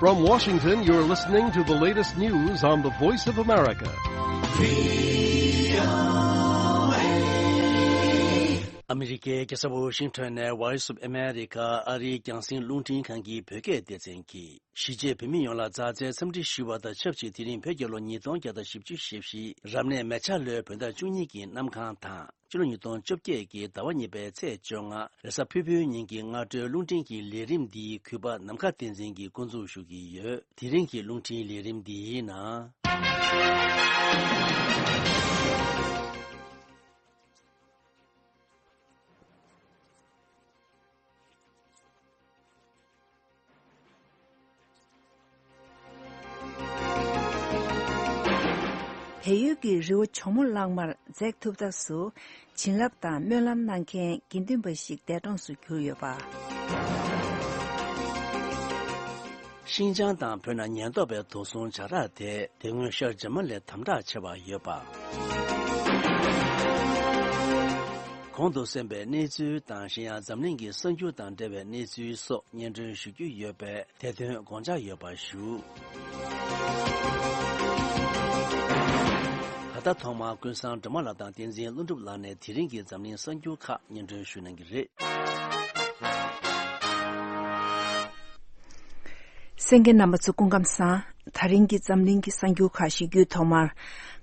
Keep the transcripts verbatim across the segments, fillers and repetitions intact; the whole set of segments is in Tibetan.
From Washington, you're listening to the latest news on the Voice of America. ཨ་མི་རི་ཀའི་རྒྱལ་ས་ཝོ་ཤིང་ཊོན་ནས་Voice of America ཨ་རིའི་རྒྱང་སྲིང་རླུང་འཕྲིན་ཁང་གི་བོད་སྐད་སྡེ་ཚན་གྱིས། གཞིས་བྱེས་བོད་མི་ཡོངས་ལ་མཛའ་བརྩེའི་འཚམས་འདྲི་ཞུ་བ་དང་ཆབས་ཅིག་དེ་རིང་བོད་རྒྱལ་ལོ་ཉིས་སྟོང་བརྒྱ་དང་བཞི་བཅུ་ཞེ་བཞི་རབ་གནས་མེ་བྱ་ལོའི་བོད་ཟླ་བཅུ་གཉིས་ཀྱི་གནམ་གང་དང་། ཕྱི་ལོ་ཉིས་སྟོང་བཅོ་བརྒྱད་ཀྱི་ཟླ་བ་གཉིས་པའི་ཚེས་བཅོ་ལྔ་རེས་གཟའ་ཕུར་བུའི་ཉིན་གྱི་སྔ་དྲོའི་རླུང་འཕྲིན་གྱི་ལས་རིམ་འདིའི་གུས་པ་ནམ་མཁའ་བསྟན་འཛིན་གྱིས་འགོ་འཛུགས་ཞུ་གི་ཡོད། དེ་རིང་གི་རླུང་འཕྲིན་ལས་རིམ་འདིའི་ནང་། བལ་ཡུལ་གྱི་རི་བོ་ཇོ་མོ་གླང་མར་འཛེག་ཐུབ་ཐབས་སུ་བྱིན་རླབས་དང་སྨོན་ལམ་གནང་མཁན་དགེ་འདུན་པ་ཞིག་འདས་གྲོངས་སུ་གྱུར་ཡོད་པ། ཤིན་ཅང་དང་བོད་ནང་ཉེན་རྟོག་པའི་འདུ་སྲུང་བྱ་ར་དེ་དེ་སྔོན་ཤར་འཇར་མ་ལིར་དམ་དྲག་ཆེ་བ་ཡོད་པ། གོང་དུ་གསན་པའི་གནས་ཚུལ་དང་གཞན་ཡང་འཛམ་གླིང་གི་གསར་འགྱུར་དང་འབྲེལ་བའི་གནས་ཚུལ་སོགས་སྙན་སྒྲོན་ཞུ་རྒྱུ་ཡོད་པས། དེ་དོན་དགོངས་འཇགས་ཡོད་པ་ཞུ། ད་ལྟ་ཐོག་མར་ཀུན་བཟང་སྒྲོལ་མ་ལགས་དང་བསྟན་འཛིན་ཀླུ་སྒྲུབ་ལགས་ནས་དེ་རིང་གི་འཛམ་གླིང་གསར་འགྱུར་ཁག་སྙན་སྒྲོན་ཞུ་གནང་གི་རེད། གསན་མཁན་རྣམ་པ་ཚོ་སྐུ་ཁམས་བཟང་། ད་རིང་གི་འཛམ་གླིང་གི་གསར་འགྱུར་ཁག་ཞུ་རྒྱུའི་ཐོག་མར།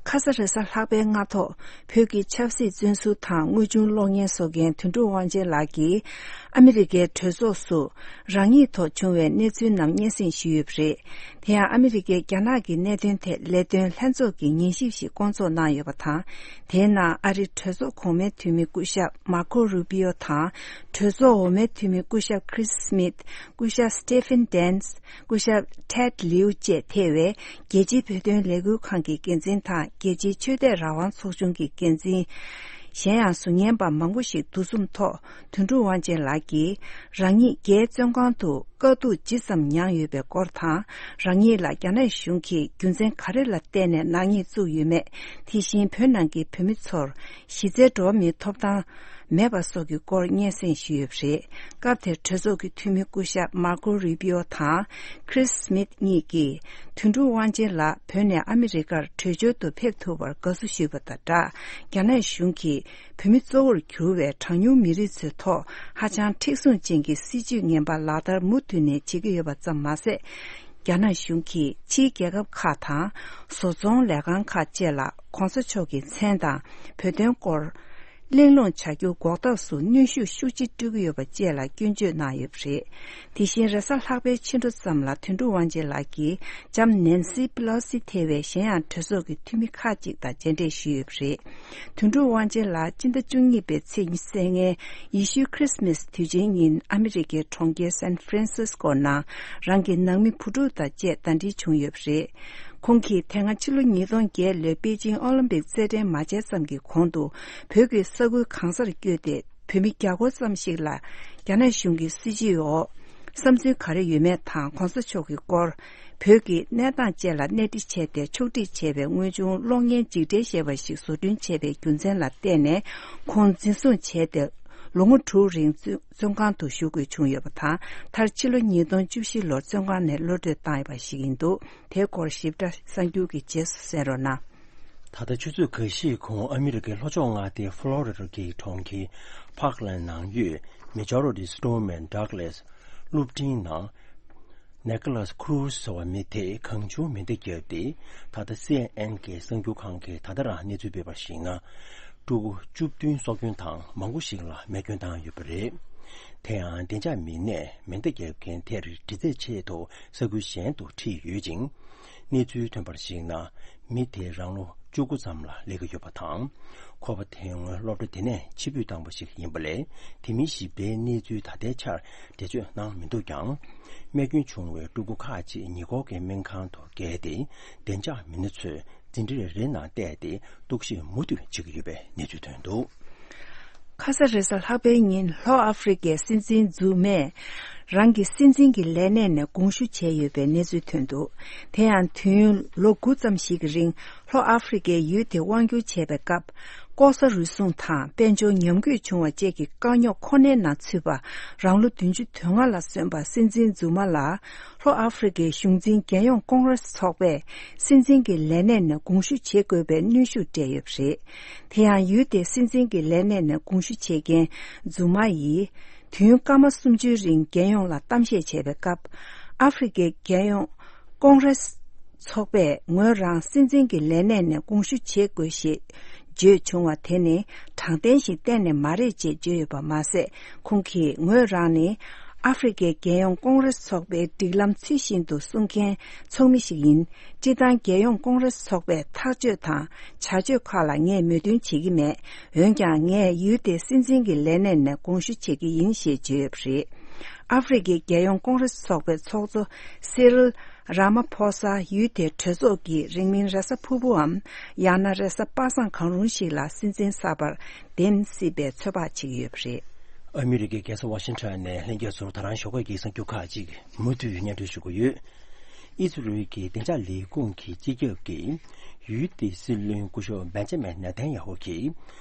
ཁ་ས་རེས་གཟའ་ལྷག་པའི་སྔ་ཐོག་བོད་ཀྱི་ཆབ་སྲིད་བཙོན་ཟུར་དང་དངོས་བྱུང་གློག་བརྙན་བཟོ་མཁན་དོན་གྲུབ་དབང་ཆེན་ལགས་ཀྱིས་ཨ་མི་རི་ཀའི་གྲོས་ཚོགས་སུ་རང་ཉིད་ཐོག་བྱུང་བའི་གནས་ཚུལ་རྣམས་སྙན་སེང་ཞུས་ཡོད་པ་རེད། དེ་ཡང་ཨ་མི་རི་ཀའི་རྒྱ་ནག་གི་གནད་དོན་ཐད་ལས་དོན་ལྷན་ཚོགས་ཀྱི་ཉན་ཞིབ་ཞིག་བསྐོང་ཚོགས་གནང་ཡོད་པ་དང་། དེའི་ནང་ཨ་རིའི་གྲོས་ཚོགས་གོང་མའི་འཐུས་མི་སྐུ་ཞབས་མར་ཁོ་རུ་པི་ཨོ་དང་། གྲོས་ཚོགས་འོག་མའི་འཐུས་མི་སྐུ་ཞབས་ཁྲིས་སི་མིད། སྐུ་ཞབས་སི་ཏེ་ཕིན་ཌེན་སི། སྐུ་ཞབས་ཐེད་ལིའུ་བཅས་ཐེ་བའི་རྒྱལ་སྤྱིའི་བོད་དོན་ལས་འགུལ་ཁང་གི་འགན་འཛིན་དང་རྒྱལ་སྤྱིའི་ཆོས་དད་རང་དབང་ཚོགས་ཆུང་གི་འགན་འཛིན། གཞན་ཡང་གཟུགས་བརྙན་པ་མང་པོ་ཞིག་འདུ་འཛོམས་ཐོག་དོན་གྲུབ་དབང་ཆེན་ལགས་ཀྱིས་རང་ཉིད་རྒྱའི་བཙོན་ཁང་དུ་དཀའ་སྡུག་ཇི་ཙམ་མྱངས་ཡོད་པའི་སྐོར་དང་། རང་ཉིད་ལ་རྒྱ་ནག་གཞུང་གིས་རྒྱུ་མཚན་ག་རེ་ལ་བརྟེན་ནས་ནག་ཉེས་བཙུགས་ཡོད་མེད། དེ་བཞིན་བོད་ནང་གི་བོད་མི་ཚོར་གཞི་རྩའི་འགྲོ་བ་མིའི་ཐོབ་ཐང་མེད་པ་སོགས་ཀྱི་སྐོར་སྙན་སེང་ཞུས་ཡོད་པ་རེད། སྐབས་དེར་གྲོས་ཚོགས་ཀྱི་འཐུས་མི་སྐུ་ཞབས་མར་ཁོ་རུ་པི་ཨོ་དང་ཁྲིས་སི་མིད་གཉིས་ཀྱིས་དོན་གྲུབ་དབང་ཆེན་ལགས་བོད་ནས་ཨ་མི་རི་ཀར་བྲོས་བྱོལ་དུ་ཕེབས་ཐུབ་པར་དགའ་བསུ་ཞུས་པ་དང་སྦྲགས། རྒྱ་ནག་གཞུང་གིས་བོད་མི་གཙོ་བོར་གྱུར་བའི་གྲངས་ཉུང་མི་རིགས་ཚོའི་ཐོག་ཧ་ཅང་མཁྲེགས་བཟུང་ཅན་གྱི་སྲིད་བྱུས་ངན་པ་ལག་བསྟར་མུ་མཐུད་ནས་བྱེད་ཀྱི་ཡོད་པ་ཙམ་མ་ཟད། རྒྱ་ནག་གཞུང་གིས་ཕྱིའི་རྒྱལ་ཁབ་ཁག་དང་བཟོ་ཚོང་ལས་ཁང་ཁག་བཅས་ལ་གོང་ས་མཆོག་གི་མཚན་དང་བོད་དོན་སྐོར་གླེང་སློང་བྱ་རྒྱུ་འགོག་ཐབས་སུ་གནོན་ཤུགས་ཤུགས་ཆེ་སྤྲོད་ཀྱི་ཡོད་པ་བཅས་ལ་སྐྱོན་བརྗོད་གནང་ཡོད་པ་རེད། དེ་བཞིན་རེས་གཟའ་ལྷག་པའི་ཕྱི་དྲོ་ཙམ་ལ་དོན་གྲུབ་དབང་ཆེན་ལགས་ཀྱིས་ལྕམ་ནན་སི་པི་ལོ་སི་ཐེ་བའི་གཞན་ཡང་གྲོས་ཚོགས་ཀྱི་འཐུས་མི་ཁག་ཅིག་དང་མཇལ་འཕྲད་ཞུས་ཡོད་པ་རེད། དོན་གྲུབ་དབང་ཆེན་ལགས་སྤྱི་ཟླ་བཅུ་གཉིས་པའི་ཚེས་ཉི་ཤུ་ཉིན་ཡེ་ཤུའི་ཁྲིས་མིས་དུས་ཆེན་ཉིན་ཨ་མི་རི་ཀའི་གྲོང་ཁྱེར་སན་ཧྥ་རན་སིས་ཀོ་ནང་རང་གི་ནང་མི་བུ་ཕྲུག་དང་བཅས་གདན་འདྲེན་བྱུང་ཡོད་པ་རེད། ཁོང་གིས་དེ་སྔ་ཕྱི་ལོ་ཉིས་སྟོང་བརྒྱད་ལོའི་པེ་ཅིང་ཨོ་ལིམ་པིག་རྩེད་འགྲན་མ་བྱས་ཙམ་གྱི་གོང་དུ་བོད་ཀྱི་ས་ཁུལ་གང་སར་བསྐྱོད་དེ་བོད་མི་བརྒྱ་སྐོར་ཙམ་ཞིག་ལ་རྒྱ་ནག་གཞུང་གི་སྲིད་བྱུས་འོག་བསམ་ཚུལ་ག་རེ་ཡོད་མེད་དང་གོང་ས་མཆོག་གི་སྐོར། བོད་ཀྱི་གནས་སྟངས་བཅས་ལ་གནས་འདྲི་བྱས་ཏེ་ཕྱོགས་སྒྲིག་བྱས་པའི་དངོས་བྱུང་གློག་བརྙན་འཇིགས་བྲལ་ཞེས་པ་ཞིག་བཟོ་སྐྲུན་བྱས་པའི་རྒྱུ་མཚན་ལ་བརྟེན་ནས་ཁོང་འཛིན་བཟུང་བྱས་ཏེ་ལོ་ངོ་དྲུག་རིང་བཙོན་བཙོན་ཁང་དུ་བཞུགས་དགོས་བྱུང་ཡོད་པ་དང་མཐར་ཕྱི་ལོ་ཉིས་སྟོང་བཅུ་བཞི་ལོར་བཙོན་ཁང་ནས་གློད་བཀྲོལ་བཏང་ཡོད་པ་ཞིག་ཡིན་འདུག་དེའི་སྐོར་ཞིབ་ཕྲ་གསར་འགྱུར་གྱི་རྗེས་སུ་གསན་རོགས་གནང་། ད་ལྟ་ཆུ་ཚོད་འགའ་ཤས་གོང་ཨ་མི་རི་ཀའི་ལྷོ་ཕྱོགས་མངའ་སྡེ་ཕོ་ལོ་རི་ཌ་གི་གྲོང་ཁྱེར་ཕག་ལན་ནང་ཡོད་མེ་ཇོ་རི་ཊི་སི་ཊོར་མན་ཌག་ལེས་སློབ་འབྲིང་ནང་ནེ་ཀོ་ལཱས་ཁུ་རུ་ཟེར་བ་མི་དེས་གང་བྱུང་མེ་མདའ་བརྒྱབ་སྟེ། ད་ལྟ་སི་ཨེན་ཨེན་གྱི་གསར་འགྱུར་ཁང་གིས་ད་ལྟ་རང་གནས་ཚུལ་སྤེལ་བར་གཞིགས་ན། ཕྲུ་གུ་བཅུ་བདུན་སྲོག་སྐྱོན་དང་མང་པོ་ཞིག་ལ་རྨས་སྐྱོན་བཏང་ཡོད་པ་རེད། དེ་ཡང་བདེ་འཇགས་མི་སྣས་མེ་མདའ་བརྒྱབ་མཁན་དེར་དྲི་རྩད་ཆེད་དུ་ས་ཁུལ་གཞན་དུ་ཁྲིད་ཡོད་ཅིང་། གནས་ཚུལ་ཐོན་པར་གཞིགས་ན། མི་དེ་རང་ལོ་བཅུ་དགུ་ཙམ་ལ་སླེབས་ཀྱི་ཡོད་པ་དང་། ཁོ་པ་དེ་སྔོན་སློབ་གྲྭ་དེ་ནས་ཕྱིར་འབུད་བཏང་བ་ཞིག་ཡིན་པ་ལས། དེ་མིན་གཞན་པའི་གནས་ཚུལ་ད་ལྟའི་ཆར་འགྲེལ་བརྗོད་གནང་མི་འདུག་ཀྱང་། རྨས་སྐྱོན་བྱུང་བའི་ཕྲུ་གུ་ཁག་ཅིག་ཉེ་འཁོར་གྱི་སྨན་ཁང་དུ་བསྐྱལ་ཏེ། བདེ་འཇགས་མི་སྣ་ཚོས་འཛིན་གྲྭ་རེ་རེའི་ནང་བལྟས་ཏེ་རྟོག་ཞིབ་མུ་མཐུད་བྱེད་ཀྱི་ཡོད་པའི་གནས་ཚུལ་ཐོན་འདུག་ཁ་ས་རེས་གཟའ་ལྷག་པའི་ཉིན་ལྷོ་ཨ་ཧྥེ་རི་ཀའི་སྲིད་འཛིན་ཛུ་མས་རང་གི་སྲིད་འཛིན་གྱི་ལས་གནས་ནས་དགོངས་ཞུ་བྱས་ཡོད་པའི་གནས་ཚུལ་ཐོན་འདུག་དེ་ཡང་དུས་ཡུན་ལོ་དགུ་ཙམ་ཞིག་གི་རིང་ལྷོ་ཨ་ཧྥེ་རི་ཀའི་ཡུལ་དེ་དབང་བསྒྱུར་བྱས་པའི་སྐབས། ལྐོག་ཟ་རུལ་སུངས་དང་དཔལ་འབྱོར་ཉམས་རྒུད་བྱུང་བ་བཅས་ཀྱི་དཀའ་རྙོག་ཁོ་ནའི་ནང་ཚུད་པ། རང་ལོ་བདུན་ཅུ་དོན་ལྔ་ལ་སོན་པ་སྲིད་འཛིན་ཛུ་མ་ལ་ལྷོ་ཨ་ཧྥེ་རི་ཁའི་གཞུང་འཛིན་རྒྱལ་ཡོངས་ཀོང་རེ་སི་ཚོགས་པས་སྲིད་འཛིན་གྱི་ལས་གནས་ནས་དགོངས་ཞུ་བྱེད་དགོས་པའི་གནོན་ཤུགས་སྤྲད་ཡོད་པ་རེད། དེ་ཡང་ཡུལ་དེའི་སྲིད་འཛིན་གྱི་ལས་གནས་ནས་དགོངས་ཞུ་བྱེད་མཁན་ཛུ་མ་ཡིས། དུས་ཡུན་སྐར་མ་སུམ་ཅུའི་རིང་རྒྱལ་ཡོངས་ལ་གཏམ་བཤད་བྱས་པའི་སྐབས། ཨ་ཧྥེ་རི་ཁའི་རྒྱལ་ཡོངས་ཀོང་རེ་སི་ཚོགས་པས་ངོས་རང་སྲིད་འཛིན་གྱི་ལས་གནས་ནས་དགོངས་ཞུ་བྱེད་དགོས་ཞེས་བརྗོད་བྱུང་བ་དེ་ནི་དྲང་བདེན་ཞིག་གཏན་ནས་མ་རེད་ཅེས་བརྗོད་ཡོད་པ་མ་ཟད། ཁོང་གིས་ངོས་རང་ནི་ཨ་ཧྥེ་རི་ཁའི་རྒྱལ་ཡོངས་ཀོང་རེ་སི་ཚོགས་པའི་སྒྲིག་ལམ་ཚུལ་བཞིན་དུ་སྲུང་མཁན་ཚོགས་མི་ཞིག་ཡིན། སྤྱིར་བཏང་རྒྱལ་ཡོངས་ཀོང་རེ་སི་ཚོགས་པའི་ཐག་གཅོད་དང་བྱ་སྤྱོད་ཁག་ལ་ངས་མོས་མཐུན་བྱེད་ཀྱི་མེད། འོན་ཀྱང་ངས་ཡུལ་དེའི་སྲིད་འཛིན་གྱི་ལས་གནས་ནས་དགོངས་ཞུ་བྱེད་ཀྱི་ཡིན་ཞེས་བརྗོད་ཡོད་པ་རེད། ཨ་ཧྥེ་རི་ཁའི་རྒྱལ་ཡོངས་ཀོང་རེ་སི་ཚོགས་པའི་ཚོགས་གཙོ་སི་རིལ་ར་མ་ཕོ་ས་ཡུལ་དེའི་གྲོས་ཚོགས་ཀྱི་རིང་མིན་རེས་གཟའ་ཕུར་བུའམ། ཡང་ན་རེས་གཟའ་པ་སངས་གང་རུང་ཞིག་ལ་སྲིད་འཛིན་གསར་པར་འདེམས་སྲིད་པའི་ཚོད་དཔག་བྱེད་ཀྱི་ཡོད་པ་རེད། ཨ་མི་རི་ཀའི་རྒྱལ་ས་ཝ་ཤིང་ཊོན་ནས་ལྷན་རྒྱས་ཚོར་ད་རང་ཞོགས་ཀས་ཀྱི་གསར་འགྱུར་ཁག་ཅིག་མུ་མཐུད་སྙན་སྒྲོན་ཞུ་གི་ཡོད། ཨི་ཛི་རལ་གྱི་བདེ་འཇགས་ལས་ཁུངས་ཀྱི་སྤྱི་ཁྱབ་ཀྱིས་ཡུལ་དེའི་སྲིད་བློན་སྐུ་ཞབས་བེན་ཇ་མིན་ནེ་ཐན་ཡ་ཧུ་གིས་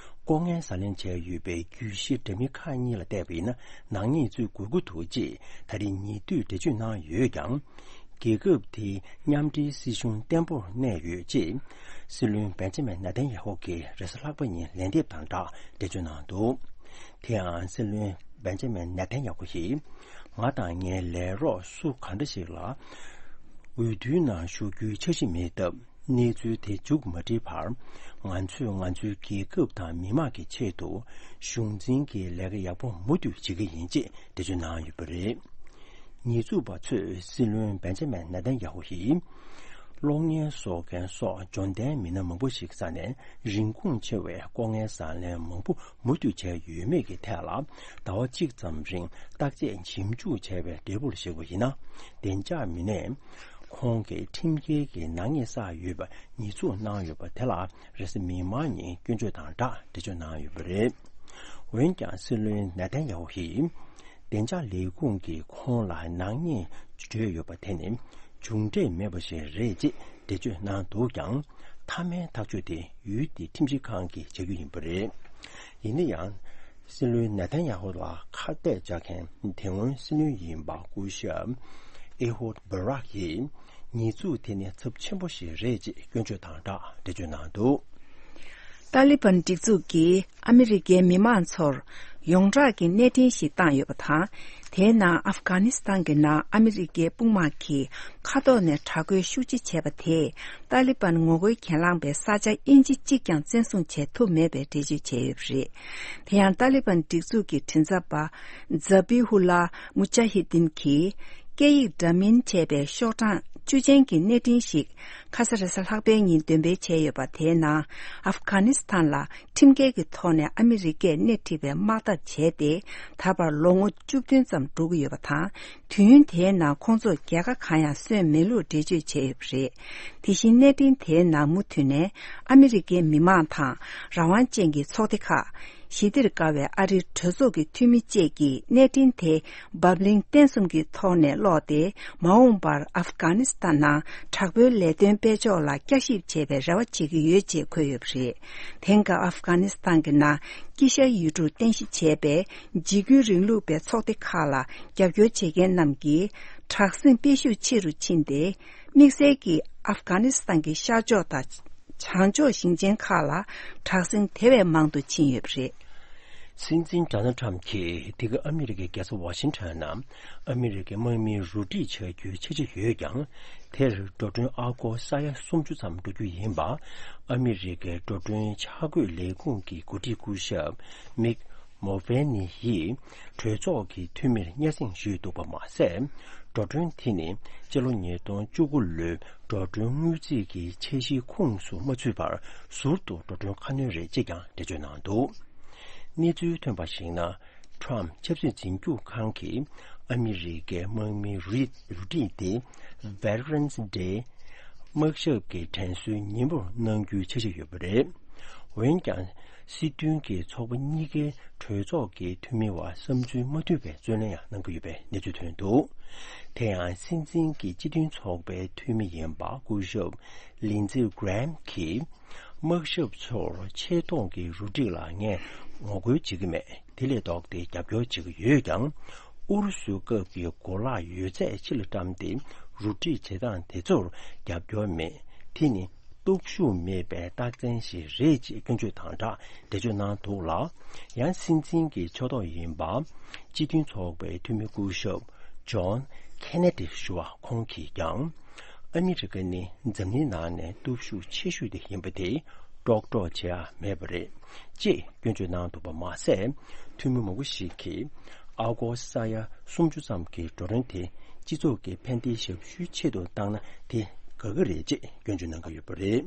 ལྐོག་རྔན་ཟ་ལེན་བྱས་ཡོད་པའི་རྒྱུད་བཞི་འདྲ་མིན་ཁག་གཉིས་ལ་བལྟས་པ་ཡིན་ན་ནག་ཉེས་ཚུད་དགོས་ཀྱི་འདུག་ཅེས་ད་རེས་ཉེ་དུས་འགྲེལ་བརྗོད་གནང་ཡོད་ཀྱང་། རྒྱལ་ཁབ་དེའི་མཉམ་འབྲེལ་སྲིད་གཞུང་བརྟན་པོར་གནས་ཡོད་ཅེས་སྲིད་བློན་བེན་ཇ་མིན་ནེ་ཐན་ཡ་ཧུ་གིས་རེས་གཟའ་ལྷག་པ་ཉིན་ལན་འདེབས་དང་སྦྲགས་འགྲེལ་བརྗོད་གནང་འདུག་དེ་ཡང་སྲིད་བློན་བེན་ཇ་མིན་ནེ་ཐན་ཡ་ཧུ་ཡིས། ང་དང་ངའི་ལས་རོགས་སུ་གང་འདྲ་ཞིག་ལ་འོས་བསྡུའི་ནང་ཞུགས་རྒྱུའི་འཆར་གཞི་མེད་སྟབས། གནས་ཚུལ་དེ་མཇུག་མ་སྒྲིལ་བར། ང་ཚོས་ང་ཚོའི་རྒྱལ་ཁབ་དང་མི་དམངས་ཀྱི་ཆེད་དུ་གཞུང་འཛིན་གྱི་ལས་ཀ་ཡག་པོ་མུ་མཐུད་བྱེད་ཀྱི་ཡིན་ཅེས་འགྲེལ་བརྗོད་གནང་ཡོད་པ་རེད། ཉེས་འཛུགས་པ་ཚོས་སྲིད་བློན་བེན་ཇ་མིན་ནེ་ཐན་ཡ་ཧུ་ཡིས། གློག་བརྙན་བཟོ་མཁན་སོགས་འབྱོར་ལྡན་མི་སྣ་མང་པོ་ཞིག་བསགས་ནས་རིན་གོང་ཆེ་བའི་ལྐོག་རྔན་ཟ་ལེན་མང་པོ་མུ་མཐུད་བྱས་ཡོད་མེད་ཀྱི་ཐད་ལ་ཟླ་བ་གཅིག་ཙམ་རིང་བརྟག་དཔྱད་ཞིབ་འཇུག་བྱས་པའི་འབྲས་བུར་གཞིགས་པ་ཡིན་ན། བདེ་འཇགས་མི་སྣས་ཁོང་གིས་ཁྲིམས་འགལ་གྱི་ནག་ཉེས་བསགས་ཡོད་པ་ཉེས་འཛུགས་གནང་ཡོད་པ་དེ་ལ་རེས་གཟའ་མིག་དམར་ཉིན་སྐྱོན་བརྗོད་དང་སྦྲགས་འགྲེལ་བརྗོད་གནང་ཡོད་པ་རེད། འོན་ཀྱང་སྲིད་བློན་ནེ་ཐན་ཡ་ཧུ་ཡིས། བདེ་འཇགས་ལས་ཁུངས་ཀྱིས་ཁོང་ལ་ནག་ཉེས་བརྗོད་ཡོད་པ་དེ་ནི་མཇུག་འབྲས་མེད་པ་ཞིག་རེད་ཅེས་འགྲེལ་བརྗོད་གནང་འདུག་ཀྱང་། མཐའ་མའི་ཐག་གཅོད་དེ་ཡུལ་དེའི་ཁྲིམས་ཞིབ་ཁང་གིས་བྱ་རྒྱུ་ཡིན་པ་རེད། ཡིན་ན་ཡང་། སྲིད་བློན་ནེ་ཐན་ཡ་ཧུ་ལ་ཁ་གཏད་བཅག་མཁན་དེ་སྔོན་སྲིད་བློན་ཡིན་པ་སྐུ་ཞབས་ཨེ་ཧོད་བྷ་རག་ཡིས་ཉེས་འཛུགས་དེ་ནི་ཚབས་ཆེན་པོ་ཞིག་རེད་ཅེས་སྐྱོན་བརྗོད་དང་སྦྲགས་འགྲེལ་བརྗོད་གནང་འདུག་ཏཱ་ལི་བན་སྒྲིག་འཛུགས་ཀྱིས་ཨ་མི་རི་ཀའི་མི་མང་ཚོར་ཡོངས་གྲགས་ཀྱི་གནས་འཕྲིན་ཞིག་བཏང་ཡོད་པ་དང་། དེའི་ནང་ཨབ་གྷ་ནི་སི་ཐན་གྱི་ནང་ཨ་མི་རི་ཀའི་དཔུང་དམག་གིས་མཁའ་ཐོག་ནས་དྲག་རྒོལ་ཤུགས་ཆེ་བྱས་པ་དེས་ཏཱ་ལི་བན་ངོ་རྒོལ་གྱེན་ལངས་པའི་ས་ཆ་ཨིན་ཅི་གཅིག་ཀྱང་བཙན་བཟུང་བྱེད་ཐུབ་མེད་པའི་འགྲེལ་བརྗོད་བྱས་ཡོད་པ་རེད། དེ་ཡང་ཏཱ་ལི་བན་སྒྲིག་འཛུགས་ཀྱི་མགྲིན་ཚབ་པ་ཛ་བྷི་ཧུ་ལ་མུ་ཇ་ཧི་དིན་གྱིས་སྐད་ཡིག་འདྲ་མིན་བྱས་པའི་ཤོག་གྲངས་བཅུ་ཅན་གྱི་གནས་འཕྲིན་ཞིག་ཁ་ས་རེས་གཟའ་ལྷག་པའི་ཉིན་འདོན་སྤེལ་བྱས་ཡོད་པ། དེའི་ནང་ཨབ་གྷ་ནི་སི་ཐན་ལ་ཁྲིམས་འགལ་གྱི་ཐོག་ནས་ཨ་མི་རི་ཀས་སྣེ་ཁྲིད་པའི་དམག་འཐབ་བྱས་ཏེ། ད་བར་ལོ་ངོ་བཅུ་བདུན་ཙམ་འགྲོ་གི་ཡོད་པ་དང་། དུས་ཡུན་དེའི་ནང་ཁོང་ཚོར་རྒྱལ་ཁ་གང་ཡང་སོན་མེད་ལུགས་འགྲེལ་བརྗོད་བྱས་ཡོད་པ་རེད། དེ་བཞིན་གནས་འཕྲིན་དེའི་ནང་མུ་མཐུད་ནས་ཨ་མི་རི་ཀའི་མི་མང་དང་རང་དབང་ཅན་གྱི་ཚོགས་སྡེ་ཁག་ཞི་བདེར་དགའ་བའི་ཨ་རིའི་གྲོས་ཚོགས་ཀྱི་འཐུས་མི་བཅས་ཀྱིས་གནས་འཕྲིན་དེ་བབ་བརླིང་བརྟན་གསུམ་གྱི་ཐོག་ནས་ཀློག་སྟེ། མ་འོངས་པར་ཨབ་གྷ་ནི་སི་ཐན་ནང་དྲག་པོའི་ལས་དོན་སྤེལ་ཕྱོགས་ལ་བསྐྱར་ཞིབ་བྱེད་པའི་རེ་བ་བྱེད་ཀྱི་ཡོད་ཅེས་འཁོད་ཡོད་པ་རེད། དེང་སྐབས་ཨབ་གྷ་ནི་སི་ཐན་གྱི་ནང་དཀྱིལ་ཤར་ཡུལ་གྲུར་རྟེན་གཞི་བྱས་པའི་འཇིགས་སྐུལ་རིང་ལུགས་པའི་ཚོགས་སྡེ་ཁག་ལ་རྒྱབ་སྐྱོར་བྱེད་མཁན་རྣམས་ཀྱིས་དྲག་ཟིང་སྤེལ་ཤུགས་ཆེ་རུ་ཕྱིན་ཏེ། དམིགས་བསལ་གྱིས་ཨབ་གྷ་ནི་སི་ཐན་གྱི་ཤར་ཕྱོགས་དང་། བྱང་ཕྱོགས་ཞིང་ཆེན་ཁག་ལ་དྲག་ཟིང་དེ་བས་མང་དུ་ཕྱིན་ཡོད་པ་རེད། སྲིད་འཛིན་ཌོ་ནལ་ཊམ་གྱིས་འདི་ག་ཨ་མི་རི་ཀའི་རྒྱལ་ས་ཝ་ཤིང་ཊོན་ནང་ཨ་མི་རི་ཀའི་དམག་མིའི་རུ་སྒྲིག་བྱ་རྒྱུའི་འཆར་གཞི་ཡོད་ཀྱང་། དེར་འགྲོ་གྲོན་ཨ་སྒོར་ས་ཡ་སུམ་ཅུ་ཙམ་འགྲོ་རྒྱུ་ཡིན་པ། ཨ་མི་རི་ཀའི་འགྲོ་གྲོན་འཆར་འགོད་ལས་ཁུངས་ཀྱི་འགོ་ཁྲིད་སྐུ་ཞབས་མིག་མོ་ཝེ་ནི་ཡིས་གྲོས་ཚོགས་ཀྱི་འཐུས་མིར་སྙན་སེང་ཞུས་འདུག་པ་མ་ཟད། འགྲོ་གྲོན་དེ་ནི་སྤྱི་ལོ་ཉིས་སྟོང་བཅུ་དགུ་ལོའི་འགྲོ་གྲོན་དངུལ་རྩིས་ཀྱི་འཆར་གཞིའི་ཁོངས་སུ་མ་ཚུད་པར་ཟུར་དུ་འགྲོ་གྲོན་ཁ་སྣོན་རེད་ཅེས་ཀྱང་འགྲེལ་བརྗོད་གནང་འདུག་གནས་ཚུལ་ཐོན་པར་གཞིགས་ན། ཊམ་ཆབ་སྲིད་འཛིན་སྐྱོང་ཁང་གིས་ཨ་མི་རི་ཀའི་དམག་མིའི་རུ་རུ་སྒྲིག་དེ་Veterans Day དམག་ཞབས་ཀྱི་དྲན་གསོའི་ཉིན་མོར་གནང་རྒྱུའི་འཆར་གཞི་ཡོད་པ་རེད། འོན་ཀྱང་། སྲིད་དོན་གྱི་ཚོགས་པ་གཉིས་ཀའི་གྲོས་ཚོགས་ཀྱི་འཐུས་མི་བར་བསམ་ཚུལ་མ་མཐུན་པའི་རྩོད་གླེང་ཡང་གནང་གི་ཡོད་པའི་གནས་ཚུལ་ཐོན་འདུག་དེ་ཡང་སྲིད་འཛིན་གྱི་སྤྱི་མཐུན་ཚོགས་པའི་འཐུས་མི་ཡིན་པ་སྐུ་ཞབས་ལིན་ཛི་གྷི་རེམ་གྱིས། དམག་ཞབས་ཚོར་ཆེད་གཏོང་གི་རུ་སྒྲིག་ལ་ངས་ངོ་རྒོལ་བྱེད་ཀྱི་མེད། དེ་ལས་ལྡོག་སྟེ་རྒྱབ་སྐྱོར་བྱེད་ཀྱི་ཡོད་ཀྱང་། ཨུ་རུ་སུའི་སྐབས་ཀྱི་གོ་ལག་ཡོད་ཚད་ཕྱི་ལ་བཀྲམ་སྟེ་རུ་སྒྲིག་བྱེད་སྟངས་དེ་ཚོར་རྒྱབ་སྐྱོར་མེད། དེ་ནི་སྟོབས་ཤུགས་མེད་པའི་རྟགས་མཚན་ཞིག་རེད་ཅེས་སྐྱོན་བརྗོད་དང་སྦྲགས་འགྲེལ་བརྗོད་གནང་འདུག་ལ། ཡང་སྲིད་འཛིན་གྱི་ཕྱོགས་གཏོགས་ཡིན་པ། སྤྱི་མཐུན་ཚོགས་པའི་འཐུས་མི་སྐུ་ཞབས་ཇོན་ཁེ་ནེ་ཏི་ཞུ་བ་ཁོང་གིས་ཀྱང་། ཨ་མི་རི་ཀ་ནི་འཛམ་གླིང་ནང་ནས་སྟོབས་ཤུགས་ཆེ་ཤོས་དེ་ཡིན་པ་དེ་ཀྲོག་ཀྲོག་བྱེད་ཡ་མེད་པ་རེད། ཅེས་སྐྱོན་བརྗོད་གནང་འདུག་པ་མ་ཟད། འཐུས་མི་མང་པོ་ཞིག་གིས་ཨ་སྒོར་ས་ཡ་སུམ་ཅུ་ཙམ་གྱི་ཌོ་ལར་དེ་སྤྱི་ཚོགས་ཀྱི་ཕན་བདེའི་ཞབས་ཞུའི་ཆེད་དུ་བཏང་ན་དེ་དགའ་གི་རེད་ཅེས་སྐྱོན་བརྗོད་གནང་གི་ཡོད་པ་རེད།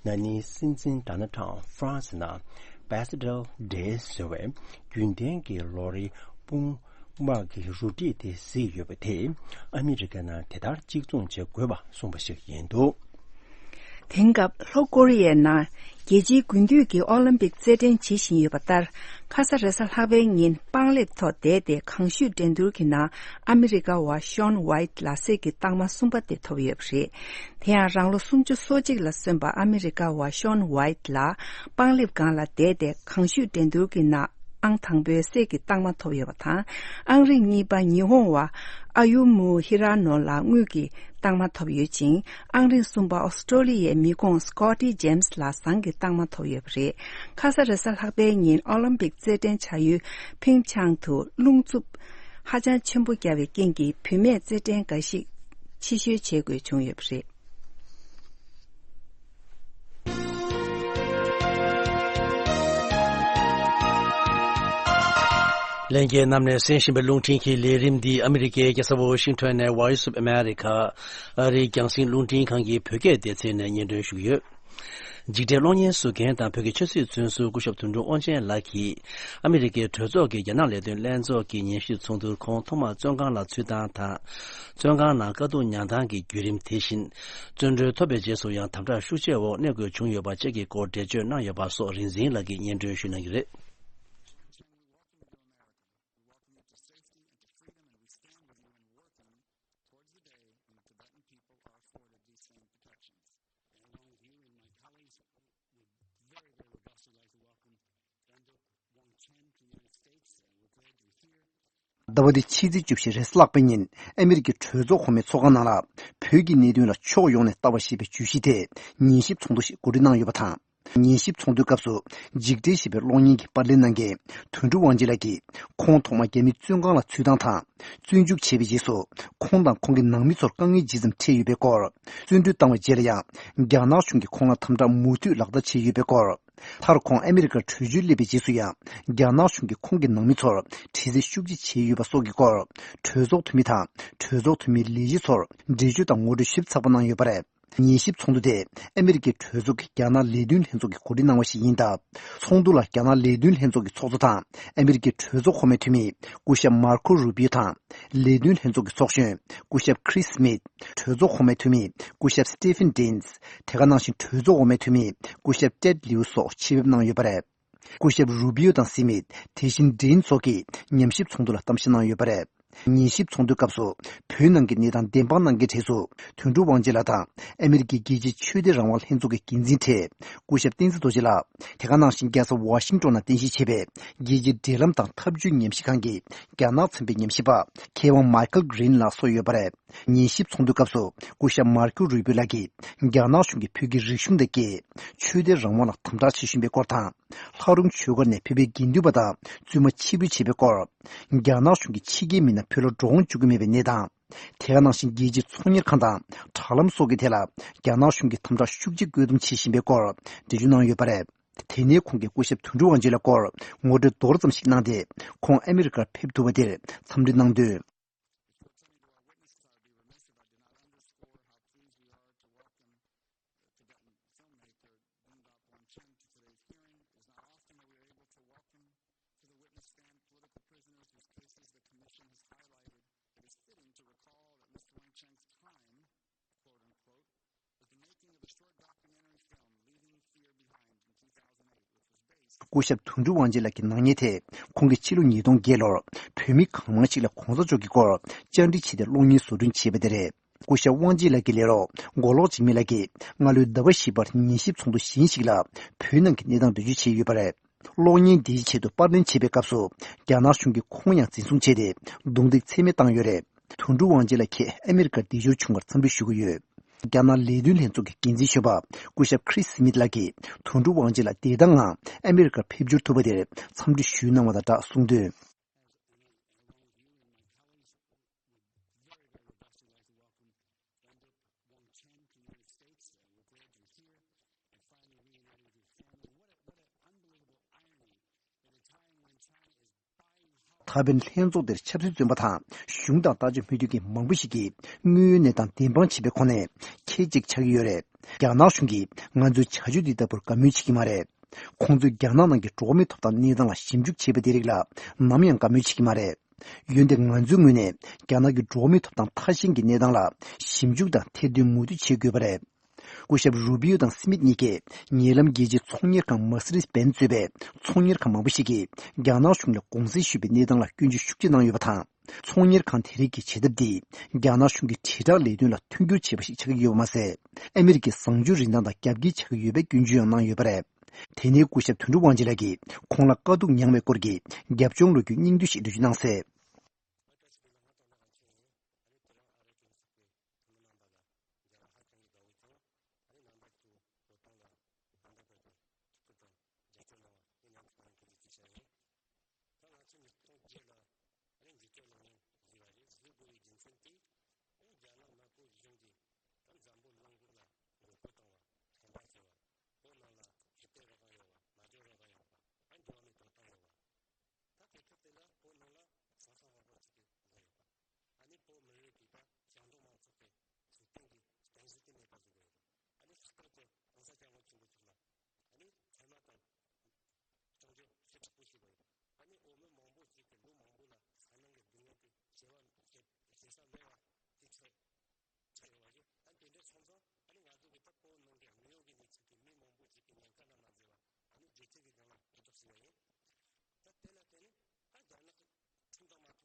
ན་ནིང་སྲིད་འཛིན་ཌོ་ནལ་ཊམ་ཕ་རན་སི་ནང་Bastille Day ཟེར་བའི་རྒྱུན་ལྡན་གྱི་ལོ་རེའི་དཔུང་དམག་གི་རུ་སྒྲིག་དེ་གཟིགས་ཡོད་པ་དེས་ཨ་མི་རི་ཀ་ནང་དེ་ལྟར་གཅིག་མཚུངས་བྱེད་དགོས་པ་གསུངས་པ་ཞིག་ཡིན་འདུག་དེང་སྐབས་ལྷོ་ཀོ་རི་ཡའི་ནང་རྒྱལ་སྤྱིའི་དགུན་དུས་ཀྱི་ཨོ་ལིམ་པིག་རྩེད་འགྲན་བྱེད་བཞིན་ཡོད་པ་ལྟར། ཁ་ས་རེས་གཟའ་ལྷག་པའི་ཉིན་པང་ལེབ་ཐོག་བསྡད་དེ་གང་ཤུད་འགྲན་བསྡུར་གྱི་ནང་ཨ་མི་རི་ཀ་བ་ཤོན་ཝའིད་ལ་གསེར་གྱི་རྟགས་མ་གསུམ་པ་དེ་ཐོབ་ཡོད་པ་རེད། དེ་ཡང་རང་ལོ་སུམ་ཅུ་སོ་གཅིག་ལ་སོན་པ་ཨ་མི་རི་ཀ་བ་ཤོན་ཝའིད་ལ་པང་ལེབ་སྒང་ལ་བསྡད་དེ་གང་ཤུད་འགྲན་བསྡུར་གྱི་ནང་ཨང་དང་པོའི་གསེར་གྱི་རྟགས་མ་ཐོབ་ཡོད་པ་དང་། ཨང་རིམ་གཉིས་པ་ཉི་ཧོང་བ་ཨ་ཡུ་མུ་ཧི་ར་ནོ་ལ་དངུལ་གྱི་རྟགས་མ་ཐོབ་ཡོད་ཅིང་། ཨང་རིམ་གསུམ་པ་ཨོ་སི་ཀྲོ་ལི་ཡའི་མི་ཁོང་སི་ཀོ་ཊི་ཇེམ་སི་ལ་ཟངས་ཀྱི་རྟགས་མ་ཐོབ་ཡོད་པ་རེད། ཁ་ས་རེས་གཟའ་ལྷག་པའི་ཉིན་ཨོ་ལིམ་པིག་རྩེད་འགྲན་བྱ་ཡུལ་ཕིང་ཆང་དུ་རླུང་འཚུབ་ཧ་ཅང་ཆེན་པོ་བརྒྱབ་པའི་རྐྱེན་གྱིས་བུད་མེད་རྩེད་འགྲན་འགའ་ཞིག་ཕྱིར་བཤོལ་བྱེད་དགོས་བྱུང་ཡོད་པ་རེད། ལྷན་རྒྱས་རྣམས་ནས་གསན་བཞིན་པའི་རླུང་འཕྲིན་གྱི་ལས་རིམ་འདི་ཨ་མི་རི་ཀའི་རྒྱལ་ས་ཝ་ཤིང་ཊོན་ནས་Voice of America ཨ་རིའི་རྒྱང་སྲིང་རླུང་འཕྲིན་ཁང་གི་བོད་སྐད་སྡེ་ཚན་ནས་སྙན་སྒྲོན་ཞུ་གི་ཡོད། འཇིགས་བྲལ་གློག་བརྙན་བཟོ་མཁན་དང་བོད་ཀྱི་ཆབ་སྲིད་བཙོན་ཟུར་སྐུ་ཞབས་དོན་གྲུབ་དབང་ཆེན་ལགས་ཀྱིས་ཨ་མི་རི་ཀའི་གྲོས་ཚོགས་ཀྱི་རྒྱ་ནག་ལས་དོན་ལྷན་ཚོགས་ཀྱི་ཉན་ཞིབ་ཚོགས་འདུར་ཁོང་ཐོག་མར་བཙོན་ཁང་ལ་ཚུད་སྟངས་དང་། བཙོན་ཁང་ནང་དཀའ་སྡུག་མྱངས་སྟངས་ཀྱི་བརྒྱུད་རིམ། དེ་བཞིན་བཙོན་གྲོལ་ཐོབ་པའི་རྗེས་སུ་ཡང་དམ་དྲག་ཤུགས་ཆེ་འོག་གནས་དགོས་བྱུང་ཡོད་པ་བཅས་ཀྱི་སྐོར་འགྲེལ་བརྗོད་གནང་ཡོད་པ་སོགས་རིག་འཛིན་ལགས་ཀྱིས་སྙན་སྒྲོན་ཞུ་གནང་གི་རེད། Welcome you to safety and to freedom, and we stand with you and work on towards the day when the Tibetan people are afforded these same protections. And along with you and my colleagues, we very, very robustly like to welcome Dendok Wangchen to the United States. Uh, we're glad you're here. ཟླ་བ་འདིའི་ཕྱི་ཚེས་བཅུ་བཞི་རེས་གཟའ་ལྷག་པའི་ཉིན་ཨ་མི་རི་ཀའི་གྲོས་ཚོགས་གོང་མའི་ཚོགས་ཁང་ནང་ལ་བོད་ཀྱི་གནད་དོན་ལ་ཕྱོགས་ཡོངས་ནས་ལྟ་བ་ཞེས་པའི་བརྗོད་གཞི་ཐད་ཉན་ཞིབ་ཚོགས་འདུ་ཞིག་གོ་སྒྲིག་གནང་ཡོད་པ་དང་། ཉན་ཞིབ་ཚོགས་འདུའི་སྐབས་སུ་འཇིགས་བྲལ་ཞེས་པའི་གློག་བརྙན་གྱི་པར་ལེན་གནང་མཁན་དོན་གྲུབ་དབང་ཆེན་ལགས་ཀྱིས་ཁོང་ཐོག་མར་རྒྱ་མིའི་བཙོན་ཁང་ལ་ཚུད་སྟངས་དང་བཙོན་འཇུག་བྱས་པའི་རྗེས་སུ་ཁོང་དང་ཁོང་གི་ནང་མི་ཚོར་དཀའ་ངལ་ཇི་ཙམ་འཕྲད་ཡོད་པའི་སྐོར། བཙོན་གྲོལ་བཏང་བའི་རྗེས་ལ་ཡང་རྒྱ་ནག་གཞུང་གིས་ཁོང་ལ་དམ་དྲག་མུ་མཐུད་ལག་བསྟར་བྱས་ཡོད་པའི་སྐོར། མཐར་ཁོང་ཨ་མི་རི་ཀར་བྲོས་བྱོལ་སླེབས་པའི་རྗེས་སུ་ཡང་རྒྱ་ནག་གཞུང་གིས་ཁོང་གི་ནང་མི་ཚོར་དྲི་རྩད་ཤུགས་ཆེ་བྱས་ཡོད་པ་སོགས་ཀྱི་སྐོར། གྲོས་ཚོགས་འཐུས་མི་དང་གྲོས་ཚོགས་འཐུས་མིའི་ལས་བྱེད་ཚོར་འགྲེལ་བརྗོད་དང་ངོ་སྤྲོད་ཞིབ་ཚགས་པོ་གནང་ཡོད་པ་རེད། ཉན་ཞིབ་ཚོགས་འདུ་དེ་ཨ་མི་རི་ཀའི་གྲོས་ཚོགས་ཀྱི་རྒྱ་ནག་ལས་དོན་ལྷན་ཚོགས་ཀྱིས་གོ་སྒྲིག་གནང་བ་ཞིག་ཡིན་སྟབས། ཚོགས་འདུ་ལ་རྒྱ་ནག་ལས་དོན་ལྷན་ཚོགས་ཀྱི་ཚོགས་གཙོ་དང་ཨ་མི་རི་ཀའི་གྲོས་ཚོགས་གོང་མའི་འཐུས་མི་སྐུ་ཞབས་མར་ཁོ་རུ་པིའོ་དང་། ལས་དོན་ལྷན་ཚོགས་ཀྱི་ཚོགས་གཞོན་སྐུ་ཞབས་ཁྲིས་སྨིད། གྲོས་ཚོགས་གོང་མའི་འཐུས་མི་སྐུ་ཞབས་སི་ཏི་ཕིན་ཌིན། དེ་ག་ནང་བཞིན་གྲོས་ཚོགས་འོག་མའི་འཐུས་མི་སྐུ་ཞབས་ཏེད་ལིའུ་སོགས་ཆེད་ཕེབས་གནང་ཡོད་པ་རེད། སྐུ་ཞབས་རུ་པིའོ་དང་སི་མིད། དེ་བཞིན་ཌིན་སོགས་ཀྱིས་ཉན་ཞིབ་ཚོགས་འདུ་ལ་གཏམ་བཤད་གནང་ཡོད་པ་རེད། ཉན་ཞིབ་ཚོགས་འདུའི་སྐབས་སུ་བོད་ནང་གི་གནས་སྟངས་བདེན་དཔང་གནང་མཁན་གྲས་སུ་དོན་གྲུབ་དབང་ཆེན་ལགས་དང་ཨ་མི་རི་ཀའི་རྒྱལ་སྤྱིའི་ཆོས་དད་རང་དབང་ལྷན་ཚོགས་ཀྱི་འགན་འཛིན་གྲས་སྐུ་ཞབས་བསྟན་འཛིན་རྡོ་རྗེ་ལགས། དེ་ག་ནང་བཞིན་རྒྱལ་ས་ཝ་ཤིང་ཏོན་ནང་རྟེན་གཞི་བྱས་པའི་རྒྱལ་སྤྱིའི་འབྲེལ་ལམ་དང་འཐབ་ཇུས་ཉམས་ཞིབ་ཁང་གི་རྒྱ་ནག་ཚན་པའི་ཉམས་ཞིབ་པ་མཁས་དབང་མའི་ཁལ་གྷི་རིན་ལགས་སོགས་ཡོད་པ་རེད། ཉན་ཞིབ་ཚོགས་འདུའི་སྐབས་སུ་སྐུ་ཞབས་མར་ཁོ་རུ་པིའོ་ལགས་ཀྱིས་རྒྱ་ནག་གཞུང་གིས་བོད་ཀྱི་རིག་གཞུང་དང་སྐད། ཆོས་དད་རང་དབང་ལ་དམ་དྲག་བྱེད་བཞིན་པའི་སྐོར་དང་། ལྷ་རུང་ཆོས་སྒར་ནས་བོད་པའི་དགེ་འདུན་པ་དང་བཙུན་མ་ཕྱིར་འབུད་བྱས་པའི་སྐོར། རྒྱ་ནག་གཞུང་གིས་ཕྱི་རྒྱལ་མི་སྣ་བོད་ལ་འགྲོ་འོང་བཅུག་གི་མེད་པའི་གནས་སྟངས། དེ་ག་ནང་བཞིན་རྒྱལ་སྤྱིའི་ཚོང་གཉེར་ཁང་དང་དྲ་ལམ་སོགས་ཀྱི་ཐད་ལ་རྒྱ་ནག་གཞུང་གིས་དམ་དྲག་ཤུགས་ཆེ་བཀོད་འདོམས་བྱེད་བཞིན་པའི་སྐོར་འགྲེལ་བརྗོད་གནང་ཡོད་པ་རེད། དེ་ནས་ཁོང་གིས་སྐུ་ཞབས་དོན་གྲུབ་དབང་ཆེན་ལགས་སྐོར་ངོ་སྤྲོད་མདོར་ཙམ་ཞིག་གནང་སྟེ། ཁོང་ཨ་མི་རི་ཀར་ཕེབས་ཐུབ་པ་དེར་འཚམས་འདྲི་གནང་དོན། Before turning to our witnesses, I would be remiss if I did not underscore how pleased we are to welcome the Tibetan filmmaker Dengdop Wangchen to today's hearing. It is not often that we are able to welcome to the witness stand political prisoners whose cases the commission has highlighted. It is fitting to recall that Mister Wangchen's crime, quote unquote, was the making of a short documentary film, Leaving Fear Behind, in two thousand eight. སྐུ་ཞབས་དོན་གྲུབ་དབང་ཆེན་ལགས་ཀྱི་ནག་ཉེས་ཐད་ཁོང་གིས་ཕྱི་ལོ་ཉིས་སྟོང་བརྒྱད་ལོར་བོད་མི་གང་མང་ཞིག་ལ་གོང་ས་མཆོག་གི་སྐོར་བཅར་འདྲི་བྱས་ཏེ་གློག་བརྙན་བཟོ་སྐྲུན་བྱས་པ་དེ་རེད། སྐུ་ཞབས་དབང་ཆེན་ལགས་ཀྱི་ལས་རོགས་མགོ་ལོག་འཇིགས་མེད་ལགས་ཀྱིས་སྔ་ལོའི་ཟླ་བ་བཞི་པར་ཉན་ཞིབ་ཚོགས་འདུ་གཞན་ཞིག་ལ་བོད་ནང་གི་གནས་སྟངས་འགྲེལ་བརྗོད་བྱས་ཡོད་པ་རེད། གློག་བརྙན་འདིའི་ཆེད་དུ་པར་ལེན་བྱེད་པའི་སྐབས་སུ་རྒྱ་ནག་གཞུང་གིས་ཁོང་ཡང་འཛིན་བཟུང་བྱས་ཏེ་རྡུང་རྡེག་ཚད་མེད་བཏང་ཡོད་རེད། དོན་གྲུབ་དབང་ཆེན་ལགས་ཁྱེད་ཨ་མི་རི་ཀར་སྡིགས་སྦྱོར་བྱུང་བར་འཚམས་འདྲི་ཞུ་གི་ཡོད། རྒྱ་ནག་ལས་དོན་ལྷན་ཚོགས་ཀྱི་འགན་འཛིན་གཞོན་པ་སྐུ་ཞབས་ཁྲིས་སི་མིད་ལགས་ཀྱིས་དོན་གྲུབ་དབང་ཆེན་ལགས་བདེ་ཐང་ངང་ཨ་མི་རི་ཀར་ཕེབས་འབྱོར་ཐུབ་པ་དེར་འཚམས་འདྲི་ཞུས་གནང་བ་དང་སྦྲགས་གསུངས་དོན། ད་ཕན་ལྷན་ཚོགས་དེར་ཆབ་སྲིད་བཙོན་པ་དང་གཞུང་དང་ལྟ་བྱ་མི་མཐུན་མཁན་མང་པོ་ཞིག་གིས་དངོས་ཡོད་གནས་སྟངས་བདེན་དཔང་བྱེད་པའི་སྒོ་ནས་ཁྱེད་ཅིག་ཆགས་ཀྱི་ཡོད་རེད། རྒྱ་ནག་གཞུང་གིས་ང་ཚོའི་བྱ་སྤྱོད་འདི་ལྟ་བུར་དགའ་མོས་བྱེད་ཀྱི་མ་རེད། ཁོང་ཚོས་རྒྱ་ནག་ནང་གི་འགྲོ་བ་མིའི་ཐོབ་ཐང་གནས་སྟངས་ལ་ཞིབ་འཇུག་བྱེད་པ་དེ་རིགས་ལ་ནམ་ཡང་དགའ་མོས་བྱེད་ཀྱི་མ་རེད། འོན་ཏེ་ང་ཚོའི་ངོས་ནས་རྒྱ་ནག་གི་འགྲོ་བ་མིའི་ཐོབ་ཐང་ཐ་ཞན་གྱི་གནས་སྟངས་ལ་ཞིབ་འཇུག་དང་ཐེར་འདོན་མུ་མཐུད་བྱེད་དགོས་པ་རེད། སྐུ་ཞབས་རུ་པིའོ་དང་སི་མིད་གཉིས་ཀས་ཉེ་ལམ་རྒྱལ་སྤྱིའི་ཚོང་གཉེར་ཁང་མར་སི་ཌིས་སྦན་གཙོས་པའི་ཚོང་གཉེར་ཁང་མང་པོ་ཞིག་གིས་རྒྱ་ནག་གཞུང་ལ་དགོངས་སེལ་ཞུས་པའི་གནས་སྟངས་ལ་སྐྱོན་བརྗོད་ཤུགས་ཆེ་གནང་ཡོད་པ་དང་། ཚོང་གཉེར་ཁང་དེ་རིགས་ཀྱི་བྱེད་ཐབས་འདིས་རྒྱ་ནག་གཞུང་གི་དྲིལ་བསྒྲགས་ལས་དོན་ལ་མཐུན་འགྱུར་བྱས་པ་ཞིག་ཆགས་ཀྱི་ཡོད་པ་མ་ཟད། ཨ་མི་རི་ཀའི་བཟང་སྤྱོད་རིན་ཐང་དང་རྒྱབ་འགལ་ཆགས་ཀྱི་ཡོད་པའི་སྐྱོན་བརྗོད་ཡང་གནང་ཡོད་པ་རེད། དེ་ནས་སྐུ་ཞབས་དོན་གྲུབ་དབང་ཆེན་ལགས་ཀྱིས་ཁོང་ལ་དཀའ་སྡུག་མྱངས་པའི་སྐོར་གྱི་རྒྱབ་ལྗོངས་ལོ་རྒྱུས་སྙིང་བསྡུས་ཤིག་འགྲེལ་བརྗོད་གནང་གསལ། ད་ང་ཚོ་ཉིས་སྟོང་བརྒྱད་ལ་ཨ་ནི་འཇིགས་སྐྱོབ་གློག་བརྙན་བཟོས་པ་རེད། བཟོ་དགོས་པའི་རྒྱུ་མཚན་དེ་ཨ་ནི་རྒྱ་ནག་དམར་པོ་གཞུང་གིས་ད་འཛམ་བུ་གླིང་ལ་མགོ་སྐོར་བཏང་བ། ཚོང་པ་བྱས་པ། བོད་ནང་ལ་ཞི་བདེ་རག་ག་ཡོད་པ། མ་འཇོག་རག་ག་ཡོད་པ། ཨ་ནི་འགྲོ་བ་མིའི་ཐོབ་ཐང་ཡོད་པ། ད་དེ་སྐབས་དེ་ལ་བོད་ནང་ལ་བྱང་ཐང་ཧོར་པོ་ཅིག་གིས་བཟོས་ཡོད་པ། ཨ་ནི་བོད་མི་རིགས་ཀྱི་ད་ཞང་འབྲོག་མང་ཚོགས་ཀྱི་འཚོ་རྟེན་གྱི་རྟེན་གཞི་དེ་མེད་པ་བཟོ་དགོས་ཡོད་རེད། ཨ་ནི་ལྷག་པར་དུ་༸གོང་ས་༸སྐྱབས་མགོན་ཆེན་པོ་མཆོག་ལ་ཨ་ནི་མཚན་སྨད་དང་སྐྱོན་བརྗོད་ཞེ་དྲག་པོ་བྱས་པ་ཡིན། ཨ་ནི་འོས་མི་མང་པོ་ཞིག་གིས་ལོ་མང་པོ་ལ་ས་ནང་གི་སྡུག་བསྔལ་དེ་བརྗེད་པ་བརྗེད་བརྗེད་ས་མེད་པ་དེ་ཆགས་ཆགས་ཡོད་པ་རེད། ད་དེ་འདྲ་སོང་ཙང་ཨ་ནི་ང་ཚོ་གི་ད་བོད་ནང་གི་དངོས་ཡོད་ཀྱི་གནས་ཚུལ་དེ་མི་མང་པོ་ཞིག་གིས་ཉེན་ཁ་ནང་མ་འཛུལ་བ་ཨ་ནི་རྒྱལ་སྤྱི་གི་སྒང་ལ་འགྱུར་ལྡོག་བྱུང་བ་ཡིན། ད་དེ་ལ་བརྟེན་ནས་ད་རྒྱ་ནག་གི་ཁྲིམས་དང་མ་མཐུན་པ་གི་ད་འཛིན་བཟུང་བྱས་པ་རེད།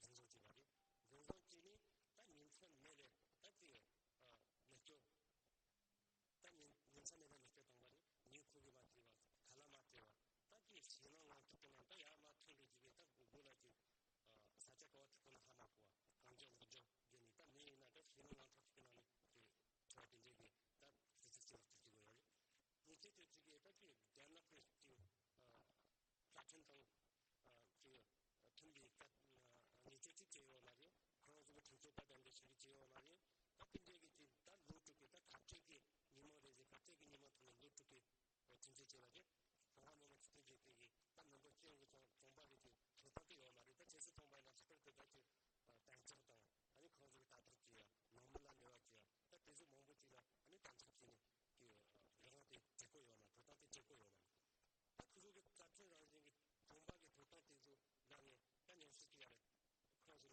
འཛིན་བཟུང་བྱས་ནས་ད་ཉིན་མཚན་མེད་ལས་ད་ཅིག་ཨ་ནད་སྐྱོབ། ད་ཉིན་ཉིན་མཚན་མེད་ལ་ནད་སྐྱོབ་བཏང་བ་རེད། ཉིན་ཁོག་གིས་མ་བྲེལ་བ། ཁ་ལག་མ་སྤྲད་པ། ད་ཅིག་ཞེད་སྣང་ངང་ཐུག་གི་ནང་ད་ཡར་མར་ཐོན་འགྲོ་བྱེད་པའི་ད་སྒོ་སྒོ་ལ་ཅིག་ས་ཆ་ག་བ་ཐུག་གི་ན་ཧ་མ་གོ་བ། གང་ཅི་ལོག་ཅོག་བརྒྱབ་ནས་ད་མི་ཡིན་ན་ད་ཞེད་སྣང་ངང་ཐོག་ཐུག་གི་ནང་ནས་ཅིག་འཚོ་བ་དེ་འདྲས་ཀྱི་ད་སྤྱི་ཚོགས་སྤྱི་ལ་ཐུག་ཅིག་ཡོད་རེད། ཉེ་ཆར་དུ་ཅིག་གིས་ད་ཅིག་རྒྱ་ནག་གི་ཅིག་བཅའ་ཁྲིམས་དང་ཨ་ཅིག་མཐུན་པའི་ད་ཉེས་སྤྱོད་ཅིག་བྱས་ཡོད་མ་རེད། ཁོ་རང་ཚོ་གི་ཁྲིམས་གཅོད་པ་དང་འདྲ་ཞིག་བྱས་ཡོད་མ་རེད། ད་དེ་འདྲའི་གི་ཅིག་ད་ལོ་དྲུག་གི་ད་ཁ་བྲལ་གི་ཉིན་མོ་རེད་ཟེར། ཁ་བྲལ་གི་ཉིན་མོ་ཐོག་ནས་ལོ་དྲུག་གི་ཁྲིམས་གཅོད་བྱས་པ་རེད། ཀྲུང་ཧྭ་མི་དམངས་སྤྱི་མཐུན་རྒྱལ་ཁབ་ཀྱི་ད་མི་འབོར་སྤྱི་ཡོངས་ཀྱི་ཚོང་ཚོང་པ་གི་ཅིག་ཐོབ་ཐང་དེ་ཡོད་མ་རེད། ད་ཁྱེད་ཚོ་ཚོང་པ་ཡིན་ན་ལྷག་པར་དུ་ད་ཅིག་ཨ་དམ་དྲག་དང་ཨ་ནི་ཁོང་ཚོ་གི་ལྟ་རྟོག་བྱེད་ཡ་ནང་མི་ལ་འབྲེལ་བ་བྱེད་ཡ་ད་དེ་ཚོ་མང་པོ་ཅིག་ལ་ཨ་ནི་དམ་དྲག་བྱས་ནས་ཀྱི་རང་དབང་དེ་སྤྲད་ཀྱི་ཡོད་མ་རེད། ཐོབ་ཐང་དེ་སྤྲད་ཀྱི་ཡོད་མ་རེད། ད་ཁོ་ཚོ་གི་བཅའ་ཁྲིམས་རང་བཞིན་གྱི་གྲོང་པ་གི་ཐོབ་ཐང་དེ་ཚོ་ལ་ངས་ད་ཉམས་ཞིབ་ཅིག་ཡ་རེད། ཁོ་ཚོ་ལ་དེ་ཐུག་ནས་ཅིག་ག་འདྲ་བཤད་ཡ་གི་ཅིག་འགོ་བཙུགས་པ་རེད། དེ་ཁོ་ཚོ་གི་ད་ང་དཔེ་དེ་ལན་མ་སྤྲད་པ་མ་ཐུབ་པ་རེད།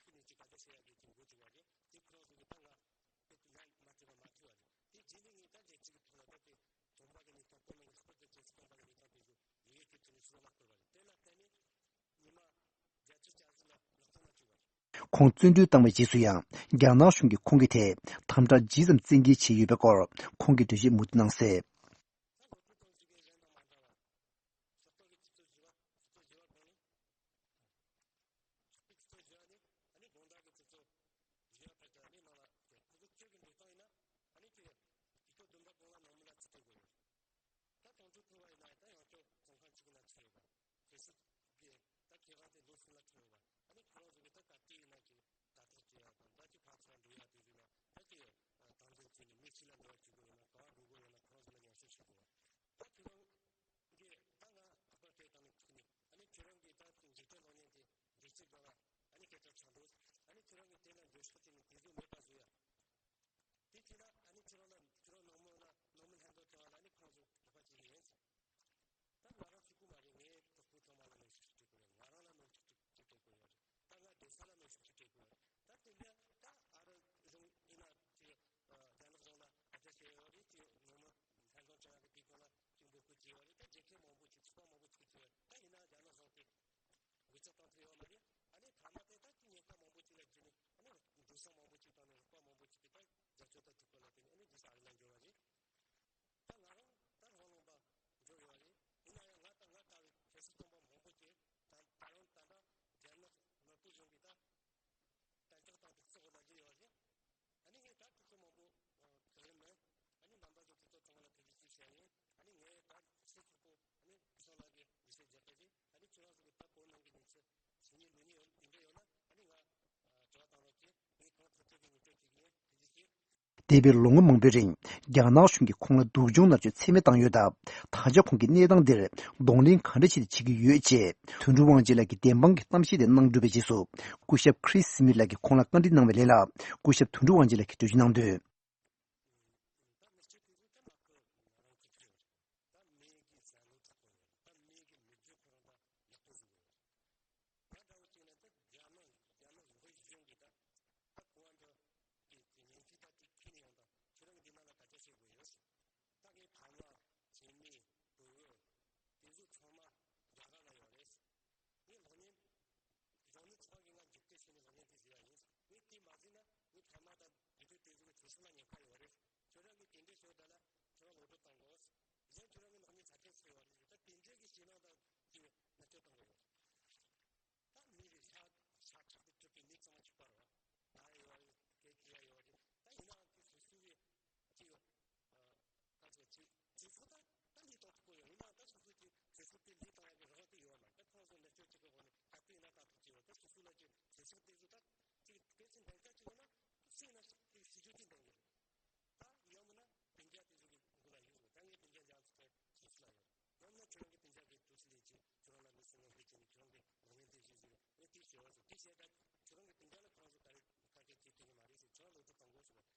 དེ་རྗེས་ནས་ངས་ད་རྒྱལ་སྤྱི་གི་ཐོག་ལ་ད་དེ་གྲོང་པ་གི་གནས་སྟངས་བོད་ནང་གི་ལྷག་པར་དུ་རྒྱལ་སྤྱི་གྲོང་པ་གི་གནས་སྟངས་དེ་ཚོ་ཡོད་ཡོད་ཀྱི་ཐོག་ནས་ཤུགས་ལ་མ་སྤེལ་བ་རེད། དེ་ལ་བརྟེན་ནས་ཉི་མ་བརྒྱད་ཅུ་གྱ་གཅིག་ལ་ལག་བསྟར་མ་བྱུང་བ་རེད། ཁོང་བཙོན་གྲོལ་བཏང་བའི་རྗེས་སུ་ཡང་རྒྱ་ནག་གཞུང་གིས་ཁོང་གི་ཐད་དམ་དྲག་ཇི་ཙམ་བཙན་འགེལ་བྱས་ཡོད་པའི་སྐོར་ཁོང་གིས་འགྲེལ་བརྗོད་མུ་མཐུད་གནང་གསལ། ད་ལོ་དྲུག་ཙམ་ཞིག་གི་གཞན་དང་མ་འདྲ་བ། ཤོག་ཐོག་གི་ཆུ་ཚོད་བཞི་པ་ཆུ་ཚོད་བཞི་པ་གོང་ནས། ཆུ་ཚོད་བཞི་པ་ནས་ཨ་ནི་དགོང་དག་གི་ཆུ་ཚོད་བཞི་པ་བར་དུ་ཨ་ནི་ནང་ལ་ཁོ་ཚོ་བཅུ་གི་འགྲོ་སྟངས་ཡིན་ན་ཨ་ནི་དེ་དུས་ཚོད་བདུན་པ་གོང་ལ་ནང་མི་ལ་ཚུད་ཐུབ་དགོས་ཡོད། ད་དོན་དུ་ཐུག་པ་ཡིན་ན་ད་ཡང་བསྐྱར་བཙོན་ཁང་གཅིག་ན་ཆགས་ཡོད་པ། གལ་སྲིད་ཀྱི་ད་ཁེ་དབང་དེ་ལོ་གསུམ་ལ་ཐོན་ཡོད་པ། ཨ་ནི་ཁོ་རང་ཚོ་གི་ད་ག་དུས་ཡིན་ན་ཅིག་ལྟ་རྟོག་བྱེད་ཡ་དང་ད་ཅིག་ཕར་ཚུར་འགྲོ་ཡ་དེ་ཚོ་ཡིན་ན་ད་ཅིག་དམ་འཛིན་བྱས་ནས་མི་ཕྱི་ལ་འགྲོ་བ་བཅུག་དགོས་ཡོད་ན་ག་བ་འགྲོ་དགོས་ཡོད་ན་ཁོ་རང་ཚོ་ལ་ཉམས་ཞིབ་བྱེད་དགོས་པ། ད་ཁོ་རང་གི་ད་ང་ཁ་པར་སྤྲད་བཏང་ནས་ཐུག་ནས་ཨ་ནི་ཁྱོད་རང་གི་ད་འཇིགས་སྐྲག་གློག་བརྙན་དེ་འགྲེལ་བཤད་དགོས་ལ་ཨ་ནི་སྐད་ཆ་ཆགས་འགྲོ། ཨ་ནི་ཁྱོད་རང་གི་དེ་ལ་འགྲེལ་བཤད་བྱས་ནས་དེ་ཚོ་མེད་པ་བཟོ་ཡ། དེ་བྱས་ན་ཨ་ནི་ཁྱོད་རང་ལ་ཁྱོད་རང་ནང་མི་ལ་ནང་མི་ལྷན་ཐོག་བྱུང་བ་ལ་ཨ་ནི་ཁོང་ཚོ་དོགས་པ་བྱེད་ཀྱི་ཡིན། ད་ང་རང་གཅིག་པུ་མ་རེད། ངའི་གྲོགས་པོ་ཚང་མ་ལ་ནང་ཞིག་སྤྲད་དགོས་རེད། ང་རང་ལ་ནང་ཞིག་སྤྲད་དགོས་ པ་མང་པོ་ཅིག་བྱས། ད་ཡིན་ན་རྒྱ་ནག་གཞུང་གིས་འགུལ་སྐྱོད་བཏང་ཐུབ་ཡོད་མ་རེད། ཨ་ནི་མཐའ་མ་དེ་ད་ཅིག་ཉེན་ཁ་མང་པོ་ཅིག་ལ་འགྱུར་ནས། ཨ་ནི་འགྲོ་སོང་མང་པོ་ཅིག་བཏང་ནས། རོགས་པ་མང་པོ་ཅིག་གིས་ད་རྒྱབ་སྐྱོར་ད་ཐུབ་པ་ལ་བརྟེན་ནས། ཨ་ནི་ཅིག་ཨ་རི་ལ་འབྱོར་བ་རེད། ད་ང་རང་ད་རང་ལུང་པ་འབྱོར་ཡོད་རེད། ཡིན་ན་ཡང་ང་དང་ང་ལྟ་བུའི་གལ་སྲིད་སྟོན་པ་མང་པོ་ཅིག་ད་ད་རུང་ད་ལྟ་རྒྱ་ནག་དམར་པོ་གཞུང་གིས་ད་གཏན་འཇགས་བཏང་སྟེ་བཙོག་ལ་རྒྱུ་ཡོད་རེད། ཨ་ནི་ངས་ད་ཐུགས་ཁུར་མང་པོ་ཁག་ལེན་མེད། ཨ་ནི་རྣམ་པ་ཚོ་དེ་ཚོ་ཚང་མ་ལ་ཐུགས་རྗེ་ཆེ་ཞུ་ཡ་ཡིན། ཨ་ནི་ངས་ད་ཚེ་སྲོག་པོ་ཨ་ནི་བུ་སོང་ལགས་ཀྱིས་འདི་བཤད་རྒྱག་གི་རེད། ཨ་ནི་ཁྱེད་རང་ཚོ་གིས་ད་བོད་ནང་གི་གནས་ཚུལ་གཟིགས་མཁན་འདུག་མཁན་ཡོད་དེ་འདྲ་ཡོད་ན། ཨ་ནི་ང་དྲི་བ་བཏང་རོགས་གྱིས། ངས་གང་ཐུབ་ཐུབ་ཀྱིས་ངོ་སྤྲོད་བྱེད་ཀྱི་ཡིན། ཐུགས་རྗེ་ཆེ། འདས་པའི་ལོ་ངོ་མང་པོའི་རིང་རྒྱ་ནག་གཞུང་གིས་ཁོང་ལ་སྡུག་སྦྱོང་མནར་གཅོད་ཚད་མེད་བཏང་ཡོད་སྟབས། ད་ཆ་ཁོང་གིས་གནས་སྟངས་འདིར་གདོང་ལེན་ག་འདྲ་བྱས་ཏེ་བྱེད་ཀྱི་ཡོད་ཅེས་དོན་གྲུབ་དབང་ཆེན་ལགས་ཀྱིས་བདེན་དཔང་གི་གཏམ་བཤད་དེ་གནང་གྲུབ་པའི་རྗེས་སུ། སྐུ་ཞབས་ཁྲིས་སི་མིད་ལགས་ཀྱིས་ཁོང་ལ་བཀའ་འདྲི་གནང་བའི་ལན་ལ། སྐུ་ཞབས་དོན་གྲུབ་དབང་ཆེན་ལགས་ཀྱིས་འགྲེལ་བརྗོད་གནང་དོན། ད་མི་སྤྱི་འཐུས་ཚོ་ད་མ་བསྐོས་ང་རང་གཅིག་པུ་རེད། ད་མི་གི་བསམ་བློ་ཆགས་པ་ཡོད་རེད། ད་མི་གི་མི་ཚེ་ཁོ་རང་ད་ཡག་པོ་བཟོ་དགོས་ཡོད་རེད། ང་འདྲ་བོ་གཅིག་ན་ད་རྒྱ་ནག་རྒྱ་ནག་བོད་གཞུང་གི་ད་ད་གོ་བ་འདྲ་གི་གི་ཉེན་ཁའི་ད་དེ་ཁྱེར་ནས་ཡོང་དང་། ཁྱེད་རང་གི་འདི་ནང་ལ་ད་ཆ་བཤད་དགོས་ཡོད། ད་ངའི་ཕ་མ་བྱེད་མི་བུ་བོ་དེ་ཚོ་ཚང་མ་རྒྱ་གར་ལ་ཡོད་རེད། ངའི་གློག་བརྙན་རང་ནི་ཚང་གི་ང་འཇུག་སྐད་བྱས་ནས་གློག་བརྙན་དེ་གཟིགས་ཡ་ཡིན། ངས་དེ་མ་གཟིགས་ན་ངའི་ཕ་མ་དང་དེ་དུས་དེ་ཚོ་གི་ཚེ་སྲོག་ལ་ཉེན་ཁ་ཡོད་རེད། ཁྱོད་རང་གིས་དེ་འདྲས་ཤོད་ད་ལ་ཁྱོད་རང་ངོ་སྤྲོད་གཏོང་དགོས། གཞན་ཁྱོད་རང་གི་གློག་བརྙན་ཚ་གྱང་ཚ་ཡོད་རེད། ད་དེ་འདྲས་ཀྱི་ཞེད་སྣང་དང་དེ་མནར་གཅོད་གཏོང་གི་ཡོད་རེད། ད་མི་རེད། ཤ་ཤ་ཁྲག་ཏུ་གྲུབ་པའི་མི་ཚང་མ་གཅིག་པ་རེད་བ། ད་ཡོད་རེད། སྐད་ཆ་ཡོད་རེད། ད་ཡིན་ནའང་དེ་སོ་སོ་གི་ཅིག་ཡོད། ད་ཚོ་ཅིག་ཚེ་སྲོག་ད་ད་ལུས་གཏོང་ཐུབ་ཀྱི་ཡོད། ཡིན་ནའང་ད་སོ་སོ་གི་ཚེ་སྲོག་དེ་ལུས་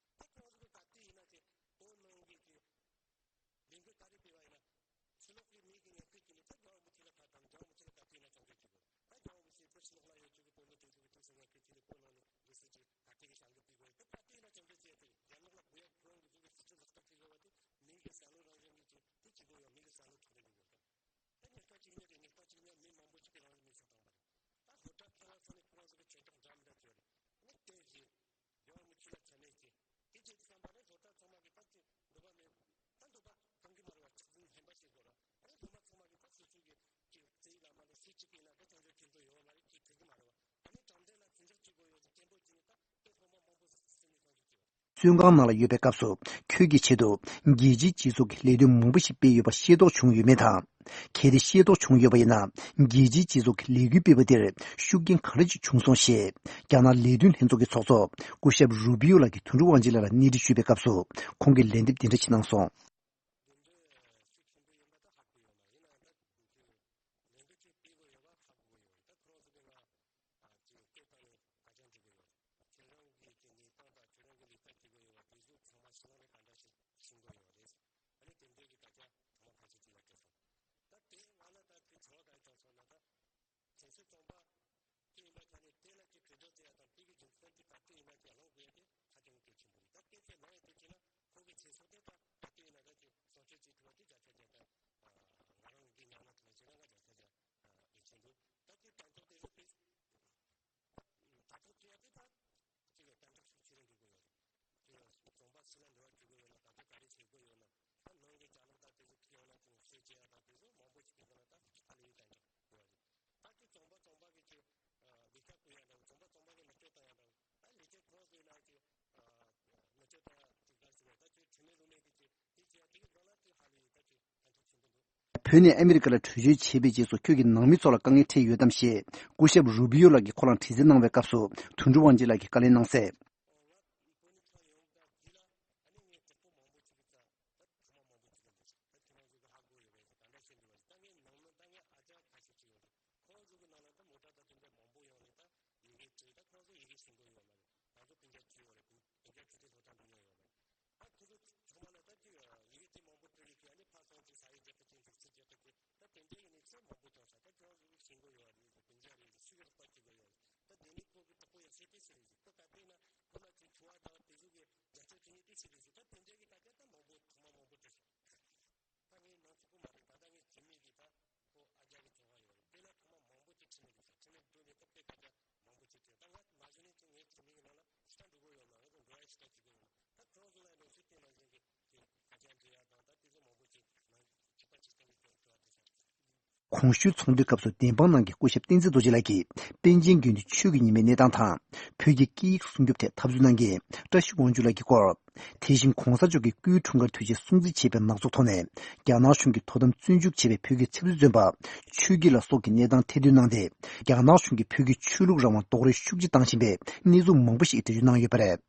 གཏོང་ཡག་གི་རང་དབང་དེ་ཡོད་མ་རེད། ད་ཁོང་ཚོ་མནར་གཅོད་བྱེད་ཀྱི་ཡོད་ནི་ག་དུས་ཡིན་ན་གཏོང་ཐུབ་ཀྱི་ཡོད། ད་སོ་སོ་ལ་ཅིག་ཚེ་སྲོག་དེ་ཚོ་ད་ཅིག་དཔེ་ཆ་འདོན་ཆ་ཅིག་ཡོད་ན་སུས་ན་ཅིག་སྲིད་ཇུས་ཅིག་འདོན་གི་རེད། ད་ཡང་མིན་ན་སྤུན་ཀྱག་དེ་ཚོ་གི་མགོ་ལ་གཡུག་དགོས། ད་ངས་སྤུན་ཀྱག་འཇགས་ཚུལ་དེ་སོ་སོ་ལ་ཡོད། ཡང་མིན་ན་ཁྱོད་རང་གི་སྤུན་ཀྱག་གི་དུས་ཚོད་ལས་ཀྱི་ཁྱོད་རང་ལ་མི་སེམས་ངོ་སྤྲོད་བྱས་ནས་ཁྱོད་རང་གི་ངོ་ངན་དེ་བཞིན་བཟོས་ངས་དེ་བྱས་བ་ཟེར། དེ་བྱས་ད་ཁྱོད་རང་གི་སྤུན་ཀྱག་ལ་ཁོ་རང་ཚོ་ག་རེ་ཁ་སྐད་ཅིག་དྲིས་ནི་མ་རེད་ཟེར། ཁྱོད་རང་ལོ་ཐོ་གཏོང་དགོས་ཟེར་བ། ད་ཁོ་རང་ཚོ་གི་ག་དུས་ཡིན་ན་ཅིག་བོད་ནང་གི་ཅིག་ལས་འགུལ་ག་རེ་སྤེལ་བ་ཡིན་ན། ཕྱི་ལོགས་ཀྱི་མི་གི་ངན་སྐུལ་བྱས་ནས་ད་རྒྱལ་བ་རིན་པོ་ཆེ་ལ་ཁ་བཏང་། རྒྱལ་བ་རིན་པོ་ཆེ་ལ་ག་དུས་ཡིན་ན་སྐྱོན་བརྗོད་བྱེད་དགོས། ད་རྒྱལ་བ་རིན་པོ་ཆེ་ཕྱི་ལོགས་ལ་ཡོད་ཚུལ་གྱི་བོད་མི་དེ་ཚོ་གི་དུས་སུ་ངན་སྐུལ་བྱས་ནས་བོད་ནང་ནས་འདུག་སེ་ཅིག་ག་དུས་ཀྱི་བྱ་འགུལ་སྤེལ་དགོས་རེད། ད་ག་དུས་ཡིན་ན་སྐྱོན་བརྗོད་བྱས་ཏེ་རྒྱ་ནག་ལ་དགོས་ཡ་ཁོ་རང་གི་ཚུལ་གྱི་སྲིད་ཇུས་ལག་བསྟར་བྱེད་དགོས་པ་དེ་མི་གི་བསམ་བློ་རང་བཞིན་གྱི་ཅིག་དེ་བྱེད་དགོས་ཡོད། མི་གི་བསམ་བློ་ཐོག་ནས་འགྲོ་དགོས་རེད། ད་ཉེན་ཁ་གཅིག་ཉིད་རེད། ཉེན་ཁ་གཅིག་ཉིད་མི་མང་པོ་ཞིག་གིས་རང་ལ་མི་ཚེ་བཏང་བ་རེད། ད་སློབ་གྲྭ་ཁ་ལག་ཚང་ནས་ཁོ་རང་ཚོ་གི་ཁྱོད་ཅག་འདྲ་མི་འདྲ་བྱས་རེད། ཨ་ནི་དེ་བཞིན་རྒྱལ་བ་རིན་པོ་ཆེ་ལ་ཚད་མེད་ཀྱི་དེ་བྱེད་དུས་བསམ་པ་ནི་སློབ་གྲྭ་ཚང་མ་གི་ད་ཅིག་འདོད་པ་མེད། ད་འདོད་པ་ཁེངས་གི་མ་རེད་བ། ཆགས་ཟིན་ཧམ་པ་བྱེད་དགོས་ར། ཨ་ནི་སློབ་མ་ཚང་མ་གི་ད་སོ་སོ་གི་ཅིག་རྩེ་ལ་མ་ལ་སུ་གཅིག་གིས་ན་ད་སྐྱོན་བརྗོད་བྱེད་འདོད་ཡོད་མ་རེད། ཅིག་ཕེབས་གི་མ་རེད་བ། ཨ་ནི་དྲང་བདེན་ལ་བརྩི་འཇོག་བྱེད་དགོས་ཡོད་ཟེར་སྐད་འབོད་བྱས་ནས་ད་དེ་སློབ་མ་མང་པོ་ཟེར་ནས་སྐྱོན་བརྗོད་བྱས་པ། བཙོན་ཁང་ནང་ལ་ཡོད་པའི་སྐབས་སུ་ཁྱོད་ཀྱི་ཆེད་དུ་རྒྱལ་སྤྱིའི་སྤྱི་ཚོགས་ཀྱི་ལས་དོན་མང་པོ་ཞིག་སྤེལ་ཡོད་པ་ཤེས་རྟོགས་བྱུང་ཡོད་མེད་དང་། གལ་ཏེ་ཤེས་རྟོགས་བྱུང་ཡོད་པ་ཡིན་ན། རྒྱལ་སྤྱིའི་སྤྱི་ཚོགས་ཀྱི་ལས་འགུལ་སྤེལ་བ་དེར་ཤུགས་རྐྱེན་ག་འདྲ་ཞིག་བྱུང་སོང་ཞེས་རྒྱ་ནག་ལས་དོན་ལྷན་ཚོགས་ཀྱི་ཚོགས་གཙོ་སྐུ་ཞབས་རུ་པི་ཡོ་ལགས་ཀྱིས་དོན་གྲུབ་དབང་ཆེན་ལགས་ལ་གནས་འདྲི་ཞུས་པའི་སྐབས་སུ་ཁོང་གིས་ལན་འདེབས་འདི་འདྲ་ཞིག་གནང་སོང་། དེ་འདྲའི་ཤུགས་ཆེན་པོ་ཡིན་པ་ད་ཧ་གོ་ཡོད་མ་རེད། ཡིན་ནའང་ད་ཁོང་ཚོས་ལས་འགུལ་ཅིག་སྤེལ་དགོས་ཡོད་པ་ཧ་གོ་གི་ཡོད་རེད། ད་ཁོ་རང་ཚོ་གིས་ང་ཨ་ཅིག་སྐད་བཏང་ནས་སྐད་ཆ་འདྲི་གི་ཡོད་རེད། ཁྱེད་རང་གི་ཅིག་གནས་སྟངས་དང་ཁྱེད་རང་གིས་ལས་ཀ་བྱེད་དགོས་ཡོད་པ་དེ་ཚོ་ཚང་མ་ཕྱི་ནང་ལ་ག་འདྲ་ཞིག་ཤེས་དགོས་ཡོད་རེད། ཨ་ནི་དེ་འདྲའི་གི་སྐད་ཆ་ཚང་མ་ཕལ་ཆེར་དེ་ལ་དྲིས་སོང་། ད་དེ་ང་ལ་ད་དེ་དྲི་བ་ག་རེ་བྱུང་སོང་ན། ད་ཁྱེད་ཚོའི་རྩོམ་པ་དེ་ཡིན་པ་ཆ་ནས་དེ་ལ་ཅིག་གྲོས་བསྡུར་བྱེད་ཡ་དང་དེ་གི་རྒྱུ་མཚན་དེ་ག་དུས་ཡིན་ན་ཅིག་གླེང་དགོས་ཡ་དེ་ཧ་ཅང་གལ་ཆེན་པོ་རེད། ད་སྐད་ཆ་གླེང་ཡ་དེ་བྱས་ན་ཁོང་གི་ཚེ་སྲོག་དེ་ད་ག་དུས་ཡིན་ན་ད་ཅིག་སྲུང་སྐྱོབ་བྱེད་ཐུབ་པ་དེ་བརྒྱ་ཆ་བརྒྱ་ད་ང་རང་གི་ཉམས་མྱོང་ཐོག་ནས་བྱས་ན་ང་བརྒྱ་ཆ་བརྒྱ་ཡིད་ཆེས་འདུག་ད་ཅིག་དོན་ཐོག་དེ་ཚོ་དེ་ད་ཐུག་ཅི་ཡ་དེ་ད་ཅིག་གི་དམ་དྲག་ཤུགས་ཆེ་རུ་འགྲོ་གི་ཡོད་རེད། ཅིག་རྩོམ་པ་ཕྱི་ལ་འགྲོ་བ་བཅུག་གི་ཡོད་ན་ད་ལྟ་ག་རེ་བྱེད་དགོས་ཡོད་ན། ད་ནང་གི་ཅ་ལག་ད་དེ་ཚོ་ཁྱེར་ཡོང་ན་ཅིག་བཤད་བྱེད་ཡ་ད་དེ་ཚོ་མང་པོ་ཅིག་གི་ཐོག་ན་ད་ཧ་ལས་ཡོད་དམ་དྲག་ཡོད་རེད། ད་ཅིག་རྩོམ་པ་རྩོམ་པ་གི་ཅིག་ལས་ཀ་བསྐུལ་ཡ་འདྲ་བོ། རྩོམ་པ་རྩོམ་པ་གི་མནར་གཅོད་བཏང་ཡ་འདྲ་བོ། ད་ལས་བྱེད་ཁོ་རང་ཚོའི་ནང་ཅིག་མནར་གཅོད་བཏང་ཡ་ཅིག་ག་རེ་ཟེར་བས། ད་ཅིག་ཁྲིམས་མེད་ལུགས་མེད་གི་ཅིག་དེ་བྱེད་ཡ་དེ་གི་སྒང་ལ་ཅིག་ཧ་ལས་ཡོད། ད་ཅིག་ཕན་ཐོགས་ཆེན་པོ་འདུག་བོད་ནས་ཨ་མི་རི་ཀ་ལ་བྲོས་བྱོལ་བྱས་པའི་རྗེས་སུ་ཁྱོད་ཀྱིས་ནང་མི་ཚོ་ལ་དཀའ་ངལ་འཕྲད་ཡོད་དམ་ཞེས་སྐུ་ཞབས་རུ་པི་ཡོ་ལགས་ཀྱིས་ཁོ་རང་དྲི་རྩད་གནང་བའི་སྐབས་སུ་དོན་གྲུབ་དབང་ཆེན་ལགས་ཀྱིས་བཀའ་ལན་གནང་གསལ། ད་ཁྱེད་རང་ཚོ་གི་ཧ་གོ་ཡོད་པས་ཟེར། ག་འདྲ་བཤད་འདུག་བ་ཟེར། ད་ངས་ནང་ན་ད་ངས་ཨ་ཅག་ཁ་ཤས་ཅིག་ཡོད་རེད། ཁོ་རང་ཚོ་གི་ནང་ལ་ད་མོ་ཊ་ད་དེ་འདྲ་མང་པོ་ཡོད་རེད། ད་ཡི་གེ་བྲིས། ད་ཁོ་རང་ཚོ་ཡི་གེ་ཤེས་ཀྱི་ཡོད་མ་རེད། ང་ཚོ་སྤུན་ཀྱག་བཅུ་ཡོད་རེད། སྤུན་ཀྱག་བཅུ་དེ་སློབ་གྲྭ་འགྲོ་མྱོང་ཡོད་མ་རེད། ད་ཁོ་ཚོ་ཚང་མ་ལ་ད་ཅིག་ཡི་གེ་དེ་མང་པོ་བྲིས་རེད་ཀྱི། ཨ་ནི་ཕར་སོང་ཅིག་ཟ་ཡི་རྒྱག་གི་ཅིག་འཛུགས་སྐྲུན་རྒྱག་གི་ཅིག་ད་དེ་འདྲ་ཡིན་ནའི་ཚོ་མང་པོ་བྱུང་ས། ད་ཁྱོད་རང་ཚོ་ཡི་གེ་ཤེས་ཀྱི་ཡོད་རེད། སྤུན་ཀྱག་རེད། སུ་གི་རོགས་པ་བྱེད་ཀྱི་ཡོད་རེད། ད་དེ་ནི་ཁོ་གི་གྲོགས་པོ་ཡང་སེ་པེ་སེ་རེད་ཟེར། ཁོ་ག་དུས་ན་ཁོ་ལ་ཅིག་ཆུང་བ་དང་དེ་ཚོ་གི་རྒྱབ་སྐྱོར་བྱེད་མཁན་དེ་སེ་རེད་ཟེར། ད་དེ་འདྲ་གི་ད་ཆ་ད་མང་པོ་ཚང་མ་མང་པོ་བྲིས་སོང་། ད་ངས་ནང་ཆོག་གི་མ་རེད། ད་ལྟ་ངས་བྱེད་མི་གི་ད་ཁོ་ གོང་ཞུས་ཚོགས་འདུའི་སྐབས་སུ་བདེན་དཔང་གནང་མཁན་སྐུ་ཞབས་བསྟན་འཛིན་རྡོ་རྗེ་ལགས་ཀྱིས་པཎ་ཆེན་དགེ་འདུན་ཆོས་ཀྱི་ཉི་མའི་གནས་སྟངས་དང་། བོད་ཀྱི་སྐད་ཡིག་སྲུང་སྐྱོབ་ཐད་འཐབ་རྩོད་གནང་མཁན་བཀྲ་ཤིས་དབང་ཕྱུག་ལགས་ཀྱི་སྐོར། དེ་བཞིན་གོང་ས་མཆོག་གིས་སྐུའི་འཁྲུངས་སྐར་དུས་ཆེན་སྲུང་བརྩི་བྱས་པའི་ནག་ཚོགས་ཐོག་ནས་རྒྱ་ནག་གཞུང་གིས་དོ་དམ་བཙོན་འཇུག་བྱས་པའི་བོད་ཀྱི་ཆབ་སྲིད་བཙོན་པ་ཆོས་སྐྱིད་ལགས་སོགས་ཀྱི་གནས་སྟངས་ཐེར་འདོན་གནང་སྟེ། རྒྱ་ནག་གཞུང་གིས་བོད་ཀྱི་ཆོས་ལུགས་རང་དབང་རྡོག་རོལ་ཤུགས་ཆེ་བཏང་བཞིན་པའི་གནས་ཚུལ་མང་པོ་ཞིག་འགྲེལ་བརྗོད་གནང་ཡོད་པ་རེད།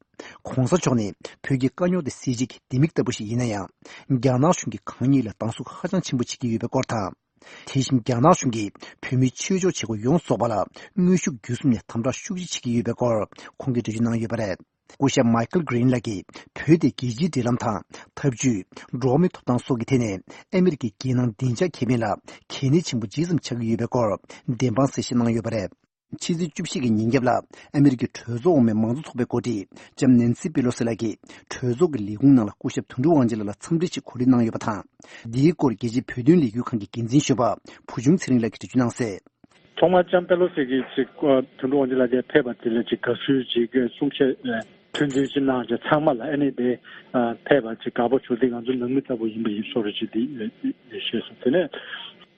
གོང་ས་མཆོག་ནི་བོད་ཀྱི་དཀའ་རྙོག་དེ་སེལ་བྱེད་ཀྱི་ལྡེ་མིག་ལྟ་བུ་ཞིག་ཡིན་ན་ཡང་། རྒྱ་ནག་གཞུང་གིས་གང་ཉིད་ལ་སྡང་ཟུག་ཧ་ཅང་ཆེན་པོ་བྱེད་ཀྱི་ཡོད་པའི་སྐོར་དང་།། དེ་བཞིན་རྒྱ་ནག་གཞུང་གིས་བོད་མིའི་ཆོས་ཕྱོགས་བྱེད་སྒོ་ཡོངས་རྫོགས་པ་ལ་དངོས་ཤུགས་བརྒྱུད་གསུམ་ནས་དམ་དྲག་ཤུགས་ཆེ་བྱེད་ཀྱི་ཡོད་པའི་སྐོར་ཁོང་གིས་འགྲེལ་བརྗོད་གནང་ཡོད་པ་རེད། སྐུ་ཞབས་མའི་ཁལ་གྷི་རིན་ལགས་ཀྱིས་བོད་དེ་རྒྱལ་སྤྱིའི་འབྲེལ་ལམ་དང་། འཐབ་ཇུས། འགྲོ་བ་མིའི་ཐོབ་ཐང་སོགས་ཀྱི་ཐད་ནས་ཨ་མི་རི་ཀའི་རྒྱལ་ནང་བདེ་འཇགས་ཁེ་ཕན་ལ་གལ་གནད་ཆེན་པོ་ཇི་ཙམ་ཆགས་ཀྱི་ཡོད་པའི་སྐོར་བདེན་དཔང་གསལ་བཤད་གནང་ཡོད་པ་རེད། ཕྱི་ཚེས་བཅུ་བཞི་གི་ཉིན་རྒྱབ་ལ་ཨ་མི་རི་ཀའི་གྲོས་ཚོགས་འོག་མའི་མང་གཙོ་ཚོགས་པའི་འགོ་ཁྲིད་ལྕམ་ནེན་སི་པེ་ལོ་སི་ལགས་ཀྱིས་གྲོས་ཚོགས་ཀྱི་ལས་ཁུངས་ནང་ལ་སྐུ་ཞབས་དོན་གྲུབ་དབང་ཆེན་ལགས་ལ་འཚམས་འདྲི་ཞིག་གོ་སྒྲིག་གནང་ཡོད་པ་དང་། འདིའི་སྐོར་རྒྱལ་སྤྱིའི་བོད་དོན་ལས་འགུལ་ཁང་གི་འགན་འཛིན་གཞོན་པ་བུ་ཆུང་ཚེ་རིང་ལགས་ཀྱིས་འགྲེལ་བརྗོད་གནང་གསལ། ཐོག་མར་ལྕམ་པེ་ལོ་སི་གིས་ཅིག་ཨ་དོན་གྲུབ་དབང་ཆེན་ལགས་དེ་ཕེབས་པ་དེ་ལ་ཅིག་དགའ་བསུའི་ཅིག་གསུང་བཤད་ཨ་ཕན་ཚུན་ཅིག་གནང་བྱས། ཚང་མ་ལ་ཨ་ནི་དེ་ཨ་ཕེབས་པ་ཅིག་དགའ་པོ་བྱུང་སྟེ། ང་ཚོ་ནང་མི་ལྟ་བུ་ཡིན་པ་ཡིན་བཟོ་འདྲ་ཅིག་དེ་ཨ་ཨ་བཤད་སོང་། དེ་ནས་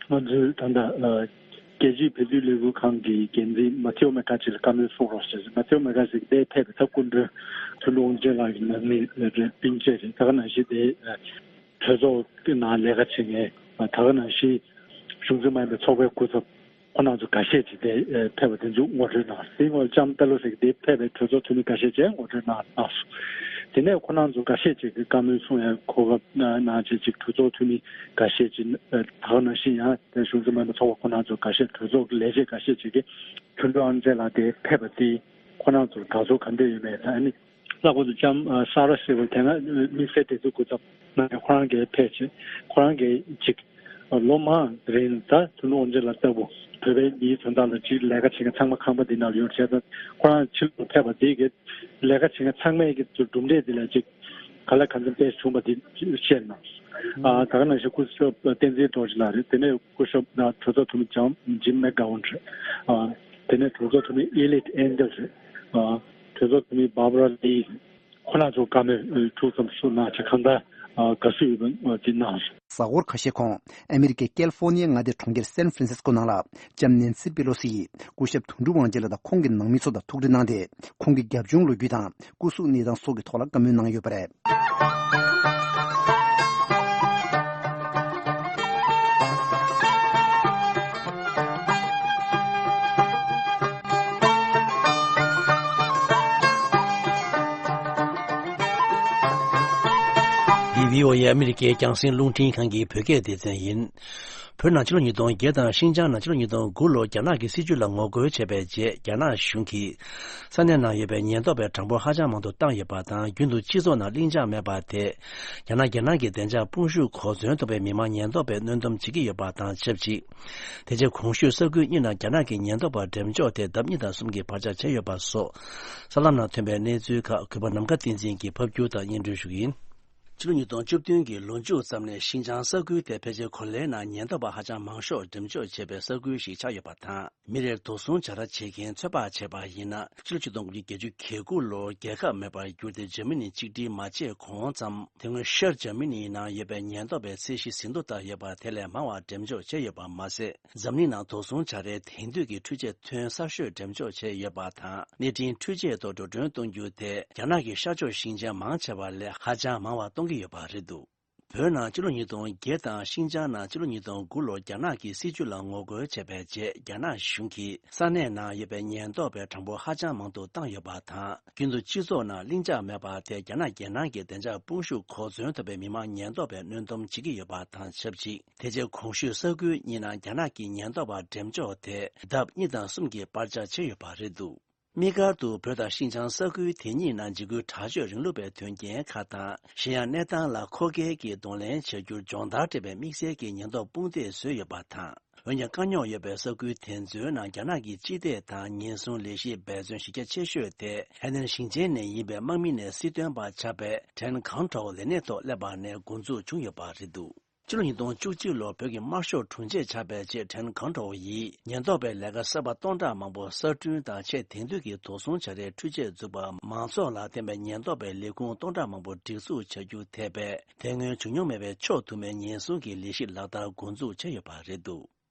ང་ཚོས་ད་ལྟ་ཨ་རྒྱལ་སྤྱིའི་བོད་དོན་ལས་འགུལ་ཁང་གི་འགན་འཛིན་མ་ཐེའུ་མེ་ཁ་ཆེ་ལ་བཀའ་མོལ་གསུང་རོགས་ཞེས། མ་ཐེའུ་མེ་ཁ་ཆེ་དེ་ཕེབས་པའི་ད་སྐུ་མགྲོན་དོན་གྲུབ་དབང་ཆེན་ལགས་ཀྱི་ནང་མི་རེད། སྤུན་མཆེད་རེད། ད་ག་ནང་བཞིན་དེ་ཨ་གྲོས་ཚོགས་ཀྱི་ནང་ལས་ཀ་བྱེད་མཁན། ད་ག་ནང་བཞིན་གཞུང་འཛིན་མ་ཡིན་པའི་ཚོགས་པའི་སྐུ་ཚབ་ཁོང་རྣམ་ཚོ་འགའ་ཤས་ཅིག་དེ་ཕེབས་པ་དེ་ཚོ་ངོ་སྤྲོད་གནང་། དེའི་སྔོན་ལྕམ་པེ་ལོ་སི་གིས་དེ་ཕེབས་པའི་གྲོས་ཚོགས་འཐུས་མི་འགའ་ཤས་ཀྱིས་ངོ་སྤྲོད་གནང་གནང་སོང་། དེ་ནས་ཁོང་རྣམ་ཚོ་འགའ་ཤས་ཅིག་གིས་བཀའ་མོལ་གསུང་ཡ་གོ་སྐབས་གནང་བྱས། ཅིག་གྲོས་ཚོགས་འཐུས་མི་འགའ་ཤས་ཅིག་ད་ག་ནང་བཞིན་ཡང་དེ་གཞུང་འཛིན་མ་ཡིན་པའི་ཚོགས་པ་ཁོང་རྣམ་ཚོ་འགའ་ཤས། གྲོས་ཚོགས་ཀྱི་ལས་བྱེད་འགའ་ཤས་ཅིག་གིས་དོན་གྲུབ་དབང་ཆེན་ལགས་དེ་ཕེབས་པ་དེས་ཁོང་རྣམ་ཚོར་དགའ་ཚོར་ག་འདྲ་ཡོད་མེད་དང་། ཨ་ནི་ལྷག་པར་དུ་ལྕམ་ཨ་ས་ར་སི་ཝལ་དེ་སྔ་དམིགས་བསལ་འབྲེལ་མཐུད་སྐུ་ཚབ་གནང་མཁན་ཁོ་རང་གིས་ཕེབས་བྱས། ཁོ་རང་གིས་ཅིག་ལོ་མང་རིང་ད་དོན་གྲུབ་དབང་ཆེན་ལགས་ལྟ་བུ་བོད་པའི་མིའི་དོན་དག་ལ་ཅིག་ལས་ཀ་བྱེད་མཁན་ཚང་མ་ཁང་པ་འདི་ནང་ལ་ཡོད་བྱས། ད་ཁོ་རང་ཕྱི་ལོགས་ཕེབས་པ་འདི་གིས་ལས་ཀ་བྱེད་མཁན་ཚང་མས་ཀྱི་གྲུབ་འབྲས་འདི་ལ་ཅིག་ག་ལ་གང་འཚམ་དཔེ་བྱུང་བ་འདི་བཤད་གནང་། ཨ་ད་ག་ནང་བཞིན་སྐུ་ཞབས་བསྟན་འཛིན་རྡོ་རྗེ་ལགས་རེད། དེ་ནས་སྐུ་ཞབས་གྲོས་ཚོགས་འཐུས་མི་ལྕམ་ཇིམ་མེག་གྷ་ཝན་རེད། ཨ་དེ་ནས་གྲོས་ཚོགས་འཐུས་མི་ཨེ་ལིཊ་ཨེན་ཇལ་རེད། ཨ་གྲོས་ཚོགས་འཐུས་མི་བྷར་བྷ་ར་ལི་རེད། ཁོ་རང་ཚོ་བཀའ་མོལ་དྲུག་ཙམ་ཞུ་གནང་བྱས། གང་ལྟར་ཨ་དགའ་བསུ་ཡོད་པ་འདི་གནང་སོང་། གཟའ་འཁོར་ཁ་ཤས་གོང་ཨ་མི་རི་ཀའི་ཀལ་ཧྥོར་ནི་ཡའི་མངའ་སྡེ་གྲོང་ཁྱེར་སན་ཧྥ་རན་སིས་ཀོ་ནང་ལ་ལྕམ་ནེན་སི་པེ་ལོ་སི་ཡིས་སྐུ་ཞབས་དོན་གྲུབ་དབང་ཆེན་ལགས་དང་ཁོང་གི་ནང་མི་ཚོ་དང་ཐུག་འཕྲད་གནང་སྟེ། ཁོང་གི་རྒྱབ་ལྗོངས་ལོ་རྒྱུས་དང་སྐུ་གཟུགས་གནས་སྟངས་སོགས་ཀྱི་ཐོག་ལ་བཀའ་མོལ་གནང་ཡོད་པ་རེད། འདི་བྷི་ཨོ་ཨེ་ཨ་མི་རི་ཀའི་རྒྱང་སྲིང་རླུང་འཕྲིན་ཁང་གི་བོད་སྐད་སྡེ་ཚན་ཡིན། བོད་ནང་ཕྱི་ལོ་ཉིས་སྟོང་བརྒྱད་དང་ཤིན་ཅང་ནང་ཕྱི་ལོ་ཉིས་སྟོང་དགུ་ལོར་རྒྱ་ནག་གི་སྲིད་བྱུས་ལ་ངོ་རྒོལ་བྱས་པའི་རྗེས། རྒྱ་ནག་གཞུང་གིས་ས་གནས་ནང་ཡོད་པའི་ཉེན་རྟོག་པའི་གྲངས་འབོར་ཧ་ཅང་མང་དུ་བཏང་ཡོད་པ་དང་། རྒྱུན་དུ་སྤྱི་ཚོགས་ནང་ལྷིང་འཇགས་མེད་པ་དེས་རྒྱ་ནག་རྒྱལ་ནང་གི་བདེ་འཇགས་དཔུང་ཤུགས་གོ་མཚོན་ཐོབ་པའི་མི་མང་ཉེན་རྟོག་པས་གནོན་སྡོམ་བྱེད་ཀྱི་ཡོད་པ་དང་ཆབས་ཅིག་དེ་རྗེས་གོང་ཞུས་ས་ཁུལ་གཉིས་ནང་རྒྱ་ནག་གི་ཉེན་རྟོག་པ་འགྲེམས་འཇོག་དེ་ལྡབ་གཉིས་དང་གསུམ་གྱིས་བར་ཆད་བྱས་ཡོད་པ་སོགས། གསར་ལམ་ནང་ཐོན་པའི་གནས་ཚུལ་ཁག་གུས་པ་ནམ་མཁའ་བསྟན་འཛིན་གྱིས་ཕབ་སྒྱུར་དང་སྙན་སྒྲོན་ཞུ་གི་ཡིན། ཕྱི་ལོ་ཉིས་སྟོང་བཅུ་བདུན་གྱི་ལོ་མཇུག་ཙམ་ནས་ཤིན་ཅང་ས་ཁུལ་དེ་ཕལ་ཆེར་གོ་ལའི་ནང་ཉེན་རྟོག་པ་ཧ་ཅང་མང་ཤོས་འགྲེམས་འཇོག་བྱས་པའི་ས་ཁུལ་ཞིག་ཆགས་ཡོད་པ་དང་། མི་རེར་དོགས་ཟོན་བྱ་ར་བྱེད་མཁན་ཚོད་དཔག་བྱས་པ་ཡིན་ན། ཕྱི་ལོ་ཆིག་སྟོང་དགུ་བརྒྱ་བརྒྱད་ཅུ་གྱ་དགུ་ལོར་རྒྱལ་ཁབ་མེད་པར་གྱུར་ཏེ། འཇར་མ་ནི་གཅིག་སྒྲིལ་མ་བྱས་གོང་ཙམ། དེ་སྔོན་ཤར་འཇར་མ་ནིའི་ནང་ཡོད་པའི་ཉེན་རྟོག་པའི་ཚད་གཞི་ཟིན་ཐོ་ལྟར་ཡོད་པ་དེ་ལས་མང་བ་འགྲེམས་འཇོག་བྱས་ཡོད་པ་མ་ཟད། འཛམ་གླིང་ནང་དོགས་ཟོན་བྱ་རའི་དེང་དུས་ཀྱི་འཕྲུལ་ཆས་ཐོན་གསར་ཤོས་འགྲེམས་འཇོག་བྱས་ཡོད་པ་དང་། གནས་འཕྲིན་འཕྲུལ་ཆས་ཐོག་འགྲོ་གྲོན་གཏོང་རྒྱུ་དེ་རྒྱ་ནག་གི་ཤར་ཕྱོགས་ཞིང་ཆེན་མང་ཆེ་བ་ལས་ཧ་ཅང་མང་བ་གཏོང་གི་ཡོད་པ་རེད་འདུག་བོད་ནང་ཕྱི་ལོ་ཉིས་སྟོང་བརྒྱད་དང་ཤིན་ཅང་ནང་ཕྱི་ལོ་ཉིས་སྟོང་དགུ་ལོར་རྒྱ་ནག་གི་སྲིད་བྱུས་ལ་ངོ་རྒོལ་བྱས་པའི་རྗེས། རྒྱ་ནག་གཞུང་གིས་ས་གནས་ནང་ཡོད་པའི་ཉེན་རྟོག་པའི་གྲངས་འབོར་ཧ་ཅང་མང་དུ་བཏང་ཡོད་པ་དང་། རྒྱུན་དུ་སྤྱི་ཚོགས་ནང་ལྷིང་འཇགས་མེད་པ་དེ་རྒྱ་ནག་རྒྱལ་ནང་གི་བདེ་འཇགས་དཔུང་ཤུགས་གོ་མཚོན་ཐོབ་པའི་མི་མང་ཉེན་རྟོག་པས་གནོན་སྡོམ་བྱེད་ཀྱི་ཡོད་པ་དང་ཆབས་ཅིག་དེ་རྗེས་གོང་ཞུས་ས་ཁུལ་གཉིས་ནང་རྒྱ་ནག་གི་ཉེན་རྟོག་པ་འགྲེམས་འཇོག་དེ་ལྡབ་གཉིས་དང་གསུམ་གྱིས་སྤར་ཆ་བྱས་ཡོད་པ་རེད་འདུག་དམིགས་བཀར་དུ་བོད་དང་ཤིན་ཅང་ས་ཁུལ་དེ་གཉིས་ནང་འཇིགས་སྐུལ་དྲག་སྤྱོད་རིང་ལུགས་པའི་དོན་རྐྱེན་ཁག་དང་། གཞན་ཡང་གནས་སྟངས་ལ་མཁོ་གལ་གྱི་གདོང་ལེན་བྱ་རྒྱུར་སྦྱོང་བརྡར་སྤྲད་པའི་དམིགས་བསལ་གྱི་ཉེན་རྟོག་དཔུང་སྡེ་བཟོས་ཡོད་པ་དང་། འོན་ཀྱང་དཀའ་རྙོག་ཡོད་པའི་ས་ཁུལ་དེ་ཚོའི་ནང་རྒྱ་ནག་གི་སྤྱི་བདེ་དང་ཉེན་སྲུང་ལས་གཞིའི་འབད་བརྩོན་གཞི་རྒྱ་ཆེ་ཤོས་དེ་ཧའེ་ནན་ཞིང་ཆེན་ནས་ཡིན་པའི་དམག་མི་ནས་སྲིད་དོན་པ་ཆགས་པའི་ཁྲེན་ཁང་ཁྲའོ་ལས་གནས་ཐོག་སླེབས་པ་ནས་འགོ་འཛུགས་བྱུང་ཡོད་པ་རེད་འདུག་ཕྱི་ལོ་ཉིས་སྟོང་བཅུ་གཅིག་ལོར་བོད་ཀྱི་དམར་ཤོག་དྲུང་ཆེ་ཆགས་པའི་རྗེས། ཁྲེན་ཁང་ཁྲའོ་ཡིས་ཉེན་རྟོག་པའི་ལས་ཀ་གསར་པ་སྟོང་ཕྲག་མང་པོ་གསར་སྐྲུན་དང་ཆེས་དེང་དུས་ཀྱི་དོགས་ཟོན་བྱ་རའི་འཕྲུལ་ཆས་འཛུགས་པ། མང་ཚོགས་ལ་བརྟེན་པའི་ཉེན་རྟོག་པའི་ལས་ཁུངས་སྟོང་ཕྲག་མང་པོ་སྒྲིག་འཛུགས་བྱ་རྒྱུ་ཐེ་བའི་དེ་སྔོན་བྱུང་མྱོང་མེད་པའི་ཕྱོགས་དུ་མའི་ཉེན་སྲུང་གི་ལས་གཞི་ལག་བསྟར་འགོ་འཛུགས་བྱས་ཡོད་པ་རེད་འདུག་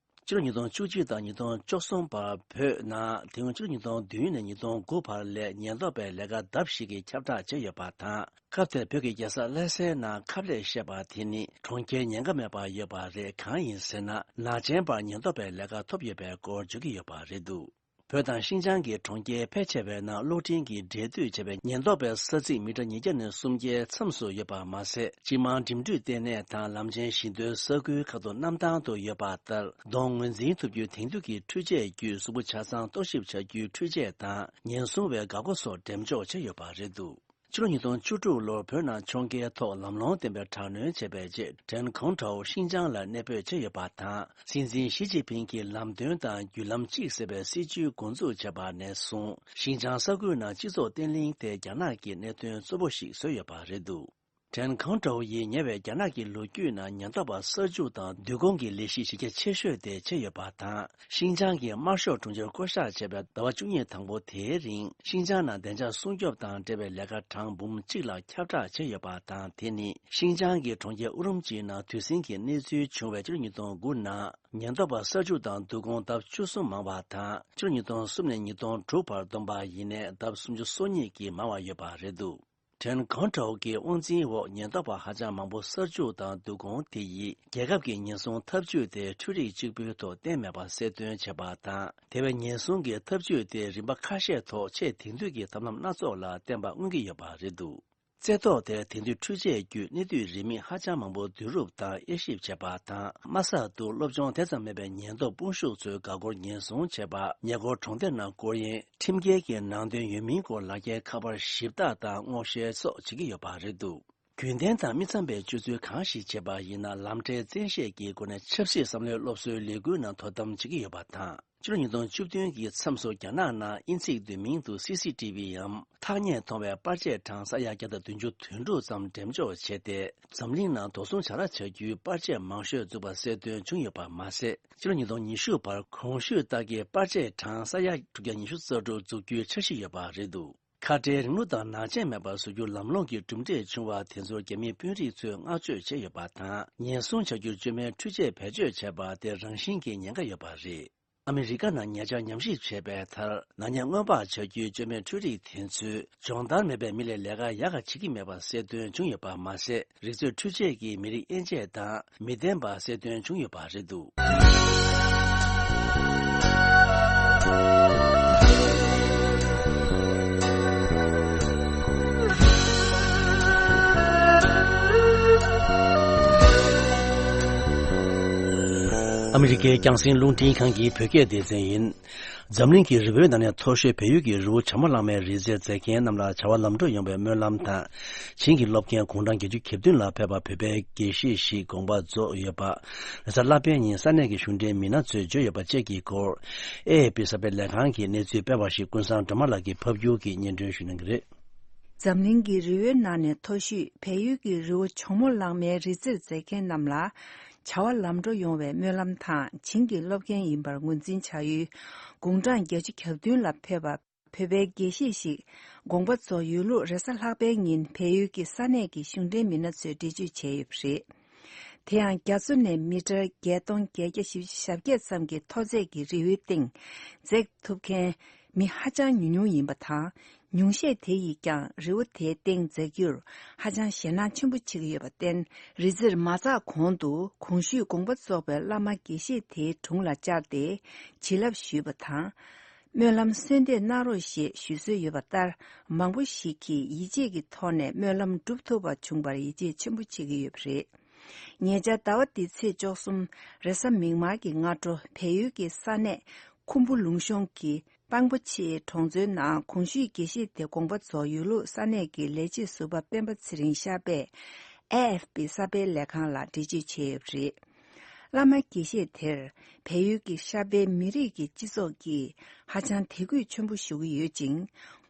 ཕྱི་ལོ་ཉིས་སྟོང་བཅུ་གཅིག་དང་ཉིས་སྟོང་བཅུ་གསུམ་བར་བོད་ནང་དེ་སྔོན་ཕྱི་ལོ་ཉིས་སྟོང་བདུན་ནས་ཉིས་སྟོང་དགུ་བར་ལས་ཉེན་རྟོག་པའི་ལས་ཀ་ལྡབ་བཞི་གི་ཁྱབ་བསྒྲགས་བྱས་ཡོད་པ་དང་། སྐབས་དེར་བོད་ཀྱི་རྒྱལ་ས་ལྷ་སའི་ནང་ཁ་ལག་བཤད་པ་དེ་ནི་གྲོང་ཁྱེར་ཉེན་ཁ་མེད་པ་ཡོད་པ་རེད། གང་ཡིན་ཟེར་ན། ནག་ཅན་པར་ཉེན་རྟོག་པའི་ལས་ཀ་ཐོབ་ཡོད་པའི་སྐོར་བརྗོད་ཀྱི་ཡོད་པ་རེད་འདུག་བོད་དང་ཤིན་ཅང་གི་གྲོང་ཁྱེར་ཕལ་ཆེ་བའི་ནང་གློག་འཕྲིན་གྱི་འབྲེལ་མཐུད་བྱས་པའི་ཉེན་རྟོག་པའི་ས་ཚིགས་མི་ཊར་ཉིས་བརྒྱ་ནས་སུམ་བརྒྱའི་མཚམས་སུ་ཡོད་པ་མ་ཟད། སྤྱི་དམངས་འགྲིམ་འགྲུལ་ལྟེ་གནས་དང་ལམ་ཆེན་ཞིང་སྡོད་ས་ཁུལ་ཁག་ཏུ་གནམ་ཐང་དུ་ཡོད་པ་ལྟར། གདོང་ངོས་འཛིན་ཐུབ་རྒྱུའི་དེང་དུས་ཀྱི་འཕྲུལ་ཆས་བརྒྱུད་གཟུགས་པོ་ཆ་ཚང་རྟོག་ཞིབ་བྱ་རྒྱུའི་འཕྲུལ་ཆས་དང་ཉེན་སྲུང་བའི་འགག་སྒོ་སོགས་འགྲེམས་འཇོག་བྱས་ཡོད་པ་རེད་འདུག་ཕྱི་ལོ་ཉིས་སྟོང་བཅུ་དྲུག་ལོར་བོད་ནང་ཕྱོགས་འགལ་ཐོག་ལམ་ལྷོང་ལྡན་པའི་དྲག་གནོན་བྱས་པའི་རྗེས། ཁྲེན་ཁོང་ཁྲའོ་ཤིན་ཅང་ལ་གནས་སྤོས་བྱས་ཡོད་པ་དང་། སྲིད་འཛིན་ཞི་ཅིན་ཕིང་གིས་ལམ་སྟོན་དང་བརྒྱུད་ལམ་གཅིག་ཟེར་བའི་སྲིད་ཇུས་འགོ་འཛུགས་བྱས་པ་ནས་བཟུང་། ཤིན་ཅང་ས་ཁུལ་ནང་སྤྱི་ཚོགས་བརྟན་ལྷིང་དེ་རྒྱ་ནག་གི་གནད་དོན་གཙོ་བོ་ཞིག་བཟོས་ཡོད་པ་རེད་འདུག་ཁྲེན་ཁོང་ཁྲའོ་ཡིས་ཉེ་བའི་རྒྱ་ནག་གི་ལོ་རྒྱུས་ནང་ཉེན་རྟོག་པ་གསར་འཇུག་དང་བསྡུ་སྐོང་གི་ལས་གཞི་གཞི་རྒྱ་ཆེ་ཤོས་དེ་ཆགས་ཡོད་པ་དང་། ཤིན་ཅང་གི་དམར་ཤོག་གྲོང་ཁྱེར་བསྐོ་གཞག་བྱས་པའི་ཟླ་བ་བཅུ་གཉིས་དང་པོ་དེའི་རིང་། ཤིན་ཅང་ནང་བདེ་འཇགས་སྲུང་སྐྱོབ་དང་འབྲེལ་བའི་ལས་ཀ་གྲངས་འབུམ་གཅིག་ལ་ཁྱབ་བསྒྲགས་བྱས་ཡོད་པ་དང་། དེ་ནི་ཤིན་ཅང་གི་གྲོང་ཁྱེར་ཨུ་རུམ་ཅིའི་ནང་དུས་ཟིང་གི་གནས་ཚུལ་བྱུང་བའི་ཕྱི་ལོ་ཉིས་སྟོང་དགུ་ནང་ཉེན་རྟོག་པ་གསར་འཇུག་དང་བསྡུ་སྐོང་ལྡབ་བཅུ་གསུམ་མང་བ་དང་། ཕྱི་ལོ་ཉིས་སྟོང་གསུམ་ནས་ཉིས་སྟོང་དྲུག་བར་བསྡོམས་པ་ཡིན་ནའི་ལྡབ་སུམ་ཅུ་སོ་གཉིས་ཀྱིས་མང་བ་ཡོད་པ་རེད་འདུག་ཁྲེན་ཁོང་ཁྲའོ་གི་དབང་འཛིན་འོག་ཉེན་རྟོག་པ་ཧ་ཅང་མང་པོ་གསར་འཇུག་དང་བསྡུ་སྐོང་དེ་ཡིས་རྒྱལ་ཁབ་ཀྱི་ཉེན་སྲུང་ཐབས་ཇུས་དེ་འཕྲུལ་རིག་གཅིག་པུའི་ཐོག་བརྟེན་མེད་པ་གསལ་སྟོན་བྱས་པ་དང་། དེ་བས་ཉེན་སྲུང་གི་ཐབས་ཇུས་དེ་རིམ་པ་ཁ་ཤས་ཐོག་ཆེས་དེང་དུས་ཀྱི་ཐབས་ལམ་སྣ་ཚོགས་ལ་བརྟེན་པ་མངོན་གྱི་ཡོད་པ་རེད་འདུག་རྩེ་ཐོག་དེར་དེང་དུས་འཕྲུལ་ཆས་བརྒྱུད་གནས་དུས་རིས་མེད་ཧ་ཅང་མང་པོ་བསྡུ་རུབ་དང་དབྱེ་ཞིབ་བྱས་པ་དང་། དམའ་སར་འདུག་སློབ་སྦྱོང་དེ་ཙམ་མེད་པའི་ཉེན་རྟོག་དཔུང་ཤུགས་ཚོའི་འགག་སྐོར་ཉེན་སྲུང་བྱས་པ། ཉེ་འཁོར་གྲོང་སྡེ་ནང་སྐོར་གཡེང་། ཁྲིམས་འགལ་གྱི་ནང་དོན་ཡོད་མིན་སྐོར་ལག་འཁྱེར་ཁ་པར་ཞིབ་བརྟག་དང་སྔོག་བཤེར་སོགས་བྱེད་ཀྱི་ཡོད་པ་རེད་འདུག་རྒྱུན་ལྡན་དང་མི་འཚམ་པའི་སྤྱོད་ཚུལ་གང་ཞིག་བྱེད་པ་ཡིན་ན། ལམ་ཁྲལ་བཙན་ཤེད་ཀྱི་སྒོ་ནས་ཆབ་སྲིད་བསམ་བློའི་སློབ་གསོའི་ལས་འགུལ་ནང་དོ་དམ་བྱེད་ཀྱི་ཡོད་པ་དང་། ཕྱི་ལོ་ཉིས་སྟོང་བཅུ་བདུན་གྱི་མཚམས་སུ་རྒྱ་ནག་ནང་དབྱིན་ཚིག་བསྡུས་མིང་དུ་སི་སི་ཊི་ཝི་འམ་ཐག་ཉེས་མཐོང་བའི་པར་ཆས་གྲངས་ས་ཡ་བརྒྱ་དང་བདུན་ཅུ་དོན་དྲུག་ཙམ་འགྲེམས་འཇོག་བྱས་ཏེ། འཛམ་གླིང་ནང་དོགས་ཟོན་བྱ་ར་བྱ་རྒྱུའི་པར་ཆས་མང་ཤོས་འཛུགས་པ་གསལ་སྟོན་བྱུང་ཡོད་པ་མ་ཟད། ཕྱི་ལོ་ཉིས་སྟོང་ཉི་ཤུ་བར་གོང་ཞུས་ལྟར་གྱི་པར་ཆས་གྲངས་ས་ཡ་དྲུག་བརྒྱ་ཉི་ཤུ་རྩ་དྲུག་འཛུགས་རྒྱུའི་འཆར་གཞི་ཡོད་པ་རེད་འདུག་ཁ་བྲལ་རིང་ལུགས་དང་ནག་ཅན་མེད་པར་བཟོ་རྒྱུ་ལམ་ལྷོང་གི་གྲུབ་འབྲས་བྱུང་བ་དེ་ཚོར་རྒྱ་མིའི་དཔོན་རིགས་ཚོས་བསྔགས་བརྗོད་བྱས་ཡོད་པ་དང་། ཉེན་སྲུང་བྱ་རྒྱུར་བཅོས་མའི་འཕྲུལ་ཆས་བེད་སྤྱོད་བྱས་པ་དེ་རང་བཞིན་གྱིས་ཉེན་ཁ་ཡོད་པ་རེད། ཨ་མི་རི་ཀ་ནང་ཉེ་ཆར་ཉམས་ཞིབ་བྱས་པའི་མཐར། ནག་ཉེས་སྔོན་དཔག་བྱ་རྒྱུའི་བཅོས་མའི་འཕྲུལ་རིགས་དེ་ཚོས་སྦྱོང་བརྡར་མེད་པའི་མི་ལས་ལས་ཀ་ཡག་ག་བྱེད་ཀྱི་མེད་པ་གསལ་སྟོན་བྱུང་ཡོད་པ་མ་ཟད། རིག་མཛོད་འཕྲུལ་ཆས་ཀྱིས་མི་རིགས་དབྱེ་འབྱེད་དང་མི་ལྡན་པ་གསལ་སྟོན་བྱུང་ཡོད་པ་རེད་འདུག་ཨ་མི་རི་ཀའི་རྒྱང་སྲིང་རླུང་འཕྲིན་ཁང་གི་བོད་སྐད་སྡེ་ཚན་ཡིན། འཛམ་གླིང་གི་རི་བོའི་ནང་ནས་མཐོ་ཤོས་བལ་ཡུལ་གྱི་རི་བོ་བྱ་མོ་གླང་མའི་རི་རྩེར་འཛེགས་མཁན་རྣམས་ལ་བྱ་བ་ལམ་འགྲོ་ཡོང་བའི་སྨོན་ལམ་དང་། བྱིངས་ཀྱི་སློབ་དགེ་དགུང་གྲངས་བརྒྱད་ཅུ་གྱ་བདུན་ལ་ཕེབས་པ་བོད་པའི་དགེ་བཤེས་ཤིག་དགོངས་པ་རྫོགས་ཡོད་པ། རེས་གཟའ་ལྷག་པའི་ཉིན་ས་གནས་ཀྱི་གཞུང་འབྲེལ་མི་སྣ་ཚོས་བརྗོད་ཡོད་པ་བཅས་ཀྱི་སྐོར། ཨེ་ཨེ་པི་གསར་སྤེལ་ལས་ཁང་གིས་གནས་ཚུལ་སྤེལ་བ་ཞིག་ཀུན་བཟང་སྒྲོལ་མ་ལགས་ཀྱིས་ཕབ་སྒྱུར་གྱིས་སྙན་སྒྲོན་ཞུ་གནང་གི་རེད། འཛམ་གླིང་གི་རི་བོའི་ནང་ནས་མཐོ་ཤོས་བལ་ཡུལ་གྱི་རི་བོ་གྱོག་མོ་གླང་མའི་རི་རྩེར་འཛེགས་མཁན་རྣམས་ལ་བྱ་བ་ལམ་འགྲོ་ཡོང་བའི་སྨོན་ལམ་དང་བྱིངས་ཀྱི་སློབ་དགེ་ཡིན་པར་ངོས་འཛིན་བྱ་ཡུལ་དགུང་གྲངས་བརྒྱད་ཅུ་གྱ་བདུན་ལ་ཕེབས་པ་བོད་པའི་དགེ་བཤེས་ཤིག་དགོངས་པ་རྫོགས་ཡོད་ལུགས་རེས་གཟའ་ལྷག་པའི་ཉིན་བལ་ཡུལ་གྱི་ས་གནས་ཀྱི་གཞུང་འབྲེལ་མི་སྣ་ཚོས་འགྲེལ་བརྗོད་བྱས་ཡོད་པ་རེད། དེ་ཡང་རྒྱ་མཚོ་ནས་མི་ཊར་བརྒྱད་སྟོང་བརྒྱད་བརྒྱ་བཞི་བཅུ་ཞེ་བརྒྱད་ཙམ་གྱི་མཐོ་ཚད་ཀྱི་རི་བོའི་སྟེང་འཛེགས་ཐུབ་མཁན་མི་ཧ་ཅང་ཉུང་ཉུང་ཡིན་པ་དང་། ཉུང་ཤས་དེ་ཡིས་ཀྱང་རི་བོ་དེའི་སྟེང་འཛེགས་རྒྱུར་ཧ་ཅང་ཞེད་སྣང་ཆེན་པོ་བྱེད་ཀྱི་ཡོད་པར་བརྟེན། རི་རྩེར་མ་འཛེགས་གོང་དུ་གོང་ཞུས་དགོངས་པ་རྫོགས་པའི་བླ་མ་དགེ་བཤེས་དེའི་དྲུང་ལ་བཅར་ཏེ་བྱིན་རླབས་ཞུས་པ་དང་། སྨོན་ལམ་གསོལ་འདེབས་གནང་རོགས་ཞེས་ཞུ་སྲོལ་ཡོད་པ་ལྟར། མང་པོ་ཞིག་གིས་ཡིད་ཆེས་ཀྱི་ཐོག་ནས་སྨོན་ལམ་འགྲུབ་ཐུབ་པ་བྱུང་བར་ཡིད་ཆེས་ཆེན་པོ་བྱེད་ཀྱི་ཡོད་པ་རེད། ཉེ་ཆར་ཟླ་བ་འདིའི་ཚེས་བཅུ་གསུམ་རེས་གཟའ་མིག་དམར་གྱི་སྔ་དྲོ་བལ་ཡུལ་གྱི་ས་གནས་ཁུམ་བུ་ལུང་གཤོང་གི་སྤང་པོ་ཆེའི་གྲོང་ཚོའི་ནང་གོང་ཞུས་དགེ་བཤེས་དེ་དགོངས་པ་རྫོགས་ཡོད་ལུགས་ས་གནས་ཀྱི་ལས་བྱེད་ཟུར་པ་སྤེན་པ་ཚེ་རིང་ཤར་པས་ཨེ་ཨེཕ་པི་གསར་སྤེལ་ལས་ཁང་ལ་འགྲེལ་བརྗོད་བྱས་ཡོད་པ་རེད། བླ་མ་དགེ་བཤེས་དེར་བལ་ཡུལ་གྱི་ཤར་པའི་མི་རིགས་ཀྱི་སྤྱི་ཚོགས་ཀྱིས་ཧ་ཅང་དད་གུས་ཆེན་པོ་ཞུ་གི་ཡོད་ཅིང་།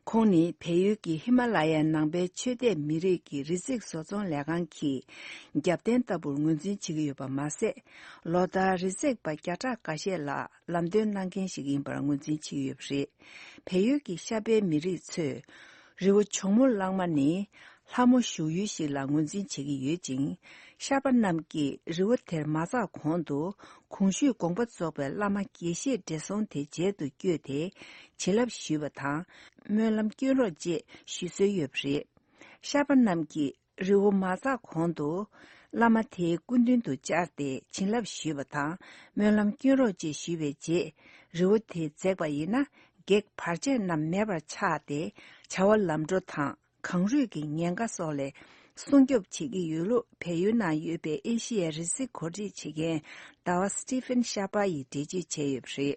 ཁོང་ནི་བལ་ཡུལ་གྱི་ཧི་མ་ལ་ཡའི་ནང་པའི་ཆོས་དད་མི་རིགས་ཀྱི་རི་རྩེ་བཟོ་ཚོང་ལས་ཁང་གི་རྒྱབ་རྟེན་ལྟ་བུར་ངོས་འཛིན་བྱེད་ཀྱི་ཡོད་པ་མ་ཟད། ལོ་ལྟར་རི་རྩེ་པ་བརྒྱ་ཕྲག་འགའ་ཤས་ལ་ལམ་སྟོན་གནང་མཁན་ཞིག་ཡིན་པར་ངོས་འཛིན་བྱེད་ཀྱི་ཡོད་པ་རེད། བལ་ཡུལ་གྱི་ཤར་པའི་མི་རིགས་ཚོས་རི་བོ་གྱོག་མོ་གླང་མ་ནི་ ལྷ་མོ་བཞུགས་ཡུལ་ཞིག་ལ་ངོས་འཛིན་བྱེད་ཀྱི་ཡོད་ཅིང་། ཤར་པ་རྣམས་ཀྱིས་རི་བོ་དེར་མ་འཛེགས་གོང་དུ། གོང་ཞུས་དགོངས་པ་རྫོགས་པའི་བླ་མ་དགེ་བཤེས་བགྲེས་སོང་དེ་མཇལ་དུ་བསྐྱོད་དེ། བྱིན་རླབས་ཞུས་པ་དང་། སྨོན་ལམ་སྐྱོན་རོགས་བཅས་ཞུ་སྲོལ་ཡོད་པ་རེད། ཤར་པ་རྣམས་ཀྱིས་རི་བོ་མ་འཛེགས་གོང་དུ། བླ་མ་དེའི་སྐུ་མདུན་དུ་བཅར་ཏེ་བྱིན་རླབས་ཞུས་པ་དང་། སྨོན་ལམ་སྐྱོན་རོགས་བཅས་ཞུས་པའི་རྗེས། རི་བོ་དེ་འཛེགས་པ་ཡིན་ན། བགེགས་བར་ཆད་རྣམས་མེད་པར་ཆགས་ཏེ། བྱ་བ་ལམ་འགྲོ་དང་། གངས་རུད་ཀྱི་ཉེན་ཁ་སོགས་ལས་སྲུང་སྐྱོབ་བྱེད་ཀྱི་ཡོད་ལུགས། བལ་ཡུལ་ནང་ཡོད་པའི་ཨེ་ཤི་ཡའི་རི་རྩེ་གོ་སྒྲིག་བྱེད་མཁན་ཟླ་བ་སི་ཏི་ཕན་ཤ་པ་ཡིས་འགྲེལ་བརྗོད་བྱས་ཡོད་པ་རེད།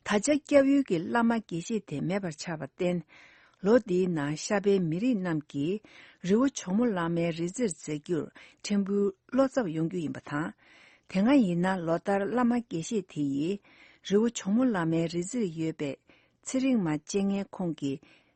ད་ཆ་སྐྱབས་ཡུལ་གྱི་བླ་མ་དགེ་བཤེས་དེ་མེད་པར་ཆགས་པར་བརྟེན། ལོ་འདིའི་ནང་ཤར་པའི་མི་རིགས་རྣམས་ཀྱིས་རི་བོ་ཇོ་མོ་གླང་མའི་རི་རྩེར་འཛེགས་རྒྱུར་ཕྲན་བུ་བློ་འཚབ་ཡོང་རྒྱུ་ཡིན་པ་དང་། དེ་སྔ་ཡིན་ན་ལོ་ལྟར་བླ་མ་དགེ་བཤེས་དེ་ཡིས་རི་བོ་ཇོ་མོ་གླང་མའི་རི་རྩེར་ཡོད་པའི་ཚེ་རིང་མ་བཅས་མཁན་ཁོང་གི་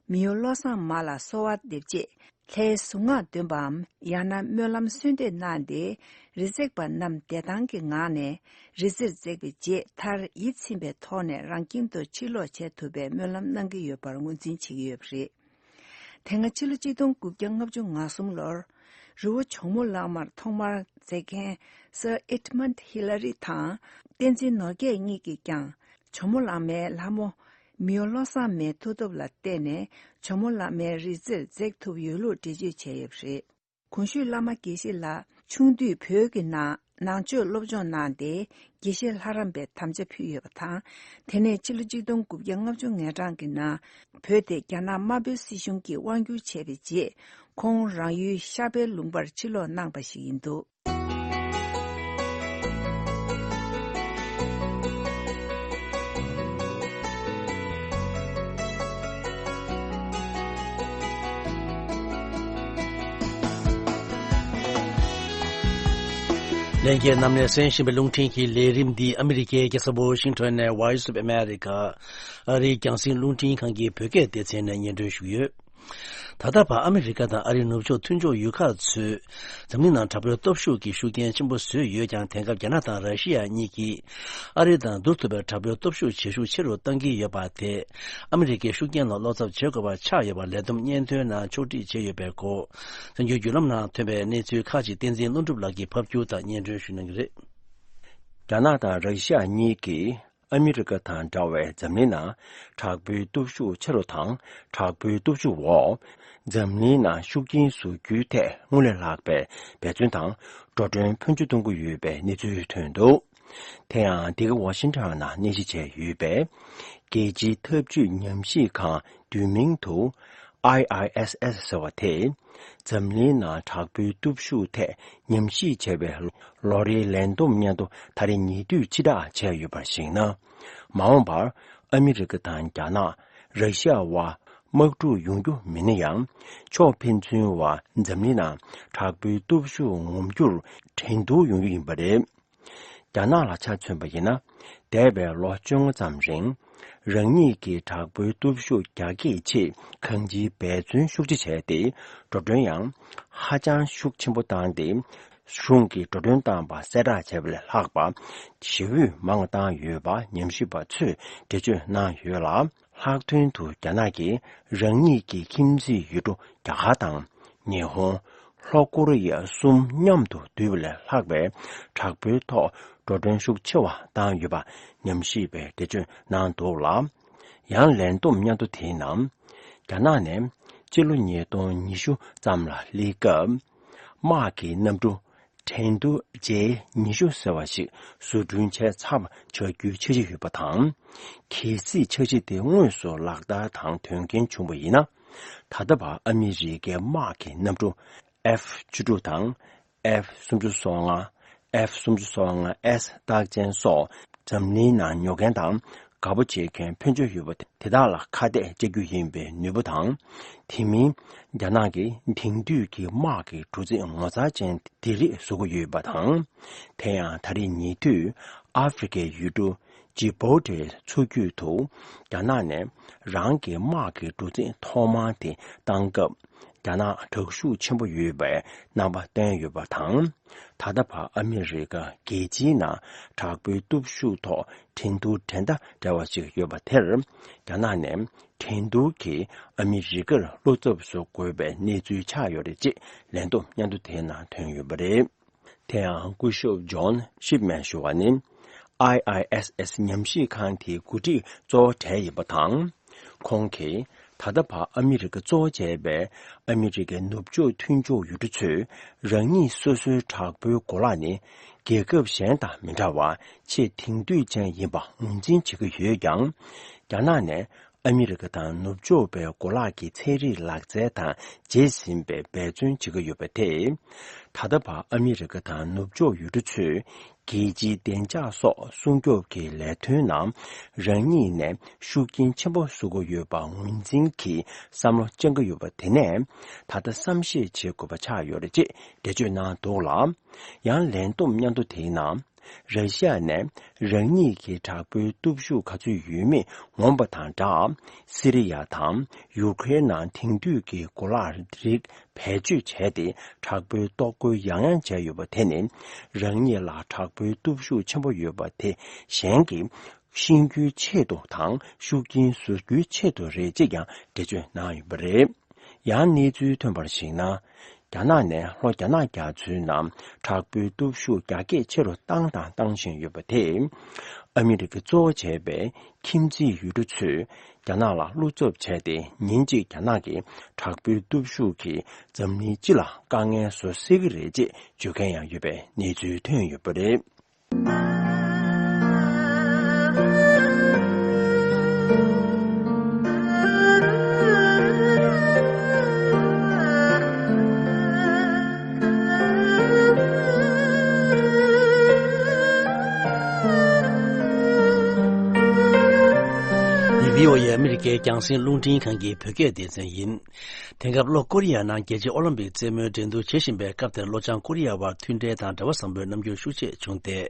མི་གཡོ་བློ་བཟང་མ་ལ་གསོལ་བ་འདེབས་ཆེད། ལྷའི་གཟུངས་སྔགས་འདོན་པའམ། ཡང་ན་སྨོན་ལམ་གསོལ་འདེབས་གནང་སྟེ། རི་འཛེག་པ་རྣམས་བདེ་ཐང་གི་ངང་ནས་རི་རྩེར་འཛེགས་པའི་རྗེས། མཐར་ཡིད་ཚིམ་པའི་ཐོག་ནས་རང་ཁྱིམ་དུ་ཕྱིར་ལོག་བྱེད་ཐུབ་པའི་སྨོན་ལམ་གནང་གི་ཡོད་པར་ངོས་འཛིན་བྱེད་ཀྱི་ཡོད་པ་རེད། དེ་སྔ་ཕྱི་ལོ་གཅིག་སྟོང་དགུ་བརྒྱ་ལྔ་བཅུ་ང་གསུམ་ལོར། རི་བོ་ཇོ་མོ་གླང་མར་ཐོག་མར་འཛེགས་མཁན་སར་ཨེཌ་མོན་ཌི་ཧི་ལ་རི་དང་བསྟན་འཛིན་ནོར་རྒྱས་གཉིས་ཀྱིས་ཀྱང་། ཇོ་མོ་གླང་མའི་ལྷ་མོ་མི་གཡོ་བློ་བཟང་མའི་མཐུ་སྟོབས་ལ་བརྟེན་ནས། ཇོ་མོ་གླང་མའི་རི་རྩེར་འཛེགས་ཐུབ་ཡོད་ལུགས་འགྲེལ་བརྗོད་བྱས་ཡོད་པ་རེད། གོང་ཞུས་བླ་མ་དགེ་བཤེས་ལགས་ཆུང་དུས་བོད་ཀྱི་ནང་ནང་ཆོས་སློབ་སྦྱོང་གནང་སྟེ། དགེ་བཤེས་ལྷ་རམས་པའི་དམ་བཅའ་ཕུལ་ཡོད་པ་དང་། དེ་ནས་ཕྱི་ལོ་གཅིག་སྟོང་དགུ་བརྒྱ་ལྔ་བཅུ་ང་གྲངས་ཀྱི་ནང་བོད་དེ་རྒྱ་ནག་དམར་པོའི་སྲིད་གཞུང་གིས་དབང་བསྒྱུར་བྱས་པའི་རྗེས། ཁོང་རང་ཡུལ་ཤར་པའི་ལུང་པར་ཕྱིར་ལོག་གནང་པ་ཞིག་ཡིན་འདུག། ལྷན་རྒྱས་རྣམས་ནས་གསན་བཞིན་པའི་རླུང་འཕྲིན་གྱི་ལས་རིམ་འདི་ཨ་མི་རི་ཀའི་རྒྱལ་ས་ཝ་ཤིང་ཊོན་ནས་Voice of America ཨ་རིའི་རྒྱང་སྲིང་རླུང་འཕྲིན་ཁང་གི་བོད་སྐད་སྡེ་ཚན་ནས་སྙན་སྒྲོན་ཞུས་ཡོད། ད་ལྟ་བར་ཨ་མི་རི་ཀ་དང་ཨ་རིའི་ནུབ་ཕྱོགས་མཐུན་ཕྱོགས་ཡུལ་ཁག་ཚོས་འཛམ་གླིང་ནང་དྲག་པོའི་སྟོབས་ཤུགས་ཀྱི་ཤུགས་རྐྱེན་ཆེན་པོ་བཟོས་ཡོད་ཀྱང་། དེང་སྐབས་རྒྱ་ནག་དང་ར་ཤི་ཡ་གཉིས་ཀྱིས་ཨ་རི་དང་བསྡུར་ཐུབ་པའི་དྲག་པོའི་སྟོབས་ཤུགས་བྱེད་ཤུགས་ཆེ་རུ་གཏང་གི་ཡོད་པ་དེ་ཨ་མི་རི་ཀའི་ཤུགས་རྐྱེན་ལ་བློ་འཚབ་བྱེད་དགོས་པ་ཆགས་ཡོད་པ་ལས་བསྡོམས་སྙན་ཐོའི་ནང་ཕྱོགས་སྒྲིག་བྱས་ཡོད་པའི་སྐོར། གསར་འགྱུར་བརྒྱུད་ལམ་ནང་ཐོན་པའི་གནས་ཚུལ་ཁག་ཅིག་བསྟན་འཛིན་ལྷུན་གྲུབ་ལགས་ཀྱིས་ཕབ་སྒྱུར་དང་སྙན་སྒྲོན་ཞུ་གནང་གི་རེད། རྒྱ་ནག་དང་ར་ཤི་ཡ་གཉིས་ཀྱིས། ཨ་མི་རི་ཀ་དང་འདྲ་བའི་འཛམ་གླིང་ནང་དྲག་པོའི་སྟོབས་ཤུགས་ཆེ་རུ་དང་། དྲག་པོའི་སྟོབས་ཤུགས་འོག་འཛམ་གླིང་ནང་ཤུགས་རྐྱེན་བཟོ་རྒྱུའི་ཐད་སྔར་ལས་ལྷག་པའི་འབད་བརྩོན་དང་འགྲོ་གྲོན་ཕོན་ཆེ་གཏོང་གི་ཡོད་པའི་གནས་ཚུལ་ཐོན་འདུག། དེ་ཡང་འདི་ག་ཝ་ཤིང་ཊོན་ནང་གནས་གཞི་བྱས་ཡོད་པའི་རྒྱལ་སྤྱིའི་འཐབ་ཇུས་ཉམས་ཞིབ་ཁང་བསྡུས་མིང་དུ། ཨའི་ཨའི་ཨེས་ཨེས་ཟེར་བ་དེས། འཛམ་གླིང་ནང་དྲག་པོའི་སྟོབས་ཤུགས་ཐད་ཉམས་ཞིབ་བྱ་བའི་ལོ་རེའི་ལས་བསྡོམས་སྙན་ཐོ་ད་རེས་ཉེ་དུས་ཕྱིར་བསྒྲགས་བྱས་ཡོད་པར་གཞིགས་ན། མ་འོངས་པར་ཨ་མི་རི་ཀ་དང་རྒྱ་ནག་ར་ཤི་ཡ་བར་དམག་འཁྲུག་ཡོང་རྒྱུ་མིན་ན་ཡང་། ཕྱོགས་ཕན་ཚུན་བར་འཛམ་གླིང་ནང་དྲག་པོའི་སྟོབས་ཤུགས་ངོམ་རྒྱུར་འགྲན་བསྡུར་ཡོང་རྒྱུ་ཡིན་པ་རེད། རྒྱ་ནག་ལ་ཆ་མཚོན་པ་ཡིན་ན། འདས་པའི་ལོ་བཅོ་ལྔ་ཙམ་རིང་། རང་ཉིད་ཀྱི་དྲག་པོའི་སྟོབས་ཤུགས་རྒྱ་སྐྱེད་ཆེད་གང་ཅིའི་འབད་བརྩོན་ཤུགས་ཆེ་བྱས་ཏེ། འགྲོ་གྲོན་ཡང་ཧ་ཅང་ཤུགས་ཆེན་པོ་བཏང་སྟེ། གཞུང་གིས་འགྲོ་གྲོན་བཏང་པ་གསལ་བསྒྲགས་བྱས་པ་ལས་ལྷག་པ། ཞེ་པོ་མང་བ་བཏང་ཡོད་པ་ཉམས་ཞིབ་པ་ཚོས་འགྲེལ་བརྗོད་གནང་ཡོད་ལ། ལྷག་དོན་དུ་རྒྱ་ནག་གིས་རང་ཉིད་ཀྱི་ཁྱིམ་མཚེས་ཡུལ་གྲུ་རྒྱ་གར་དང་། ཉི་ཧོང་། ལྷོ་ཀོ་རི་ཡ་གསུམ་མཉམ་དུ་བསྡུས་པ་ལས་ལྷག་པའི་དྲག་པོའི་ཐོག་འགྲོ་གྲོན་ཤུགས་ཆེ་བ་བཏང་ཡོད་པ་ཉམས་ཞིབ་པས་འགྲེལ་བརྗོད་གནང་འདུག་ལ། ཡང་ལས་བསྡོམས་སྙན་ཐོ་དེའི་ནང་། རྒྱ་ནག་ནས་སྤྱི་ལོ་ཉིས་སྟོང་ཉི་ཤུ་ཙམ་ལ་སླེབས་སྐབས། དམག་གི་གནམ་གྲུ་ཁྲེང་ཏུའུ་ཇེ་ཉི་ཤུ་ཟེར་བ་ཞིག་བཟོ་སྐྲུན་བྱས་ཚར་བ་ཆགས་རྒྱུའི་འཆར་གཞི་ཡོད་པ་དང་། གལ་སྲིད་འཆར་གཞི་དེ་དངོས་སུ་ལག་བསྟར་དང་དོན་འཁྱོལ་བྱུང་བ་ཡིན་ན། ད་ལྟ་བར་ཨ་མི་རི་ཀའི་དམག་གི་གནམ་གྲུ་ཨེཕ་བཅུ་དྲུག་དང་། ཨེཕ་སུམ་ཅུ་སོ་ལྔ། ཨེཕ་སུམ་ཅུ་སོ་ལྔ་ཨེས་རྟགས་ཅན་སོགས་འཛམ་གླིང་ནང་ཉོ་མཁན་དང་དགའ་པོ་བྱེད་མཁན་ཕོན་ཆེ་ཡོད་པ་དེ་དག་ལ་ཁ་གཏད་གཅོག་རྒྱུ་ཡིན་པའི་ནུས་པ་དང་། དེ་མིན་རྒྱ་ནག་གིས་དེང་དུས་ཀྱི་དམག་གི་གྲུ་གཟིངས་ངོ་མཚར་ཅན་དེ་རིགས་བཟོ་གི་ཡོད་པ་དང་། དེ་ཡང་ད་རེས་ཉེ་དུས་ཨ་ཧྥེ་རི་ཁའི་ཡུལ་གྲུ་ཇི་བོ་ཏིའི་མཚོ་རྒྱུད་དུ་རྒྱ་ནག་ནས་རང་གི་དམག་གི་གྲུ་གཟིངས་ཐོག་མར་དེ་བཏང་སྐབས། རྒྱ་ནག་དྲག་ཤུགས་ཆེན་པོ་ཡོད་པའི་རྣམ་པ་བསྟན་ཡོད་པ་དང་། ད་ལྟ་བར་ཨ་མི་རི་ཀ་རྒྱལ་སྤྱིའི་ནང་དྲག་པོའི་སྟོབས་ཤུགས་ཐོག་ཁྲིན་ཏུའུ་འགྲན་ཟླ་བྲལ་བ་ཞིག་ཡོད་པ་དེར། རྒྱ་ནག་ནས་ འགྲན་བསྡུར་གྱིས་ཨ་མི་རི་ཀར་བློ་འཚབ་བཟོ་དགོས་པའི་གནས་ཚུལ་ཆགས་ཡོད་རེད་ཅེས་ལན་འདེབས་སྙན་ཐོ་དེའི་ནང་ཐོན་ཡོད་པ་རེད། དེ་ཡང་སྐུ་ཞབས་ཇོན་ཤིབ་མན་ཞུ་བ་ནི། ཨའི་ཨའི་ཨེས་ཨེས་ཉམས་ཞིབ་ཁང་དེའི་འགོ་ཁྲིད་གཙོ་བོ་གྲས་ཡིན་པ་དང་། ཁོང་གིས་ད་ལྟ་བར་ཨ་མི་རི་ཀ་གཙོ་བོ་བྱས་པའི་ཨ་མི་རི་ཀའི་ནུབ་ཕྱོགས་མཐུན་ཕྱོགས་ཡུལ་གྲུ་ཚོས་རང་ཉིད་སོ་སོའི་དྲག་པོའི་གོ་ལག་ནི་རྒྱལ་ཁབ་གཞན་དང་མི་འདྲ་བར་ཆེས་དེང་དུས་ཅན་ཡིན་པ་ངོས་འཛིན་བྱེད་ཀྱི་ཡོད་ཀྱང་། རྒྱ་ནག་ནས་ཨ་མི་རི་ཀ་དང་ནུབ་ཕྱོགས་པའི་གོ་ལག་གི་ཚན་རིག་ལག་རྩལ་དང་རྗེས་ཟིན་པའི་འབད་བརྩོན་བྱེད་ཀྱི་ཡོད་པ་དེས། ད་ལྟ་བར་ཨ་མི་རི་ཀ་དང་ནུབ་ཕྱོགས་ཡུལ་གྲུ་ཚོས་རྒྱལ་སྤྱིའི་བདེ་འཇགས་སོགས་སྲུང་སྐྱོབ་ཀྱི་ལས་དོན་ནང་རང་ཉིད་ནས་ཤུགས་རྐྱེན་ཆེན་པོ་བཟོ་གི་ཡོད་པ་ངོས་འཛིན་གྱིས་བསམ་བློ་བཅངས་ཀྱི་ཡོད་པ་དེ་ནས་ད་ལྟ་བསམ་ཤེས་བྱེད་དགོས་པ་ཆགས་ཡོད་རེད་ཅེས་འགྲེལ་བརྗོད་གནང་འདུག་ལ། ཡང་ལན་འདེབས་སྙན་ཐོ་དེའི་ནང་། ར་ཤི་ཡ་ནས་རང་ཉིད་ཀྱི་དྲག་པོའི་སྟོབས་ཤུགས་ག་ཚོད་ཡོད་མེད་ངོམ་པ་དང་སྦྲགས། སི་རི་ཡ་དང་ཡུ་ཀེ་རེན་ནང་དེང་དུས་ཀྱི་གོ་ལག་རིགས་བེད་སྤྱོད་བྱས་ཏེ་དྲག་པོའི་གཏོར་རྒོལ་ཡང་ཡང་བྱས་ཡོད་པ་དེ་ནི། རང་ཉིད་ལ་དྲག་པོའི་སྟོབས་ཤུགས་ཆེན་པོ་ཡོད་པ་དེ་གཞན་གྱིས་ཤེས་རྒྱུའི་ཆེད་དུ་དང་ཤུགས་རྐྱེན་བཟོ་རྒྱུའི་ཆེད་དུ་རེད་ཅེས་ཀྱང་འགྲེལ་བརྗོད་གནང་ཡོད་པ་རེད། ཡང་གནས་ཚུལ་ཐོན་པར་གཞིགས་ན། རྒྱ་ནག་ནས་ལྷོ་རྒྱ་ནག་རྒྱ་མཚོའི་ནང་དྲག་པོའི་སྟོབས་ཤུགས་རྒྱ་སྐྱེད་ཆེ་རུ་བཏང་དང་བཏང་བཞིན་ཡོད་པ་དེས། ཨ་མི་རི་ཀ་གཙོ་བོ་བྱས་པའི་ཁྱིམ་མཚེས་ཡུལ་གྲུ་ཚོས་རྒྱ་ནག་ལ་བློ་འཚབ་བྱས་ཏེ། ཉིན་གཅིག་རྒྱ་ནག་གི་དྲག་པོའི་སྟོབས་ཤུགས་ཀྱིས་འཛམ་གླིང་སྤྱི་ལ་དཀའ་ངལ་བཟོ་སྲིད་ཀྱི་རེད་ཅེས་བརྗོད་མཁན་ཡང་ཡོད་པའི་གནས་ཚུལ་ཐོན་ཡོད་པ་རེད། འདི་བྷི་ཨོ་ཨེ་ཨ་མི་རི་ཀའི་རྒྱང་སྲིང་རླུང་འཕྲིན་ཁང་གི་བོད་སྐད་སྡེ་ཚན་ཡིན། དེང་སྐབས་ལྷོ་ཀོ་རི་ཡ་ནང་རྒྱལ་སྤྱིའི་ཨོ་ལིམ་པིག་རྩེད་མོའི་འགྲན་བསྡུར་བྱེད་བཞིན་པའི་སྐབས་དེར་ལྷོ་བྱང་ཀོ་རི་ཡ་བར་མཐུན་འབྲེལ་དང་འབྲེལ་བ་བཟང་པོའི་རྣམ་འགྱུར་ཤུགས་ཆེ་བྱུང་སྟེ།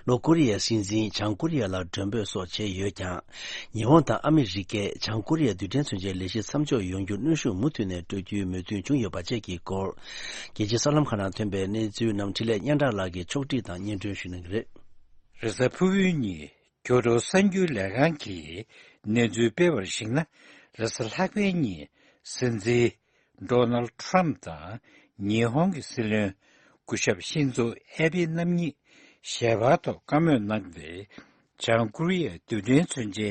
ལྷོ་ཀོ་རི་ཡའི་སྲིད་འཛིན་བྱང་ཀོ་རི་ཡ་ལ་མགྲོན་འབོད་སོགས་བྱས་ཡོད་ཀྱང་། ཉི་ཧོང་དང་ཨ་མི་རི་ཀས་བྱང་ཀོ་རི་ཡའི་རྡུལ་ཕྲན་མཚོན་ཆའི་ལས་གཞི་མཚམས་འཇོག་ཡོང་རྒྱུར་གནོན་ཤུགས་མུ་མཐུད་ནས་སྤྲོད་རྒྱུའི་མོས་མཐུན་བྱུང་ཡོད་པ་བཅས་ཀྱི་སྐོར། རྒྱལ་སྤྱིའི་གསར་ལམ་ཁག་ནང་ཐོན་པའི་གནས་ཚུལ་རྣམས་འཕྲིན་ལས་སྙན་གྲགས་ལགས་ཀྱིས་ཕྱོགས་བསྒྲིགས་དང་སྙན་སྒྲོན་ཞུ་གནང་གི་རེད། རེས་གཟའ་ཕུར་བུའི་ཉིན། གྱོད་དོན་གསར་འགྱུར་ལས་ཁང་གིས་གནས་ཚུལ་སྤེལ་བར་གཞིགས་ན། རེས་གཟའ་ལྷག་པའི་ཉིན་སྲིད་འཛིན་ཌོ་ནལ་ཊམ་དང་ཉི་ཧོང་གི་སྲིད་བློན་སྐུ་ཞབས་ཤིན་ཛོ་ཨེ་བྷེ་རྣམ་གཉིས་ཞལ་པར་ཐོག་བཀའ་མོལ་གནང་སྟེ། བྱང་ཀོ་རི་ཡའི་རྡུལ་ཕྲན་མཚོན་ཆའི་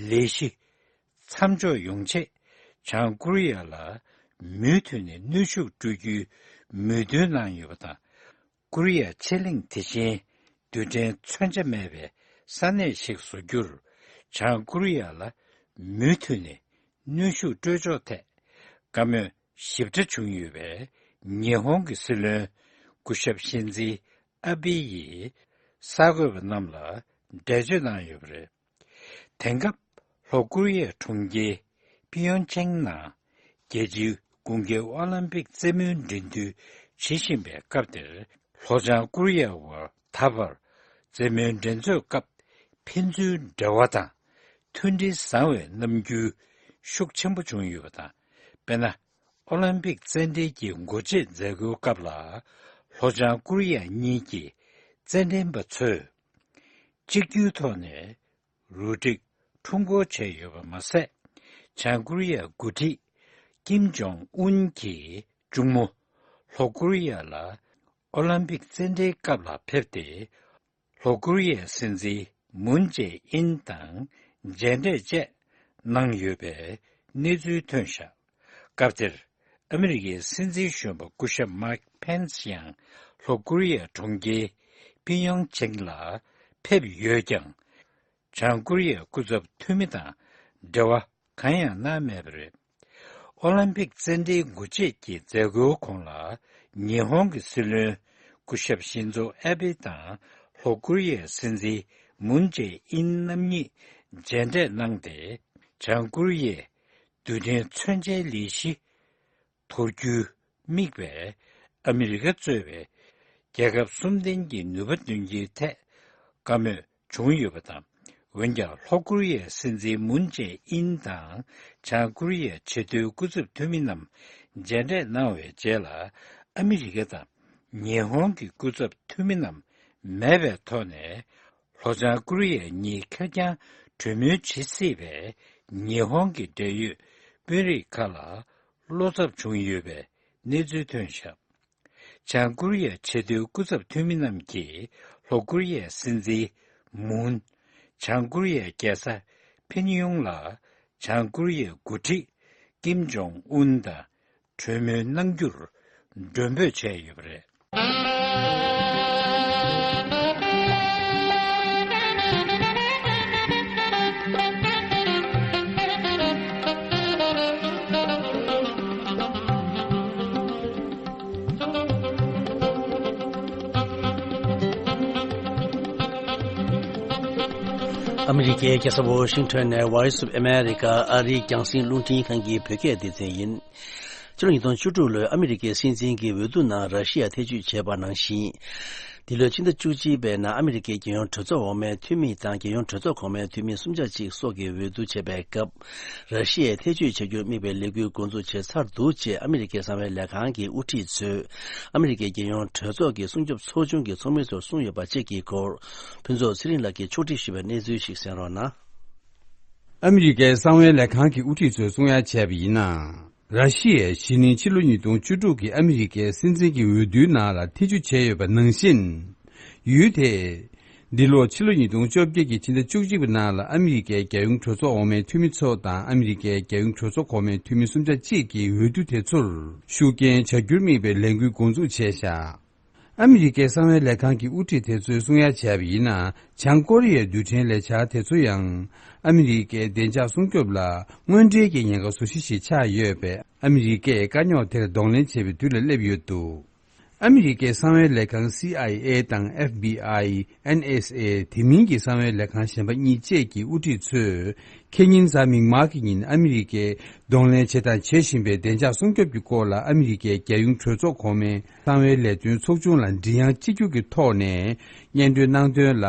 ལས་གཞི་མཚམས་འཇོག་ཡོང་ཆེད་བྱང་ཀོ་རི་ཡ་ལ་མུ་མཐུད་ནས་གནོན་ཤུགས་སྤྲོད་རྒྱུའི་མོས་མཐུན་གནང་ཡོད་པ་དང་། ཀོ་རི་ཡ་ཕྱེད་གླིང་དེ་བཞིན་རྡུལ་ཕྲན་མཚོན་ཆ་མེད་པའི་ས་གནས་ཤིག་བཟོ་རྒྱུར་བྱང་ཀོ་རི་ཡ་ལ་མུ་མཐུད་ནས་གནོན་ཤུགས་སྤྲོད་ཕྱོགས་ཐད་བཀའ་མོལ་ཞིབ་ཕྲ་བྱུང་ཡོད་པས། ཉི་ཧོང་གི་སྲིད་བློན་སྐུ་ཞབས་ཤིན་ཛི་ཨ་བྷེ་ཡིས་གསར་འགོད་པ་རྣམས་ལ་འགྲེལ་བརྗོད་གནང་ཡོད་པ་རེད། དེང་སྐབས་ལྷོ་ཀོ་རི་ཡའི་གྲོང་ཁྱེར་ཕི་ཡོང་ཅན་ནང་རྒྱལ་སྤྱིའི་དགུན་ཁའི་ཨོ་ལིམ་པིག་རྩེད་མོའི་འགྲན་བསྡུར་བྱེད་བཞིན་པའི་སྐབས་དེར། ལྷོ་བྱང་ཀོ་རི་ཡའི་དབར་ད་བར་རྩེད་མོའི་འགྲན་རྩོད་སྐབས་ཕན་ཚུན་འབྲེལ་བ་དང་མཐུན་སྒྲིལ་བཟང་བའི་རྣམ་འགྱུར་ཤུགས་ཆེན་པོ་བྱུང་ཡོད་པ་དང་། དཔེར་ན། ཨོ་ལིམ་པིག་རྩེད་འགྲན་གྱི་འགོ་བྱེད་མཛད་སྒོའི་སྐབས་ལ། ལྷོ་བྱང་ཀོ་རི་ཡ་གཉིས་ཀྱི་རྩེད་འགྲན་པ་ཚོས་གཅིག་གྱུར་ཐོག་ནས་རུ་སྒྲིག་ཁྲོམ་སྐོར་བྱས་ཡོད་པ་མ་ཟད། བྱང་ཀོ་རི་ཡའི་འགོ་ཁྲིད་ཀིམ་ཇོང་ཨུན་གྱི་གཅུང་མོ་ལྷོ་ཀོ་རི་ཡ་ལ་ཨོ་ལིམ་པིག་རྩེད་འགྲན་སྐབས་ལ་ཕེབས་ཏེ། ལྷོ་ཀོ་རི་ཡའི་སྲིད་འཛིན་མུན་ཇེ་ཨིན་དང་མཇལ་འཕྲད་བཅས་གནང་ཡོད་པའི་གནས་ཚུལ་ཐོན་བཞག་སྐབས་དེར་ཨ་མི་རི་ཀའི་སྲིད་འཛིན་གཞོན་པ་སྐུ་ཞབས་མཱིག་ཕེན་སི་ཡང་ལྷོ་ཀོ་རི་ཡའི་གྲོང་ཁྱེར་པི་ཡོང་ཅིང་ལ་ཕེབས་ཡོད་ཀྱང་། བྱང་ཀོ་རི་ཡའི་སྐུ་ཚབ་འཐུས་མི་དང་འབྲེལ་བ་གང་ཡང་གནང་མེད་པ་རེད། ཨོ་ལིམ་པིག་རྩེད་འགྲན་འགོ་བྱེད་ཀྱི་མཛད་སྒོའི་གོང་ལ། ཉི་ཧོང་གི་སྲིད་བློན་སྐུ་ཞབས་ཤིན་ཛོ་ཨེ་བྷེ་དང་ལྷོ་ཀོ་རི་ཡའི་སྲིད་འཛིན་མུན་ཇེ་ཨིན་རྣམ་གཉིས་མཇལ་འཕྲད་གནང་སྟེ། བྱང་ཀོ་རི་ཡའི་རྡུལ་ཕྲན་མཚོན་ཆའི་ལས་གཞི་དོར་རྒྱུའི་དམིགས་པའི་ཨ་མི་རི་ཀ་གཙོས་པའི་རྒྱལ་ཁབ་གསུམ་ལྡན་གྱི་ནུས་པ་འདོན་རྒྱུའི་ཐད་བཀའ་མོལ་བྱུང་ཡོད་པ་དང་། འོན་ཀྱང་ལྷོ་ཀོ་རི་ཡའི་སྲིད་འཛིན་མུན་ཇེ་ཨིན་དང་བྱང་ཀོ་རི་ཡའི་ཆེས་མཐོའི་སྐུ་ཚབ་འཐུས་མི་རྣམས་མཇལ་འཕྲད་གནང་བའི་རྗེས་ལ། ཨ་མི་རི་ཀ་དང་ཉི་ཧོང་གི་སྐུ་ཚབ་འཐུས་མི་རྣམས་མེད་པའི་ཐོག་ནས། ལྷོ་བྱང་ཀོ་རི་ཡ་གཉིས་ཁེར་རྐྱང་གྲོས་མོལ་བྱེད་སྲིད་པའི་ ཉི་ཧོང་གི་འབྲེལ་ཡོད་དཔོན་རིགས་ཁག་ལ་བློ་འཚབ་བྱུང་ཡོད་པའི་གནས་ཚུལ་ཐོན་བཞག་བྱང་ཀོ་རི་ཡའི་ཆེས་མཐོའི་སྐུ་ཚབ་འཐུས་མི་རྣམས་ཀྱིས་ལྷོ་ཀོ་རི་ཡའི་སྲིད་འཛིན་མུན། བྱང་ཀོ་རི་ཡའི་རྒྱལ་ས་ཕིན་ཡུང་ལ་བྱང་ཀོ་རི་ཡའི་འགོ་ཁྲིད་ཀིམ་ཇོང་ཨུན་དང་གྲོས་མོལ་གནང་རྒྱུར་མགྲོན་འབོད་བྱས་ཡོད་པ་རེད། ཨ་མི་རི་ཀའི་རྒྱལ་ས་ཝོ་ཤིང་ཊོན་ནས་Voice of America ཨ་རིའི་རྒྱང་སྲིང་རླུང་འཕྲིན་ཁང་གི་བོད་སྐད་སྡེ་ཚན་ཡིན། ཕྱི་ལོ་ཉིས་སྟོང་བཅུ་དྲུག་ལོའི་ཨ་མི་རི་ཀའི་སྲིད་འཛིན་གྱི་འོས་བསྡུ་ནང་ར་ཤི་ཡ་ཐེ་བྱུས་བྱས་པ་ནང་བཞིན། འདི་ལོའི་ཕྱི་ཟླ་བཅུ་གཅིག་པའི་ནང་ཨ་མི་རི་ཀའི་རྒྱལ་ཡོངས་གྲོས་ཚོགས་འོག་མའི་འཐུས་མི་དང་རྒྱལ་ཡོངས་གྲོས་ཚོགས་གོང་མའི་འཐུས་མི་གསུམ་ཆ་གཅིག་སོགས་ཀྱི་འོས་བསྡུ་བྱེད་པའི་སྐབས། ར་ཤི་ཡས་ཐེ་བྱུས་བྱ་རྒྱུར་དམིགས་པའི་ལས་འགུལ་འགོ་འཛུགས་བྱས་ཚར་འདུག་ཅེས་ཨ་མི་རི་ཀའི་གསང་བའི་ལས་ཁང་གི་དབུ་ཁྲིད་ཚོས་ཨ་མི་རི་ཀའི་རྒྱལ་ཡོངས་གྲོས་ཚོགས་ཀྱི་སྲུང་སྐྱོབ་ཚོགས་ཆུང་གི་ཚོགས་མི་ཚོར་གསུངས་ཡོད་པ་བཅས་ཀྱི་སྐོར། ཕུན་ཚོགས་ཚེ་རིང་ལགས་ཀྱིས་ཕྱོགས་སྒྲིག་ཞུས་པའི་གནས་ཚུལ་ཞིག་གསན་རོགས་གནང་། ཨ་མི་རི་ཀའི་གསང་བའི་ལས་ཁང་གི་དབུ་ཁྲིད་ཚོས་གསུང་ཡ་བྱས་པ་ཡིན་ན། ར་ཤི་ཡས་གཞེས་ནིང་ཕྱི་ལོ་ཉིས་སྟོང་བཅུ་དྲུག་གི་ཨ་མི་རི་ཀའི་སྲིད་འཛིན་གྱི་འོས་བསྡུའི་ནང་ལ་ཐེ་བྱུས་བྱས་ཡོད་པ་ནང་བཞིན། ཡུལ་དེས། འདི་ལོ་ཕྱི་ལོ་ཉིས་སྟོང་བཅོ་བརྒྱད་ཀྱི་ཕྱི་ཟླ་བཅུ་གཅིག་པའི་ནང་ལ་ཨ་མི་རི་ཀའི་རྒྱལ་ཡོངས་གྲོས་ཚོགས་འོག་མའི་འཐུས་མི་ཚོ་དང་ཨ་མི་རི་ཀའི་རྒྱལ་ཡོངས་གྲོས་ཚོགས་གོང་མའི་འཐུས་མི་གསུམ་ཆ་གཅིག་གི་འོས་བསྡུ་དེ་ཚོར་ཤུགས་རྐྱེན་བྱ་རྒྱུར་དམིགས་པའི་ལས་འགུལ་འགོ་འཛུགས་བྱས་ཤག་ཨ་མི་རི་ཀའི་གསང་བའི་ལས་ཁང་གི་དབུ་ཁྲིད་དེ་ཚོས་གསུང་ཡ་བྱས་པ་ཡིན་ན། བྱང་ཀོ་རི་ཡའི་རྡུལ་ཕྲན་ལས་འཆར་དེ་ཚོ་ཡང་། ཨ་མི་རི་ཀའི་བདེ་འཇགས་སྲུང་སྐྱོབ་ལ་དངོས་འབྲེལ་གྱི་ཉེན་ཁ་བཟོ་གཞི་ཞིག་ཆགས་ཡོད་པས། ཨ་མི་རི་ཀས་དཀའ་རྙོག་དེར་གདོང་ལེན་བྱེད་པའི་དུས་ལ་སླེབས་ཡོད་འདུག་ཨ་མི་རི་ཀའི་གསང་བའི་ལས་ཁང་སི་ཨའི་ཨེ་དང་ཨེཕ་བི་ཨའི། ཨེན་ཨེས་ཨེ། དེ་མིན་གྱི་གསང་བའི་ལས་ཁང་གཞན་པ་གཉིས་བཅས་ཀྱི་དབུ་ཁྲིད་ཚོས། ཁེ་ཉིན་གཟའ་མིག་དམར་གྱི་ཉིན་ཨ་མི་རི་ཀས་གདོང་ལེན་བྱས་དང་བྱེད་བཞིན་པའི་བདེ་འཇགས་སྲུང་སྐྱོབ་ཀྱི་སྐོར་ལ་ཨ་མི་རི་ཀའི་རྒྱལ་ཡོངས་གྲོས་ཚོགས་གོང་མའི་གསང་བའི་ལས་དོན་ཚོགས་ཆུང་ལ་མགྲིན་དབྱངས་གཅིག་གྱུར་གྱི་ཐོག་ནས་སྙན་སྒྲོན་གནང་དོན་ལ།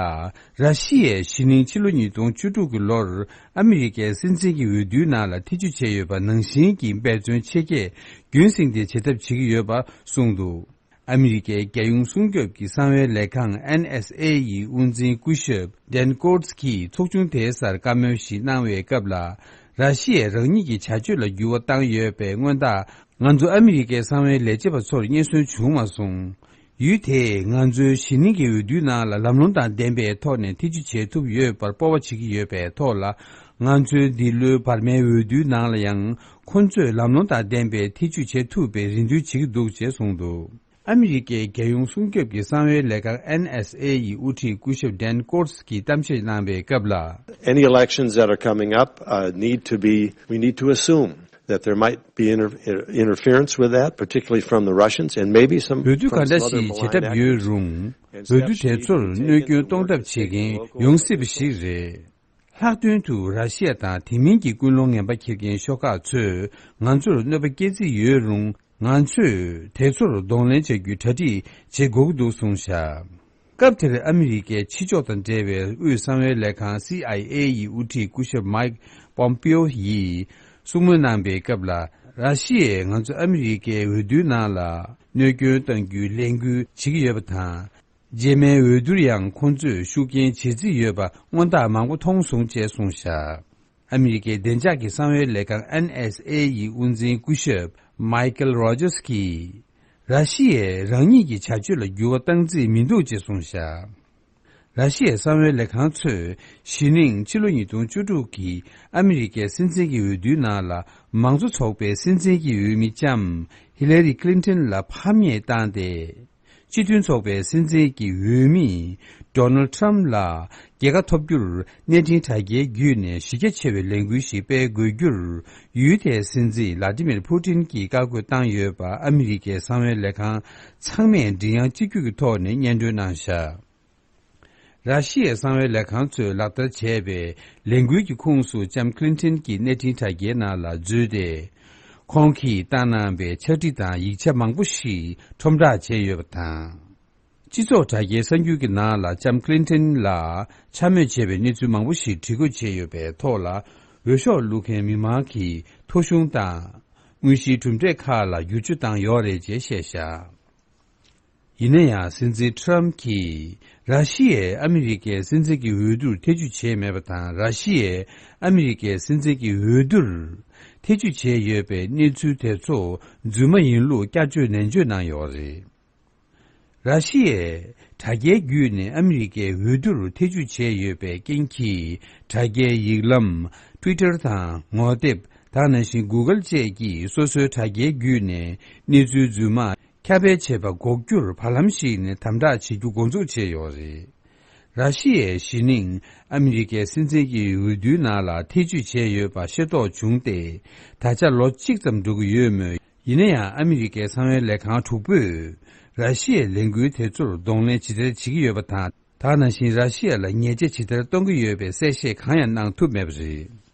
ར་ཤི་ཡས་གཞེས་ནིང་ཕྱི་ལོ་ཉིས་སྟོང་བཅུ་དྲུག་གི་ལོར་ཨ་མི་རི་ཀའི་སྲིད་འཛིན་གྱི་འོས་བསྡུའི་ནང་ལ་ཐེ་བྱུས་བྱས་ཡོད་པ་ནང་བཞིན་གྱི་འབད་བརྩོན་ཆེ་བསྐྱེད་རྒྱུན་སྲིང་དེ་བྱེད་ཐབས་བྱེད་ཀྱི་ཡོད་པ་གསུངས་འདུག་ཨ་མི་རི་ཀའི་རྒྱལ་ཡོངས་སྲུང་སྐྱོབ་ཀྱི་གསང་བའི་ལས་ཁང་ཨེན་ཨེས་ཨེ་ཡི་དབུ་འཛིན་སྐུ་ཞབས་ཌན་ཀོར་སི་ཀིས་ཚོགས་ཆུང་དེའི་སར་བཀའ་མོལ་ཞིག་གནང་བའི་སྐབས་ལ། ར་ཤི་ཡས་རང་ཉིད་ཀྱི་བྱ་སྤྱོད་ལ་འགྱུར་བ་བཏང་ཡོད་པའི་སྔོན་རྟགས། ང་ཚོ་ཨ་མི་རི་ཀའི་གསང་བའི་ལས་བྱེད་པ་ཚོར་རྙེད་སོན་བྱུང་མ་སོང་། ཡུལ་དེས་ང་ཚོའི་གཞེས་ནིང་གི་འོས་བསྡུའི་ནང་ལ་ལམ་ལྷོང་དང་ལྡན་པའི་ཐོག་ནས་ཐེ་བྱུས་བྱེད་ཐུབ་ཡོད་པར་སྤོབས་པ་བྱེད་ཀྱི་ཡོད་པའི་ཐོག་ལ། ང་ཚོའི་འདི་ལོའི་བར་མའི་འོས་བསྡུའི་ནང་ལ་ཡང་ཁོ་ཚོས་ལམ་ལྷོང་དང་ལྡན་པའི་ཐེ་བྱུས་བྱེད་ཐུབ་པའི་རེ་འདུན་བྱེད་ཀྱི་འདུག་ཅེས་གསུངས་འདུག་ཨ་མི་རི་ཀའི་རྒྱལ་ཡོངས་སྲུང་སྐྱོབ་ཀྱི་གསང་བའི་ལས་ཁང་ཨེན་ཨེས་ཨེ་ཡི་དབུ་ཁྲིད་སྐུ་ཞབས་ཌན་ཀོར་སི་ཀིས་གཏམ་བཤད་གནང་བའི་སྐབས་ལ། Any elections that are coming up, uh, need to be, we need to assume that there might be inter- interference with that, particularly from the Russians and maybe some འོས་བསྡུ་ག་འདྲ་ཞིག་བྱེད་ཐབས་ཡོད་རུང་། འོས་བསྡུ་དེ་ཚོར་གནོད་སྐྱོན་གཏོང་ཐབས་བྱེད་མཁན་ཡོང་སྲིད་པ་ཞིག་རེད། ལྷག་དོན་དུ་ར་ཤི་ཡ་དང་དེ་མིན་གྱི་ཀུན་སློང་ངན་པ་འཁྱེར་མཁན་ཤོག་ཁག་ཚོས་ང་ཚོར་གནོད་པ་སྐྱེལ་རྩིས་ཡོད་རུང་། ང་ཚོས་དེ་ཚོར་གདོང་ལེན་བྱ་རྒྱུའི་གྲ་སྒྲིག་བྱེད་དགོས་ཀྱི་འདུག་གསུངས་བཞག་སྐབས་དེར་ཨ་མི་རི་ཀའི་ཕྱི་ཕྱོགས་དང་འབྲེལ་བའི་དབུས་གསང་བའི་ལས་ཁང་སི་ཨའི་ཨེ་ཡི་དབུ་ཁྲིད་སྐུ་ཞབས་མའིག་པོམ་པེའོ་ཡིས་གསུང་མོལ་གནང་པའི་སྐབས་ལ། ར་ཤི་ཡས་ང་ཚོ་ཨ་མི་རི་ཀའི་འོས་བསྡུའི་ནང་ལ་གནོད་སྐྱོན་གཏང་རྒྱུའི་ལས་འགུལ་བྱེད་ཀྱི་ཡོད་པ་དང་། རྗེས་མའི་འོས་བསྡུར་ཡང་ཁོང་ཚོས་ཤུགས་རྐྱེན་བྱེད་རྩིས་ཡོད་པ་སྔོན་རྟགས་མང་པོ་མཐོང་སོང་ཅེས་གསུངས་བཞག་ཨ་མི་རི་ཀའི་བདེ་འཇགས་ཀྱི་གསང་བའི་ལས་ཁང་ཨེན་ཨེས་ཨེ་ཡི་དབུ་འཛིན་སྐུ་ཞབས་མའི་ཀལ་རོ་ཇར་སི་ཀིས། ར་ཤི་ཡས་རང་ཉིད་ཀྱི་བྱ་སྤྱོད་ལ་འགྱུར་བ་བཏང་རྩིས་མི་འདུག་ཅེས་གསུངས་བཞག་ར་ཤི་ཡའི་གསང་བའི་ལས་ཁང་ཚོས་གཞེས་ནིང་ཕྱི་ལོ་ཉིས་སྟོང་བཅུ་དྲུག་གི་ཨ་མི་རི་ཀའི་སྲིད་འཛིན་གྱི་འོས་བསྡུའི་ནང་ལ་མང་གཙོ་ཚོགས་པའི་སྲིད་འཛིན་གྱི་འོས་མི་ལྕམ་ཧི་ལ་རི་ཀླིན་ཏོན་ལ་ཕམ་ཉེས་བཏང་སྟེ། སྤྱི་མཐུན་ཚོགས་པའི་སྲིད་འཛིན་གྱི་འོས་མི་ཌོ་ནལ་ཊམ་ལ་རྒྱལ་ཁ་ཐོབ་རྒྱུར་གནས་འཕྲིན་དྲ་རྒྱའི་བརྒྱུད་ནས་གཞི་རྒྱ་ཆེ་བའི་ལས་འགུལ་ཞིག་སྤེལ་དགོས་རྒྱུར་ཡུལ་དེའི་སྲིད་འཛིན་ལ་ཏི་མིར་ཕུ་ཏིན་གྱིས་བཀའ་བཀོད་བཏང་ཡོད་པ་ཨ་མི་རི་ཀའི་གསང་བའི་ལས་ཁང་ཚང་མས་མགྲིན་དབྱངས་གཅིག་གྱུར་གྱི་ཐོག་ནས་སྙན་སྒྲོན་གནང་བཞག་ར་ཤི་ཡའི་གསང་བའི་ལས་ཁང་ཚོས་ལག་བསྟར་བྱས་པའི་ལས་འགུལ་གྱི་ཁོངས་སུ་ལྕམ་ཀི་ལིན་ཏོན་གྱིས་གནས་འཕྲིན་དྲ་རྒྱའི་ནང་ལ་འཛུལ་ཏེ། ཁོང་གིས་བཏང་གནང་བའི་ཕྱག་བྲིས་དང་ཡིག་ཆ་མང་པོ་ཞིག་ཁྲོམ་བསྒྲགས་བྱས་ཡོད་པ་དང་། སྤྱི་ཚོགས་དྲ་རྒྱའི་གསར་འགྱུར་གྱི་ནང་ལ་ལྕམ་ཀི་ལིན་ཏོན་ལ་འཕྱ་སྨོད་བྱས་པའི་གནས་ཚུལ་མང་པོ་ཞིག་བྲིས་བཀོད་བྱས་ཡོད་པའི་ཐོག་ལ། འོས་ཤོག་བླུག་མཁན་མི་མང་གི་ཐོ་གཞུང་དང་། དངོས་གཞིའི་གྲུབ་འབྲས་ཁག་ལ་བསྒྱུར་བཅོས་བཏང་ཡོད་རེད་ཅེས་བཤད་བཞག་ཡིན་ན་ཡང་སྲིད་འཛིན་ཁྲམ་གྱིས་ར་ཤི་ཡས་ཨ་མི་རི་ཀའི་སྲིད་འཛིན་གྱི་འོས་བསྡུར་ཐེ་ཇུས་བྱས་མེད་པ་དང་། ར་ཤི་ཡས་ཨ་མི་རི་ཀའི་སྲིད་འཛིན་གྱི་འོས་བསྡུར་ཐེ་ཇུས་བྱས་ཡོད་པའི་གནས་ཚུལ་དེ་ཚོ་རྫུན་མ་ཡིན་ལུགས་བསྐྱར་བཅོས་ནན་བརྗོད་གནང་ཡོད་རེད། ར་ཤི་ཡས་དྲ་རྒྱའི་བརྒྱུད་ནས་ཨ་མི་རི་ཀའི་འོས་བསྡུར་ཐེ་ཇུས་བྱས་ཡོད་པའི་རྐྱེན་གྱིས། དྲ་རྒྱའི་ཡིག་ལམ། Twitter་དང་ངོ་དེབ། ད་ག་ནང་བཞིན་Google་བཅས་ཀྱིས་སོ་སོའི་དྲ་རྒྱའི་བརྒྱུད་ནས་གནས་ཚུལ་རྫུན་མ་ཁྱབ་སྤེལ་བྱེད་པ་འགོག་རྒྱུར་བར་ལམ་ཞིག་ནས་དམ་དྲག་བྱེད་རྒྱུ་འགོ་འཛུགས་བྱས་ཡོད་རེད། ར་ཤི་ཡའི་གཞི་ནིང་ཨ་མི་རི་ཀའི་སྲིད་འཛིན་གྱི་འོས་བསྡུའི་ནང་ལ་ཐེ་ཇུས་བྱས་ཡོད་པ་ཤེས་རྟོགས་བྱུང་སྟེ། ད་ཆ་ལོ་གཅིག་ཙམ་འགྲོ་གི་ཡོད་མོད། ཡིན་ན་ཡང་ཨ་མི་རི་ཀའི་གསང་བའི་ལས་ཁང་དྲུག་པོས་ར་ཤི་ཡའི་ལས་འགུལ་དེ་ཚོར་གདོང་ལེན་ཇི་ལྟར་བྱེད་ཀྱི་ཡོད་པ་དང་། ད་ག་ནང་བཞིན་ར་ཤི་ཡ་ལ་ཉེས་ཆད་ཇི་ལྟར་གཏོང་གི་ཡོད་པའི་གསལ་བཤད་གང་ཡང་གནང་ཐུབ་མེད་པ་རེད།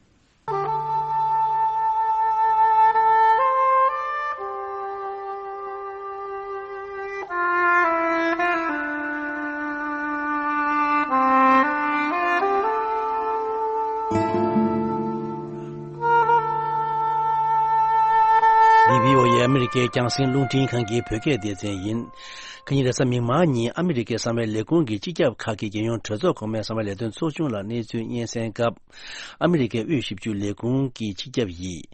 འདི་བྷི་ཨོ་ཨེ་ཨ་མི་རི་ཀའི་རྒྱང་སྲིང་རླུང་འཕྲིན་ཁང་གི་བོད་སྐད་སྡེ་ཚན་ཡིན། ཁ་ཉིན་རེས་གཟའ་མིག་དམར་ཉིན་ཨ་མི་རི་ཀའི་གསང་བའི་ལས་ཁུངས་ཀྱི་སྤྱི་ཁྱབ་ཁག་གིས་རྒྱལ་ཡོངས་གྲོས་ཚོགས་གོང་མའི་གསང་བའི་ལས་དོན་ཚོགས་ཆུང་ལ་གནས་ཚུལ་སྙན་སེང་སྐབས། ཨ་མི་རི་ཀའི་དབུས་ཞིབ་འཇུག་ལས་ཁུངས་ཀྱི་སྤྱི་ཁྱབ་ཡིས།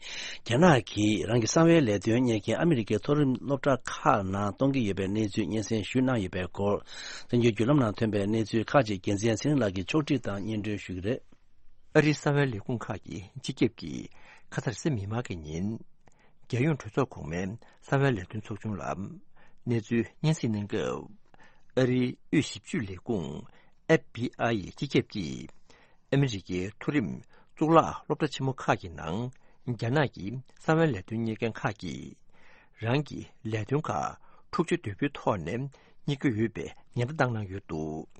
རྒྱ་ནག་གིས་རང་གི་གསང་བའི་ལས་དོན་གཉེར་མཁན་ཨ་མི་རི་ཀའི་མཐོ་རིམ་སློབ་གྲྭ་ཁག་ནང་གཏོང་གི་ཡོད་པའི་གནས་ཚུལ་སྙན་སེང་ཞུས་གནང་ཡོད་པའི་སྐོར། གསར་འགྱུར་བརྒྱུད་ལམ་ནང་ཐོན་པའི་གནས་ཚུལ་ཁག་ཅིག་རྒྱལ་མཚན་ཚེ་རིང་ལགས་ཀྱིས་ཕྱོགས་སྒྲིག་དང་སྙན་སྒྲོན་ཞུ་གི་རེད། ཨ་རིའི་གསང་བའི་ལས་ཁུངས་ཁག་གི་སྤྱི་ཁྱབ་ཀྱིས་ཁ་སང་རེས་གཟའ་མིག་དམར་གྱི་ཉིན། རྒྱལ་ཡོངས་གྲོས་ཚོགས་གོང་མའི་གསང་བའི་ལས་དོན་ཚོགས་ཆུང་ལ་གནས་ཚུལ་སྙན་སེང་གནང་སྐབས། ཨ་རིའི་དབུས་ཞིབ་འཇུག་ལས་ཁུངས་ཨེཕ་བྷི་ཨའི་ཡི་སྤྱི་ཁྱབ་ཀྱིས། ཨ་མི་རི་ཀའི་མཐོ་རིམ་གཙུག་ལག་སློབ་གྲྭ་ཆེན་མོ་ཁག་གི་ནང་རྒྱ་ནག་གི་གསང་བའི་ལས་དོན་གཉེར་མཁན་ཁག་གིས་རང་གི་ལས་དོན་ཁག་འཁྲུག་ཆ་དོད་པོའི་ཐོག་ནས་གཉེར་གྱི་ཡོད་པའི་ཉེན་བརྡ་བཏང་གནང་ཡོད་འདུག་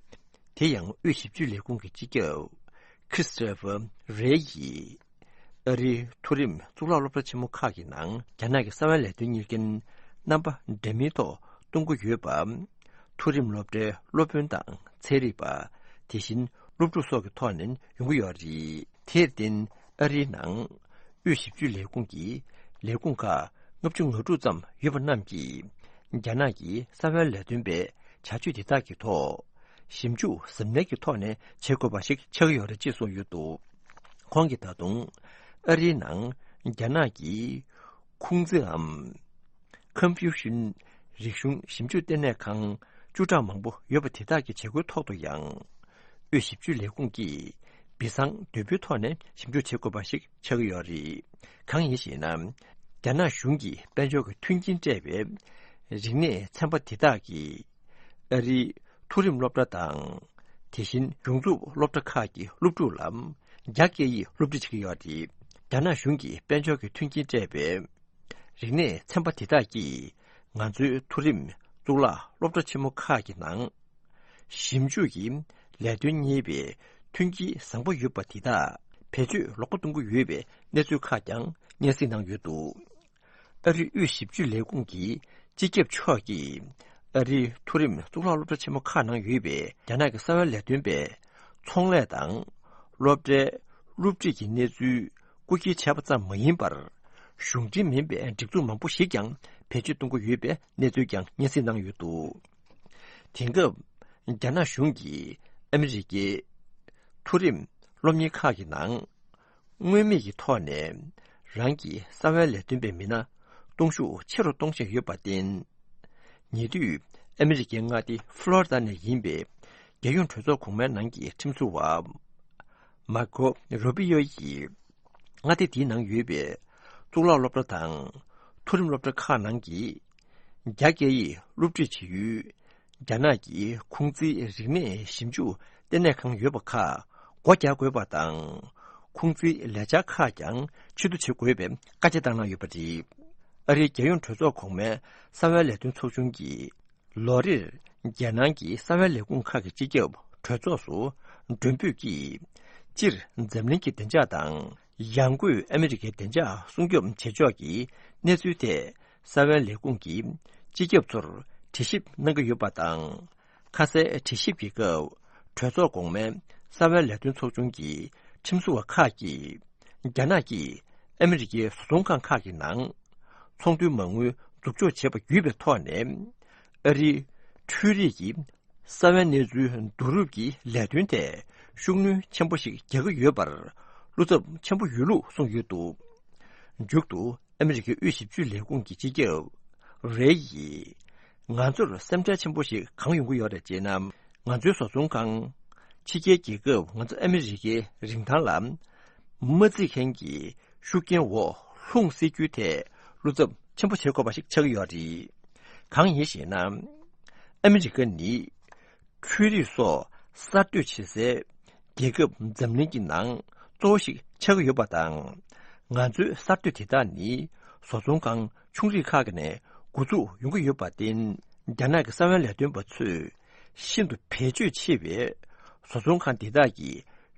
དེ་ཡང་དབུས་ཞིབ་འཇུག་ལས་ཁུངས་ཀྱི་སྤྱི་ཁྱབ་Christopher Wray་ཡིས། ཨ་རིའི་མཐོ་རིམ་གཙུག་ལག་སློབ་གྲྭ་ཆེན་མོ་ཁག་གི་ནང་རྒྱ་ནག་གི་གསང་བའི་ལས་དོན་གཉེར་མཁན་རྣམ་པ་འདྲ་མིན་ཐོག་གཏོང་གི་ཡོད་པ། མཐོ་རིམ་སློབ་གྲྭའི་སློབ་དཔོན་དང་ཚན་རིག་པ། དེ་བཞིན་སློབ་ཕྲུག་སོགས་ཀྱི་ཐོག་ནས་ཡོང་གི་ཡོད་རེད། དེར་བརྟེན་ཨ་རིའི་ནང་དབུས་ཞིབ་འཇུག་ལས་ཁུངས་ཀྱི་ལས་ཁུངས་ཁག་ལྔ་བཅུ་ང་དྲུག་ཙམ་ཡོད་པ་རྣམས་ཀྱིས་རྒྱ་ནག་གི་གསང་བའི་ལས་དོན་པའི་བྱ་སྤྱོད་དེ་དག་གི་ཐོག་ཞིབ་འཇུག་གཟབ་ནན་གྱི་ཐོག་ནས་བྱེད་དགོས་པ་ཞིག་ཆགས་ཀྱི་ཡོད་རེད་ཅེས་གསུངས་ཡོད་འདུག་ཁོང་གིས་ད་དུང་ཨ་རིའི་ནང་རྒྱ་ནག་གི་ཁུང་ཙིའམ་Confucian་རིག་གཞུང་ཞིབ་འཇུག་ལྟེ་གནས་ཁང་བཅུ་ཕྲག་མང་པོ་ཡོད་པ་དེ་དག་གི་བྱེད་སྒོའི་ཐོག་ཏུ་ཡང་། དབུས་ཞིབ་འཇུག་ལས་ཁུངས་ཀྱིས་སྦས་གསང་དོད་པོའི་ཐོག་ནས་ཞིབ་འཇུག་བྱེད་དགོས་པ་ཞིག་ཆགས་ཀྱི་ཡོད་རེད། གང་ཡིན་ཞེ་ན། རྒྱ་ནག་གཞུང་གིས་དཔལ་འབྱོར་གྱི་མཐུན་རྐྱེན་སྤྲད་པའི་རིག་གནས་ཚན་པ་དེ་དག་གིས། ཨ་རིའི་མཐོ་རིམ་སློབ་གྲྭ་དང་། དེ་བཞིན་གཞུང་འཛུགས་སློབ་གྲྭ་ཁག་གི་སློབ་ཕྲུག་ལ་རྒྱ་སྐད་ཡིག་སློབ་ཁྲིད་བྱེད་ཀྱི་ཡོད་རེད། རྒྱ་ནག་གཞུང་གིས་དཔལ་འབྱོར་གྱི་མཐུན་རྐྱེན་སྤྲད་པའི་རིག་གནས་ཚན་པ་དེ་དག་གིས་ང་ཚོའི་མཐོ་རིམ་གཙུག་ལག་སློབ་གྲྭ་ཆེན་མོ་ཁག་གི་ནང་ཞིབ་འཇུག་གི་ལས་དོན་གཉེར་བའི་མཐུན་རྐྱེན་བཟང་པོ་ཡོད་པ་དེ་དག་བེད་སྤྱོད་ལོག་པ་གཏོང་གི་ཡོད་པའི་གནས་ཚུལ་ཁག་ཀྱང་སྙན་སེང་གནང་ཡོད་འདུག་ཨ་རིའི་དབུས་ཞིབ་འཇུག་ལས་ཁུངས་ཀྱི་སྤྱི་ཁྱབ་མཆོག་གིས་ཨ་རིའི་མཐོ་རིམ་གཙུག་ལག་སློབ་གྲྭ་ཆེན་མོ་ཁག་ནང་ཡོད་པའི་རྒྱ་ནག་གི་གསང་བའི་ལས་དོན་པའི་ཚོང་ལས་དང་སློབ་གྲྭའི་སློབ་ཁྲིད་ཀྱི་གནས་ཚུལ་རྐུ་འཁྱེར་བྱས་པ་ཙམ་མ་ཡིན་པར། གཞུང་འབྲེལ་མིན་པའི་སྒྲིག་འཛུགས་མང་པོ་ཞིག་ཀྱང་བེད་སྤྱོད་གཏོང་གི་ཡོད་པའི་གནས་ཚུལ་ཀྱང་སྙན་སེང་གནང་ཡོད་འདུག་དེང་སྐབས་རྒྱ་ནག་གཞུང་གིས་ཨ་མི་རི་ཀའི་མཐོ་རིམ་སློབ་གཉེར་ཁག་གི་ནང་། མངོན་མེད་ཀྱི་ཐོག་ནས་རང་གི་གསང་བའི་ལས་དོན་པའི་མི་སྣ་གཏོང་ཤུགས་ཆེ་རུ་གཏོང་བཞིན་ཡོད་པར་བརྟེན། ཉེ་དུས་ཨ་མི་རི་ཀའི་མངའ་སྡེ་ཧྥ་ལོ་རི་ད་ནས་ཡིན་པའི་རྒྱལ་ཡོངས་གྲོས་ཚོགས་གོང་མའི་ནང་གི་ཁྲིམས་བཟོ་བ་མར་ཀོ་རུ་པི་ཡོ་ཡིས་མངའ་སྡེ་དེའི་ནང་ཡོད་པའི་གཙུག་ལག་སློབ་གྲྭ་དང་མཐོ་རིམ་སློབ་གྲྭ་ཁག་ནང་གི་རྒྱ་སྐད་ཡིག་སློབ་ཁྲིད་བྱེད་ཡུལ། རྒྱ་ནག་གི་ཁུང་ཙི་རིག་གནས་ཞིབ་འཇུག་ལྟེ་གནས་ཁང་ཡོད་པ་ཁག་སྒོ་རྒྱག་དགོས་པ་དང་། ཁུང་ཙིའི་ལས་འཆར་ཁག་ཀྱང་ཕྱིར་བསྡུ་བྱེད་དགོས་པའི་བཀའ་རྒྱ་བཏང་གནང་ཡོད་པ་རེད། ཨ་རིའི་རྒྱལ་ཡོངས་གྲོས་ཚོགས་གོང་མའི་གསང་བའི་ལས་དོན་ཚོགས་ཆུང་གིས་ལོ་རེར་རྒྱལ་ནང་གི་གསང་བའི་ལས་ཁུངས་ཁག་གི་སྤྱི་ཁྱབ་གྲོས་ཚོགས་སུ་མགྲོན་འབོད་ཀྱིས། སྤྱིར་འཛམ་གླིང་གི་བདེ་འཇགས་དང་ཡང་སྒོས་ཨ་མི་རི་ཀའི་བདེ་འཇགས་སྲུང་སྐྱོབ་བྱེད་ཕྱོགས་ཀྱི་གནས་ཚུལ་ཐད། གསང་བའི་ལས་ཁུངས་ཀྱི་སྤྱི་ཁྱབ་ཚོར་དྲི་ཞིབ་གནང་གི་ཡོད་པ་དང་། ཁ་གསལ་དྲི་ཞིབ་ཀྱི་སྐབས་གྲོས་ཚོགས་གོང་མའི་གསང་བའི་ལས་དོན་ཚོགས་ཆུང་གི་ཁྲིམས་བཟོ་བ་ཁག་གིས། རྒྱ་ནག་གིས་ཨ་མི་རི་ཀའི་བཟོ་ཚོང་ཁང་ཁག་གི་ནང་ཚོང་དོན་མ་དངུལ་འཛུགས་འཇོག་བྱས་པ་བརྒྱུད་པའི་ཐོག་ནས། ཨ་རིའི་ འཕྲུལ་རིག་གི་ས་བོན་གནས་ཚུལ་བསྡུ་རུབ་ཀྱི་ལས་དོན་ཐད་ཤུགས་སྣོན་ཆེན་པོ་ཞིག་རྒྱག་གི་ཡོད་པར་བློ་འཚབ་ཆེན་པོ་ཡོད་ལུགས་གསུངས་ཡོད་འདུག། མཇུག་ཏུ་ཨ་མི་རི་ཀའི་དབུས་ཞིབ་དཔྱོད་ལས་ཁུངས་ཀྱི་སྤྱི་ཁྱབ་རེ་ཡིས། ང་ཚོར་སེམས་ཁྲལ་ཆེན་པོ་ཞིག་གང་ཡོང་གི་ཡོད་རེད་ཅེ་ན། ང་ཚོའི་བཟོ་ཚོང་ཁང་ཕྱི་རྒྱལ་རྒྱལ་ཁབ་ང་ཚོ་ཨ་མི་རི་ཀའི་རིན་ཐང་ལ་མ་བརྩི་མཁན་གྱི་ཤུགས་རྐྱེན་འོག་ལྷུང་སྲིད་རྒྱུའི་ཐད་བློ་འཚབ་ཆེན་པོ་བྱེད་དགོས་པ་ཞིག་ཆགས་ཀྱི་ཡོད་རེད། གང་ཡིན་ཞེ་ན། ཨ་མི་རི་ཀ་ནི་འཕྲུལ་རིག་སོགས་གསར་གཏོད་བྱེད་སའི་རྒྱལ་ཁབ་འཛམ་གླིང་གི་ནང་གཙོ་བོ་ཞིག་ཆགས་ཀྱི་ཡོད་པ་དང་། ང་ཚོའི་གསར་གཏོད་དེ་དག་ནི་བཟོ་ཚོང་ཁང་ཆུང་རིགས་ཁག་ནས་འགོ་འཛུགས་ཡོང་གི་ཡོད་པར་བརྟེན། རྒྱ་ནག་གི་ས་བོན་ལས་དོན་པ་ཚོས་ཤིན་ཏུ་བེད་སྤྱོད་ཆེ་བའི་བཟོ་ཚོང་ཁང་དེ་དག་གི་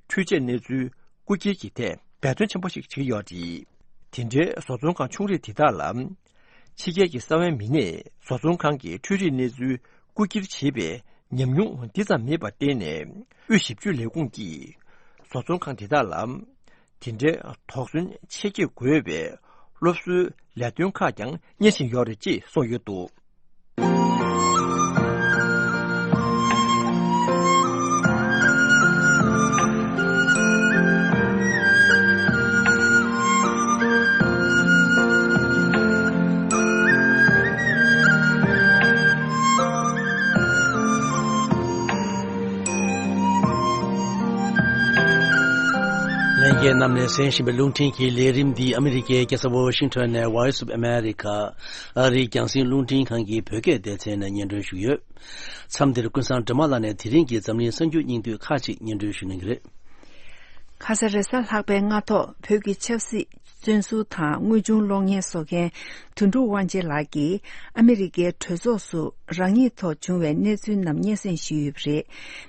འཕྲུལ་ཆས་གནས་ཚུལ་རྐུ་འཁྱེར་གྱི་ཐད་འབད་བརྩོན་ཆེན་པོ་ཞིག་བྱེད་ཀྱི་ཡོད་རེད། དེ་འདྲའི་བཟོ་ཚོང་ཁང་ཆུང་རིགས་དེ་དག་ལ། ཕྱི་རྒྱལ་གྱི་ས་བོན་མི་སྣས་བཟོ་ཚོང་ཁང་གི་འཕྲུལ་རིག་གནས་ཚུལ་རྐུ་འཁྱེར་བྱེད་པའི་ཉམས་མྱོང་འདི་ཙམ་མེད་པར་བརྟེན་ནས། དབུས་ཞིབ་དཔྱོད་ལས་ཁུངས་ཀྱིས་བཟོ་ཚོང་ཁང་དེ་དག་ལ་དེ་འདྲའི་དོགས་ཟོན་ཆེ་བསྐྱེད་དགོས་པའི་སློབ་གསོའི་ལས་དོན་ཁག་ཀྱང་གཉེར་བཞིན་ཡོད་རེད་ཅེས་གསུངས་ཡོད་འདུག། ལྷན་རྒྱས་རྣམས་ནས་གསན་བཞིན་པའི་རླུང་འཕྲིན་གྱི་ལས་རིམ་འདི་ཨ་མི་རི་ཀའི་རྒྱལ་ས་ཝོ་ཤིང་ཊོན་ནས་Voice of America ཨ་རིའི་རྒྱང་སྲིང་རླུང་འཕྲིན་ཁང་གི་བོད་སྐད་སྡེ་ཚན་ནས་སྙན་སྒྲོན་ཞུས་ཡོད། མཚམས་འདིར་ཀུན་བཟང་སྒྲོལ་མ་ལགས་ནས་དེ་རིང་གི་འཛམ་གླིང་གསར་འགྱུར་སྙིང་བསྡུས་ཁག་ཅིག་སྙན་སྒྲོན་ཞུ་གནང་གི་རེད། ཁ་ས་རེས་གཟའ་ལྷག་པའི་སྔ་ཐོག་བོད་ཀྱི་ཆབ་སྲིད་བཙོན་ཟུར་དང་དངོས་བྱུང་གློག་བརྙན་བཟོ་མཁན་དོན་གྲུབ་དབང་ཆེན་ལགས་ཀྱིས་ཨ་མི་རི་ཀའི་གྲོས་ཚོགས་སུ་རང་ཉིད་ཐོག་བྱུང་བའི་གནས་ཚུལ་རྣམས་སྙན་སེང་ཞུས་ཡོད་པ་རེད།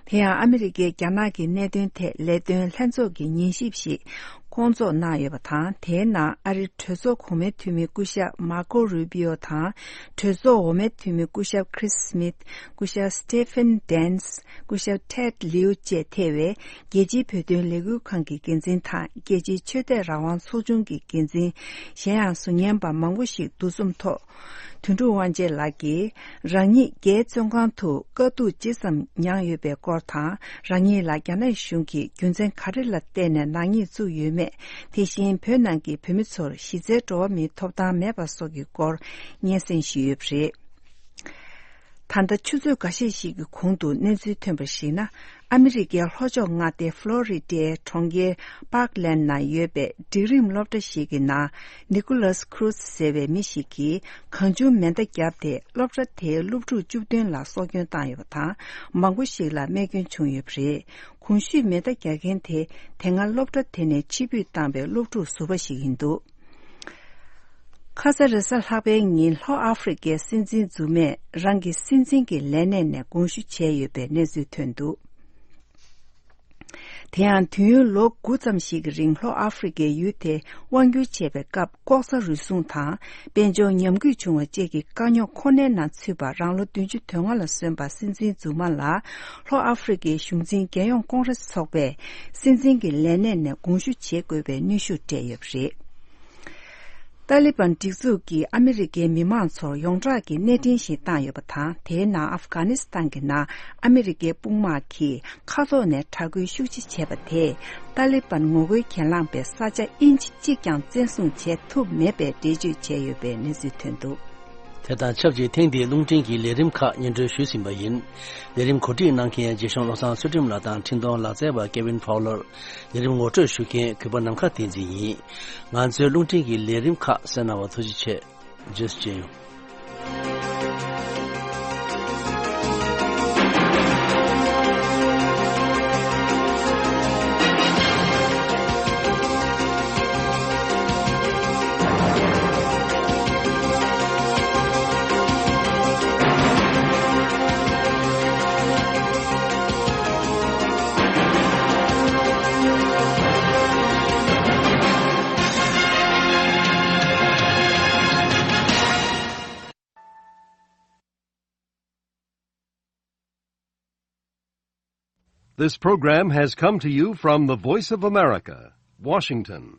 དེ་ཡང་ཨ་མི་རི་ཀའི་རྒྱ་ནག་གི་གནད་དོན་ཐད་ལས་དོན་ལྷན་ཚོགས་ཀྱི་ཉན་ཞིབ་ཞིག་བསྐོང་ཚོགས་གནང་ཡོད་པ་དང་། དེའི་ནང་ཨ་རིའི་གྲོས་ཚོགས་གོང་མའི་འཐུས་མི་སྐུ་ཞབས་མར་ཀོ་རུ་པི་ཨོ་དང་། གྲོས་ཚོགས་འོག་མའི་འཐུས་མི་སྐུ་ཞབས་ཁྲིས་སི་མིད། སྐུ་ཞབས་སི་ཏེ་ཕན་ཌེན་སི། སྐུ་ཞབས་ཐེད་ལིའུ་བཅས་ཐེ་བའི་རྒྱལ་སྤྱིའི་བོད་དོན་ལས་འགུལ་ཁང་གི་འགན་འཛིན་དང་། རྒྱལ་སྤྱིའི་ཆོས་དད་རང་དབང་ཚོགས་ཆུང་གི་འགན་འཛིན། གཞན་ཡང་ཟུར་ཉན་པ་མང་པོ་ཞིག་འདུ་འཛོམས་ཐོག་དོན་གྲུབ་དབང་ཆེན་ལགས་ཀྱིས་རང་ཉིད་རྒྱའི་བཙོན་ཁང་དུ་དཀའ་སྡུག་ཇི་ཙམ་མྱངས་ཡོད་པའི་སྐོར་དང་། རང་ཉིད་ལ་རྒྱ་ནག་གཞུང་གིས་རྒྱུ་མཚན་ག་རེ་ལ་བརྟེན་ནས་ནག་ཉེས་བཙུགས་ཡོད་མེད། དེ་བཞིན་བོད་ནང་གི་བོད་མི་ཚོར་གཞི་རྩའི་འགྲོ་བ་མིའི་ཐོབ་ཐང་མེད་པ་སོགས་ཀྱི་སྐོར་སྙན་སེང་ཞུས་ཡོད་པ་རེད། ད་ལྟ་ཆུ་ཚོད་འགའ་ཤས་ཤིག་གི་གོང་དུ་གནས་ཚུལ་ཐོན་པར་གཞིགས་ན། ཨ་མི་རི་ཀའི་ལྷོ་ཕྱོགས་མངའ་སྡེ་ཧྥ་ལོ་རི་ཌའི་གྲོང་ཁྱེར་པཱག་ལན་ནང་ཡོད་པའི་སྒྲིག་རིམ་སློབ་གྲྭ་ཞིག་གི་ནང་ནི་ཀོ་ལཱས་ཁུ་རུ་ཛི་ཟེར་བའི་མི་ཞིག་གིས་གང་བྱུང་མེ་མདའ་བརྒྱབ་སྟེ། སློབ་གྲྭ་དེའི་སློབ་ཕྲུག་བཅུ་བདུན་ལ་སྲོག་སྐྱོན་བཏང་ཡོད་པ་དང་། མང་པོ་ཞིག་ལ་རྨས་སྐྱོན་བྱུང་ཡོད་པ་རེད། གོང་ཞུས་མེ་མདའ་རྒྱག་མཁན་དེ་དེ་སྔ་སློབ་གྲྭ་དེ་ནས་ཕྱིར་འབུད་བཏང་པའི་སློབ་ཕྲུག་ཟུར་པ་ཞིག་ཡིན་འདུག། ཁ་ས་རེས་གཟའ་ལྷག་པའི་ཉིན་ལྷོ་ཨ་ཧྥེ་རི་ཀའི་སྲིད་འཛིན་མཛུབ་མོས་རང་གི་སྲིད་འཛིན་གྱི་ལས་གནས་ནས་དགོངས་ཞུ་བྱས་ཡོད་པའི་གནས་ཚུལ་ཐོན་འདུག། དེ་ཡང་དུས་ཡུན་ལོ་དགུ་ཙམ་ཞིག་གི་རིང་ལྷོ་ཨ་ཧྥེ་རི་ཀའི་ཡུལ་དེ་དབང་བསྒྱུར་བྱས་པའི་སྐབས། ལྐོག་ཟ་རུལ་སུངས་དང་། དཔལ་འབྱོར་ཉམས་རྒུད་བྱུང་བ་བཅས་ཀྱི་དཀའ་རྙོག་ཁོ་ནའི་ནང་ཚུད་པ། རང་ལོ་བདུན་ཅུ་དོན་ལྔ་ལ་སོན་པ་སྲིད་འཛིན་མཛུབ་མོ་ལ། ལྷོ་ཨ་ཧྥེ་རི་ཀའི་གཞུང་འཛིན་རྒྱལ་ཡོངས་ཀོང་རེས་ཚོགས་པས་སྲིད་འཛིན་གྱི་ལས་གནས་ནས་དགོངས་ཞུ་བྱེད་དགོས་པའི་གནོན་ཤུགས་སྤྲད་ཡོད་པ་རེད། ཏཱ་ལི་བན་སྒྲིག་འཛུགས་ཀྱིས་ཨ་མི་རི་ཀའི་མི་མང་ཚོར་ཡོངས་གྲགས་ཀྱི་གནས་འཕྲིན་ཞིག་བཏང་ཡོད་པ་དང་། དེའི་ནང་ཨབ་གྷ་ནི་སི་ཐན་གྱི་ནང་ཨ་མི་རི་ཀའི་དཔུང་དམག་གིས་མཁའ་ཐོག་ནས་དྲག་རྒོལ་ཤུགས་ཆེ་བྱས་པ་དེས་ཏཱ་ལི་བན་ངོ་རྒོལ་གྱེན་ལངས་པའི་ས་ཆ་ཨིན་ཆི་གཅིག་ཀྱང་བཙན་བཟུང་བྱེད་ཐུབ་མེད་པའི་འགྲེལ་བརྗོད་བྱས་ཡོད་པའི་གནས་ཚུལ་ཐོན་འདུག། དེ་དང་ཆབས་ཅིག་ཐེངས་འདིའི་རླུང་འཕྲིན་གྱི་ལས་རིམ་ཁག་སྙན་སྒྲོན་ཞུས་ཟིན་པ་ཡིན། ལས་རིམ་གོ་སྒྲིག་གནང་མཁན་རྗེ་གཞུང་བློ་བཟང་ཚུལ་ཁྲིམས་ལགས་དང་འཕྲིན་གཏོང་ལག་རྩལ་བ་ཀེ་ཝིན་ཕའོ་ལར། ལས་རིམ་ངོ་སྤྲོད་ཞུ་མཁན་གུས་པ་ནམ་མཁའ་བསྟན་འཛིན་ཡིན། ང་ཚོའི་རླུང་འཕྲིན་གྱི་ལས་རིམ་ཁག་གསན་གནང་བར་ཐུགས་རྗེ་ཆེ། རྗེས་སུ་མཇལ་ཡོང་། This program has come to you from the Voice of America, Washington.